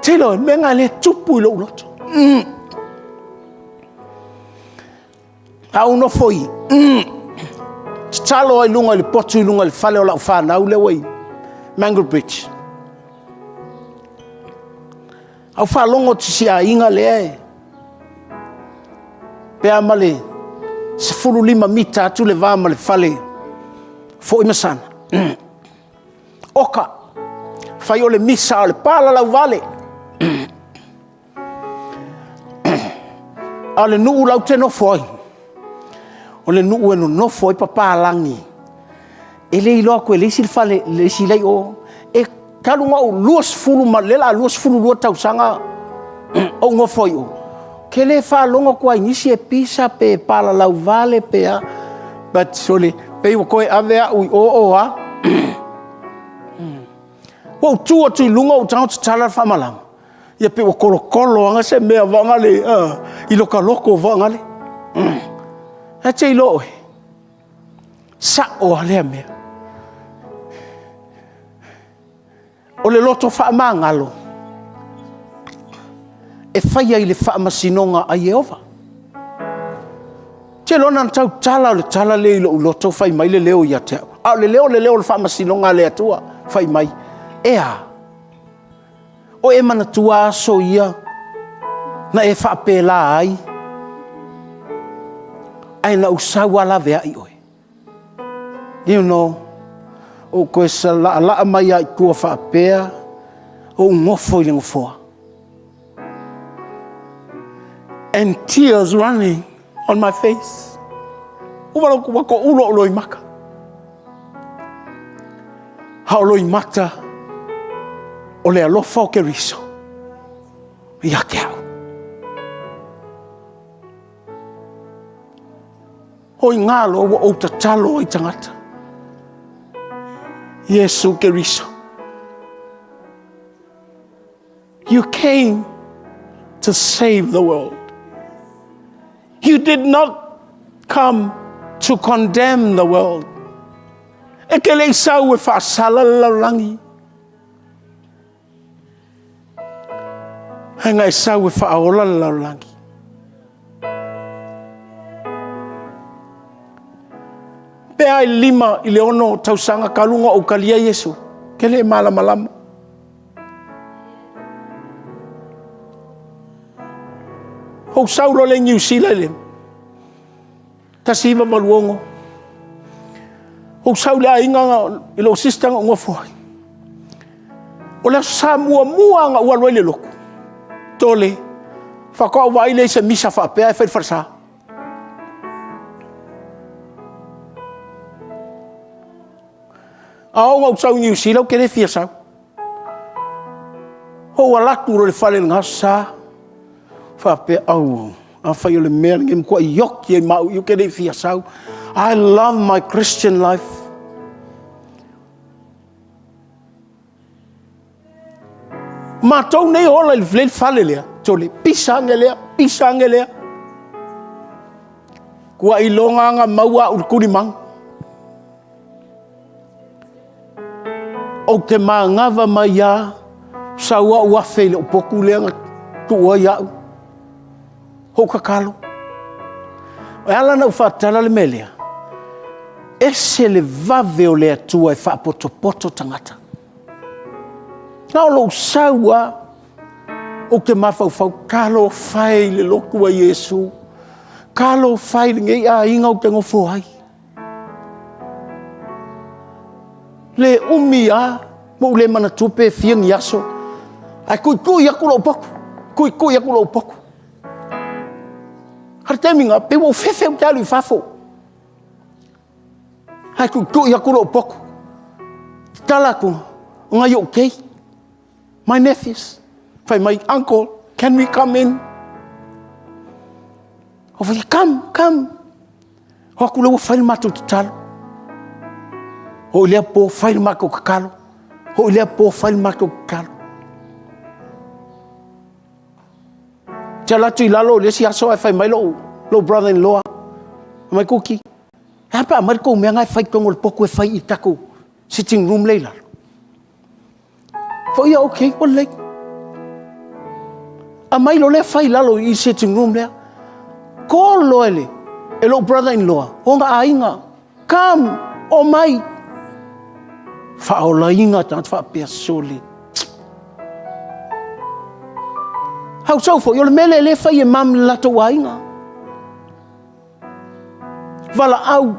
S1: Tilo, me ngā le tupu i lou loto. Mm. A ou nofo i, mm, tatalo ai luga i le potu i luga i le fale o lau whanau lea ua i Mango Bridge. Au faalogo te si aiga lea e pe a ma le 15 mita atu le va ma le fale foi masana. Mm. Oka, fai o le misa o le palalau vale. A o le nuu lau te nofo ai, o le nuu e nonofo ai papalagi. E le iloa atu e le isi le fale, le isi lei o. E talu na ou 20 ma le la 22 tausaga ou nofo ai o. Ke le faalogo atu ai nisi e pisa pe palalau vale pe a. But so le, pei ua toe ave au i o o a. Ua ou tu atu i luga ou tago tatala le faamalama. Ia pe ua kolokolo anga se mea vaga le, uh, i loka loko vaga le. Mm. E te ilo oe. Sa'o a lea mea. O le loto faamagalo e faia i le faamasinoga a Ieova. Te lona na tautala o le tala lea i lou loto fai mai le leo ia te au. A o le leo le leo o le faamasinoga a le Atua fai mai, e a? O e manatua aso ia na e faapelā ai, ae na ou sau a laveai oe. You know, ou toe laalaa mai lava i tua faapea, ou nofo i le nofoa. And tears running on my face. Ua ua toʻulu ou loimata. A o loimata o le alofa o Keriso ia te au. Hoi ngalo ua ou tatalo ai tagata. Iesu Keriso. You came to save the world. You did not come to condemn the world. E ke le sau e whaasala le lalolagi. Ae na e sau e whaaola le lalolagi. Pe ai lima i le ono tausaga talu ona ou talia Iesu, ke le malamalama. Ou sau loa le Niu Sila i le 1986. Ou sau i le aiga i lou sister na ou nofo ai. O le aso sa muamua na ou alu ai i le lotu, tole, faatoa ou vaai lea i se misa faapea e fai i le falesa. A oo ina ou sau i Niu Sila, ou te le fia sau. Ou alu atu loa i le fale i lena sa, faapea, au, afai o le mea lenei e matuai ioki ai ma au i, ou te le fia sau. I love my Christian life. Matou nei ola i le fale lea, tole, pisa ane lea, pisa ane lea. Kua iloga anga maua au le tulimaga. Ou te magava mai a sau au afe i lou potu lea na tuu ai au. Ou tatalo. E ala ona ou faatatala le mea lea, ese le vave o le Atua e faapotopoto tagata. Na o lou sau lava, ou te mafaufau, talofa e i le lotu a Iesu, talofa e i lenei aiga ou te nofo ai. Le umi lava, ua ou le manatua pe fia ni aso, ae tuitui atu lou potu, tuitui atu lou potu. A o le taimi lena, pei ua ou fefe ou te alu i fafo. Ae tuitui atu lou potu, tatala atu, o nai ou keiki, my nephews, fai mai, uncle, can we come in? Ou fai atu, come, come. O atu lea ua fai le matou tatalo. Oo i lea po fai le matou tatalo. Oo i lea po fai le matou tatalo. Ou te alu atu i lalo i le isi aso ae fai mai lou brother-in-law, fai mai, Kuki, e a pe a aumai le tou mea lena e fai i totonu o le potu e fai i le tatou sitting room lea i lalo? Foi ia, okay, ua lelei. Aumai loa lea fai i lalo i le sitting room lea. Call loa e lou brother-in-law, ona aiga, come, omai. Faaolaina tagata faapea, sole. Au sau foi, o le mea lea e fai e mum i le latou aiga. Valaau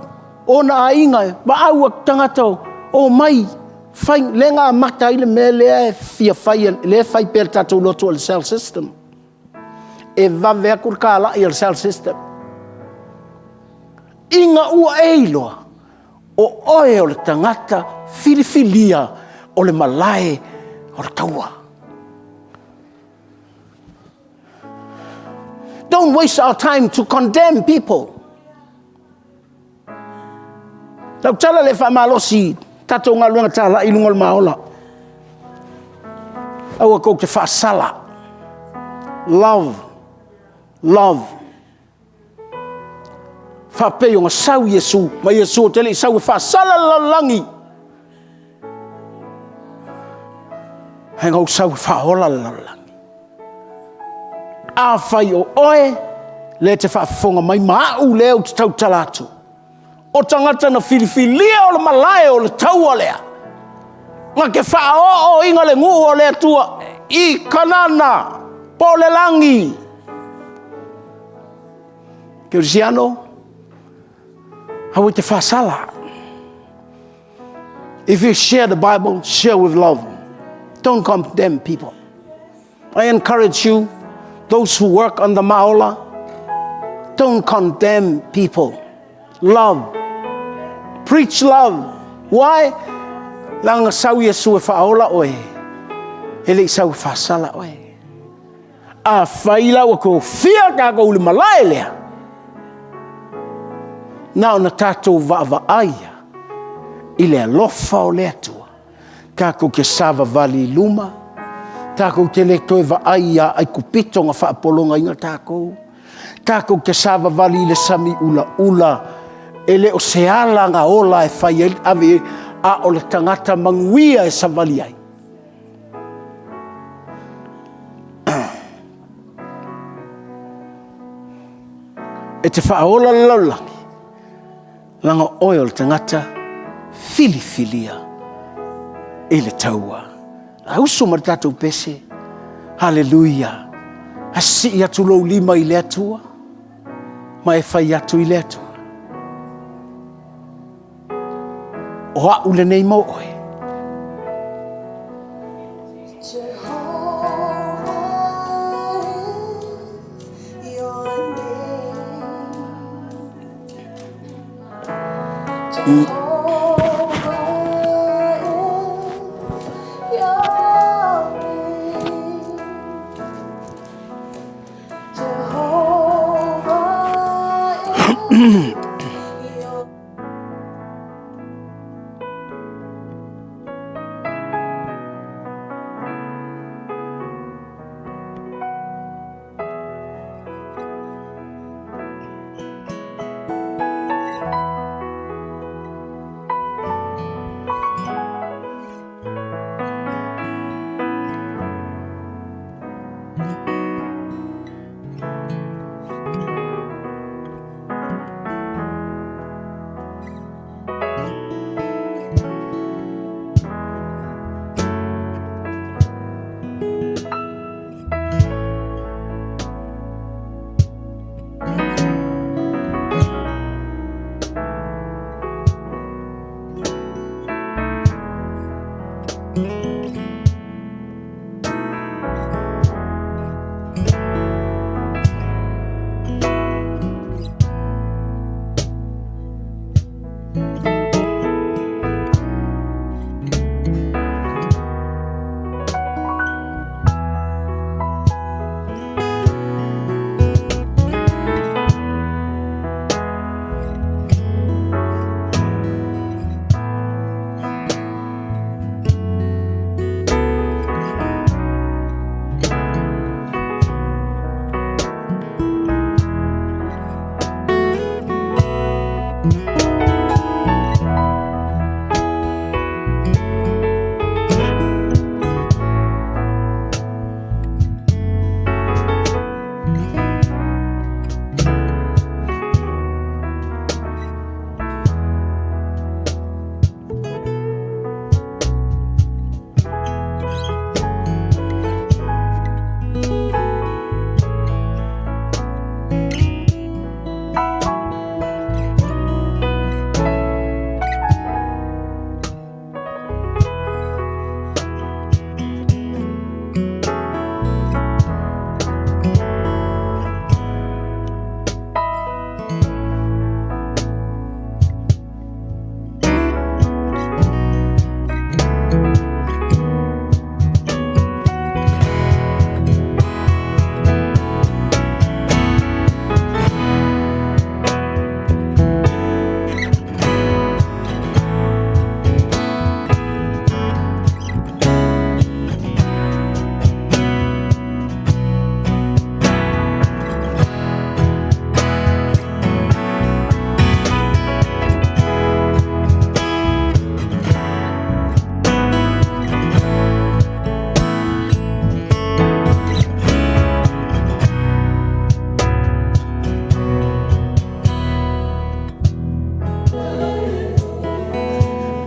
S1: ona aiga, valaau atu tagata, omai, fai, lea na amata ai le mea lea e fia fai, lea e fai pea e le tatou lotu o le cell system. E vave atu le talai o le cell system. Ina ua e iloa, o oe o le tagata filifilia o le malae o le taua. Don't waste our time to condemn people. Lau tala le faamalosi tatou galuega talai i luga o le maola. Aua tou te faasala. Love, love. Faapei ona sau Iesu, ma Iesu ou te le i sau e faasala le lalolagi, ae na ou sau e faaola le lalolagi. Afai o oe lea e te faafofoga mai ma au lea ou te tautala atu, o tagata na filifilia o le malae o le taua lea, na te faaooina le nuu o le Atua i Kanana po o le lagi. Kerisiano, aua e te faasala. If you share the Bible, share with love. Don't condemn people. I encourage you, those who work on the Maola, don't condemn people. Love. Preach love. Why? Leaga sau Iesu e faaola oe, e le i sau e faasala oe. Afai la ua tofia tatou i le malae lea, na ona tatou vaavaai i le alofa o le Atua, tatou te savavali i luma, tatou te le toe vaai ia Aikupito na faapologaina tatou, tatou te savavali i le sami ulaula, e le o se ala na ola e fai ai, ave ai, a o le tagata manuia e savali ai. E te faaola le lalolagi, leaga oe o le tagata filifilia i le taua. A usu ma le tatou pese, haleluia, a sii atu lou lima i le Atua, ma e fai atu i le Atua. O au lenei mo oe.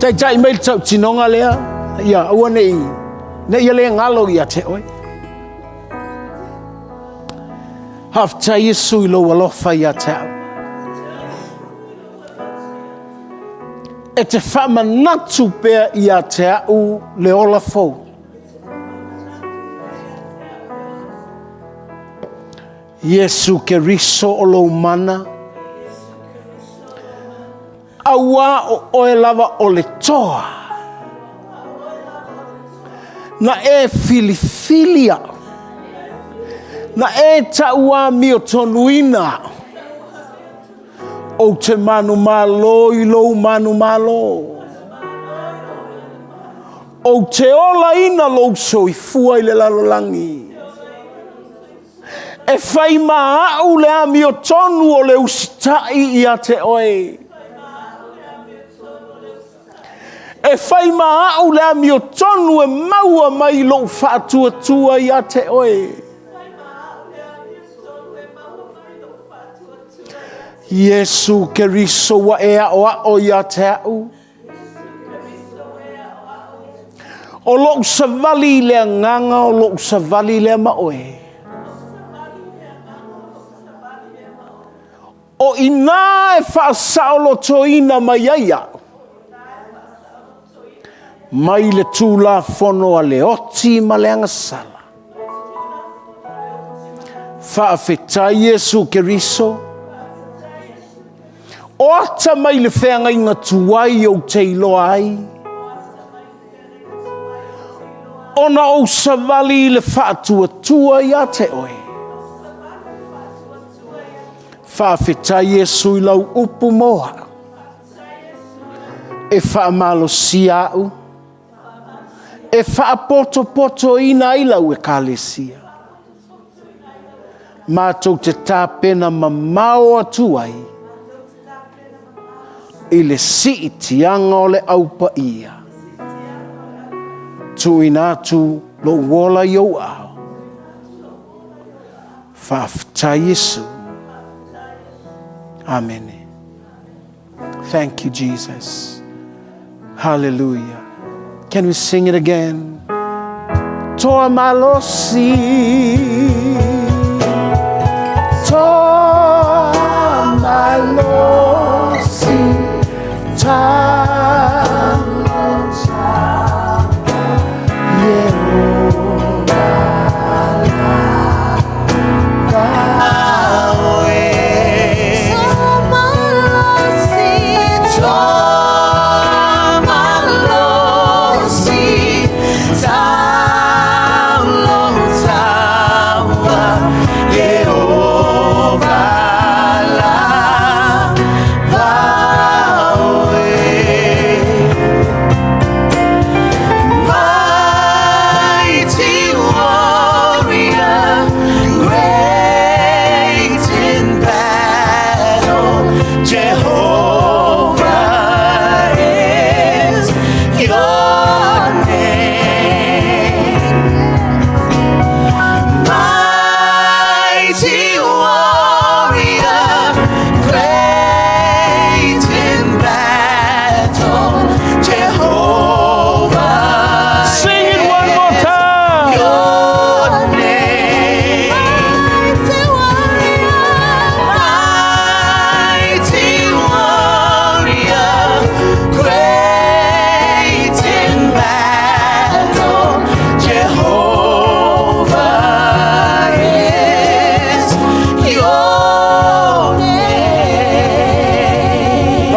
S1: Taitai mai le tautinoga lea, ia aua ne i, ne i le galo ia te oe. Faafetai Iesu i lou alofa ia te au. E te faamanatu pea ia te au le ola fou. Iesu Keriso o lou mana, auā o oe lava o le toa. Na e filifili au, na e tauamiotonuina au, ou te manumalo i lou manumalo. Ou te olaina lou soifua i le lalolagi. E fai ma au le amiotonu o le usitai ia te oe. E fai ma au le amiotonu e maua mai lou faatuatua ia te oe. Iesu Keriso ua e aoao ia te au. O lou savali i le agaga o lou savali lea ma oe. O i ina e faasaolotoina mai ai au mai le Tulafono a le oti ma le agasala. Faafetai Iesu Keriso. O ata mai le feagaiga tuai ou te iloa ai, ona ou savali i le faatuatua ia te oe. Faafetai Iesu i lau upu mo au, e faamalosia au, e faapotopotoina ai lau Ekalesia. Matou te tapena mamao atu ai i le siitiaga o le Au Paia. Tuuina atu lou ola i ou aao. Faafetai Iesu. Amene. Thank you, Jesus. Hallelujah. Can we sing it again? Toa malosi. Toa malosi. Sing it one more time.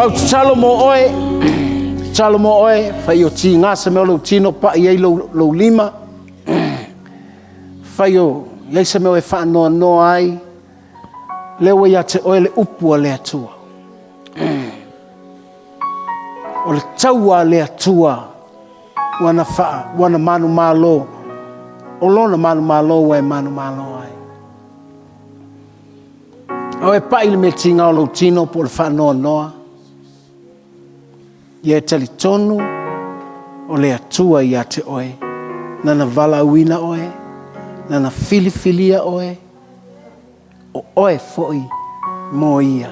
S1: Lau tatalo mo oe, tatalo mo oe, fai o tiga se mea o lou tino paʻi ai lou, lou lima, fai o iai se mea o e faanoanoa ai, lea ua ia te oe le upu a le Atua. O le taua a le Atua ua na faa, ua na manumalo, o lona manumalo ua e manumalo ai. Aua e paʻi le mea tiga o lou tino po o le faanoanoa. Ia e talitonu o le Atua ia te oe, nana valaauina oe, nana filifilia oe, o oe foi mo ia.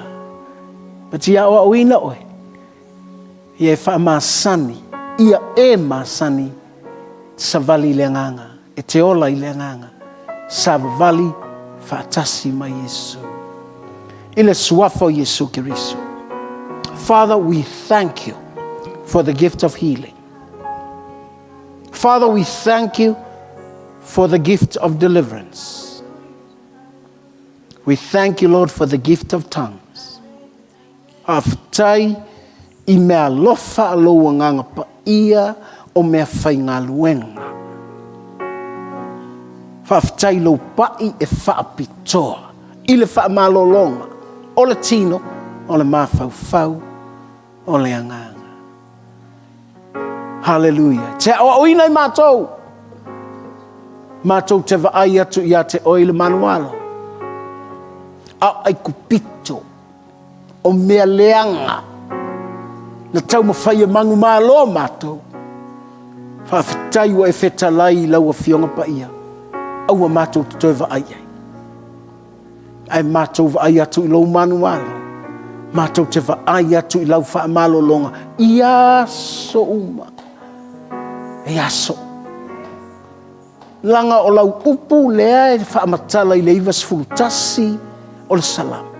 S1: But ia aoaoina oe. Ia e faamasani, ia e masani te savali i le Agaga, e te ola i le Agaga, savavali faatasi ma Iesu. I le Suafa o Iesu Keriso. Father, we thank you for the gift of healing. Father, we thank you for the gift of deliverance. We thank you, Lord, for the gift of tongues. Faafetai i meaalofa a lou Agaga Paia o meafaigaluega. Faafetai i lou pai e faapitoa i le faamalologa o le tino, o le mafaufau, o le agaga. Haleluia. Te aoaoina i matou. Matou te vaai atu ia te oe i le malualo. A o Aikupito, o mea leaga na taumafai e manumalo matou. Faafetai ua e fetalai i lau Afioga Paia, aua matou te toe vaai i ai. Ae matou vaai atu i lou manualo, matou te vaai atu i lau faamalologa i aso uma, i aso uma. Leaga o lau upu lea e faamatala i le 91 o le Salamo.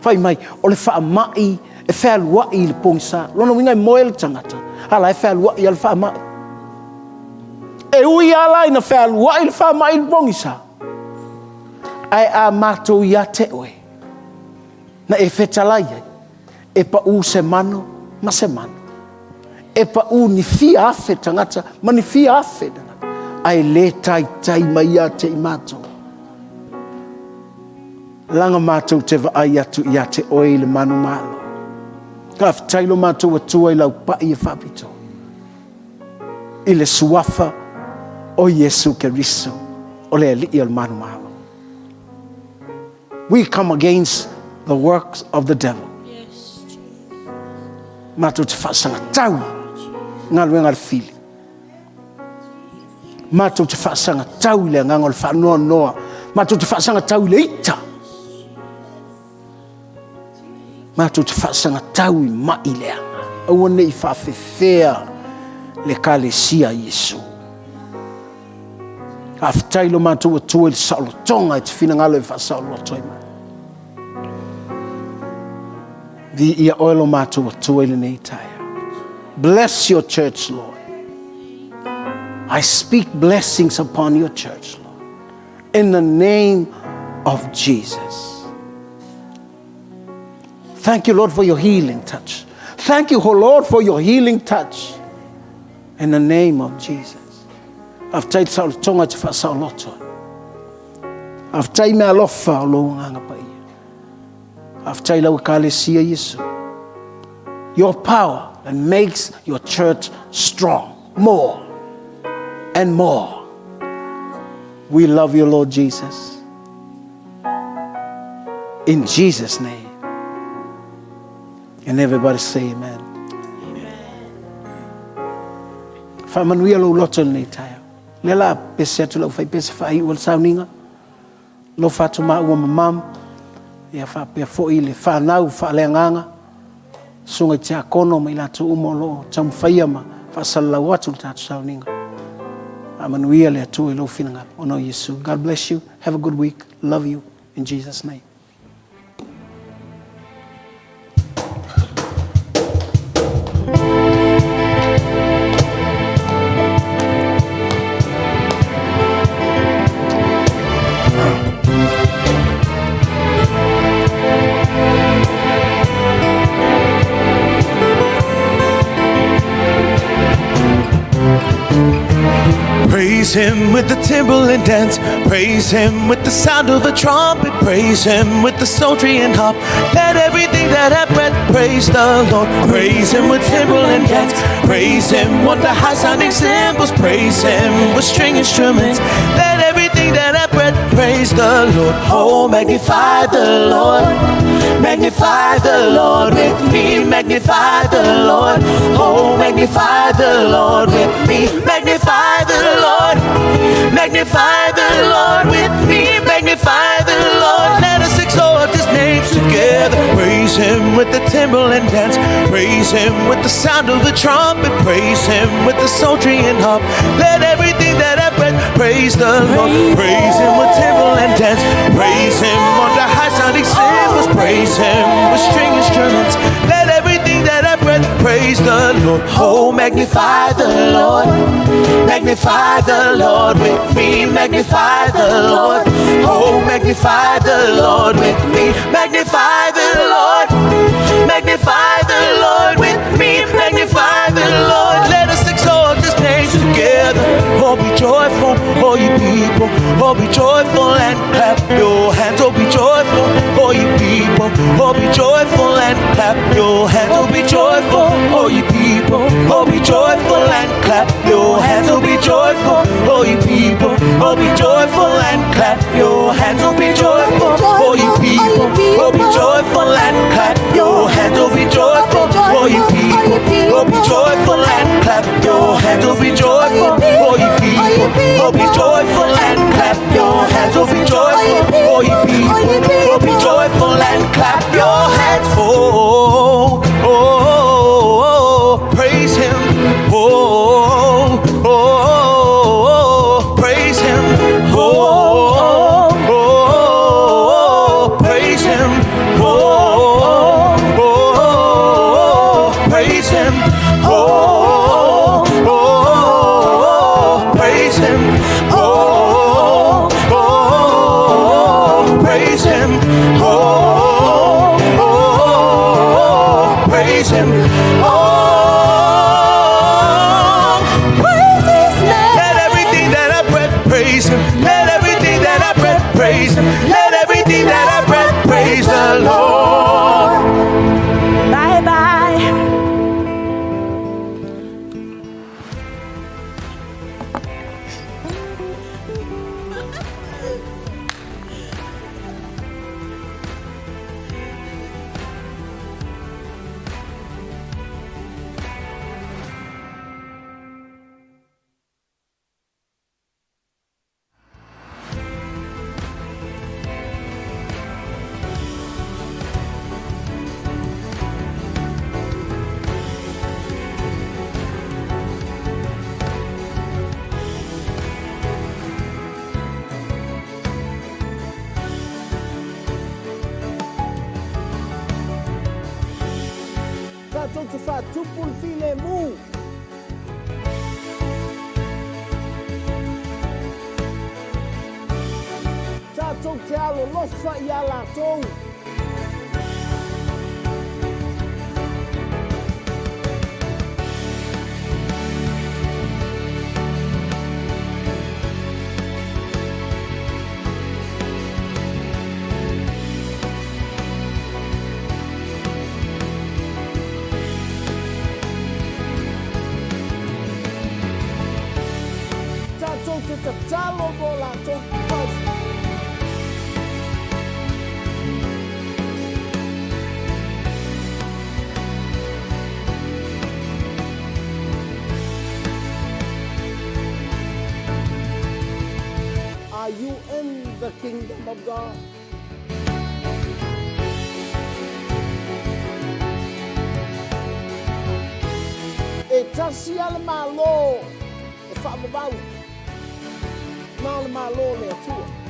S1: Fai mai, o le faamai e fealuai i le pogisa. Lona uiga e moe le tagata, a la e fealuai lava le faamai. E ui lava la ina fealuai le faamai i le pogisa, ae a matou ia te oe, na e fetalai ai, e pau se mano ma se mano. E pau ni fia afe tagata ma ni fia afe tagata, ae le taitai mai ia te i matou. Leaga matou te vaai atu ia te oe i le manumalo. Faafetai lo matou Atua i lau pai e faapitoa i le suafa o Iesu Keriso o le Alii o le manumalo. We come against the works of the devil. Matou te faasagatau galuega a le fili. Matou te faasagatau i le agaga o le faanoanoa. Matou te faasagatau i le ita. Matou te faasagatau i mai leaga. Aua ne i faafefea le Ekalesia a Iesu. Faafetai lo matou Atua i le saolotoga e te finagalo e faasaoloto ai mai. Viia oe lo matou Atua i lenei taeao. Bless your church, Lord. I speak blessings upon your church, Lord. In the name of Jesus. Thank you, Lord, for your healing touch. Thank you, Lord, for your healing touch. In the name of Jesus. Faafetai le saolotoga te faasaoloto. Faafetai me alofa o lou agaga paia. Faafetai lau Ekalesia Iesu. Your power that makes your church strong more and more. We love you, Lord Jesus. In Jesus' name. And everybody say amen. Faamanuia lou loto i lenei taeao. Lea la pese atu lau faipese faaiu o le sauniga. Alofa atu maua ma mum, ia faapea foi le fanau faaleagaga, susuga i tiakono ma i latou uma o lo o taumafaia ma faasalalau atu le tatou sauniga. Faamanuia le Atua i lou finagalo. Ona o Iesu. God bless you. Have a good week. Love you. In Jesus' name.
S3: Praise him with the timbrel and dance. Praise him with the sound of a trumpet. Praise him with the psaltery and harp. Let everything that hath breath praise the Lord. Praise him with timbrel and dance. Praise him with the high sounding cymbals. Praise him with string instruments. Let everything that hath breath praise the Lord. Oh, magnify the Lord. Magnify the Lord with me. Magnify the Lord. Oh, magnify the Lord with me. Magnify the Lord. Magnify the Lord with me. Magnify the Lord. Let us exalt his name together. Praise him with the timbrel and dance. Praise Praise him with the sound of the trumpet. Praise him with the psaltery and harp. Let everything that hath breath praise the Lord. Praise him with timbrel and dance. Praise him on the high sounding cymbals. Praise him with string instruments. Let everything that hath breath praise the Lord. Oh, magnify the Lord. Magnify the Lord with me. Magnify the Lord. Oh, magnify the Lord with me. Magnify the Lord. Magnify the Lord with me. Magnify the Lord. Let us exalt his name together. Oh, be joyful, all you people. Oh, be joyful and clap your hands. Oh, be joyful, all you people. Oh, be joyful and clap your hands. Oh, be joyful, all you people. Oh, be joyful and clap your hands. Oh, be joyful, all you people. Oh, be joyful and clap your hands. Oh, be joyful, all you people. Oh, be joyful and clap your hands. Oh, be joyful, all you people. Oh, be joyful and clap your hands. Oh, be joyful, all you people. Oh, be joyful and clap your hands. Oh, be joyful, all you people. Oh, be joyful and clap your hands. Oh, oh, oh, oh, praise him. Oh, oh, oh, oh, praise him. Oh, oh, oh, oh, praise him. Oh, oh, oh, oh, praise him. Oh, oh, oh, oh, praise him. Oh, oh, oh, praise him. Oh, oh, oh, praise him. Oh,
S4: Praise his name.
S3: let everything that I breath praise him. Let everything that I breath praise him. Let everything that I breath praise the Lord.
S2: Bye bye.
S1: Tatou te whātupu le file mū. Tatou te alolofa i a latou. Tatou te tatalo mo latou. Are you in the kingdom of God? E tasi lava le Malo e faavavau, na o le Malo o le Atua.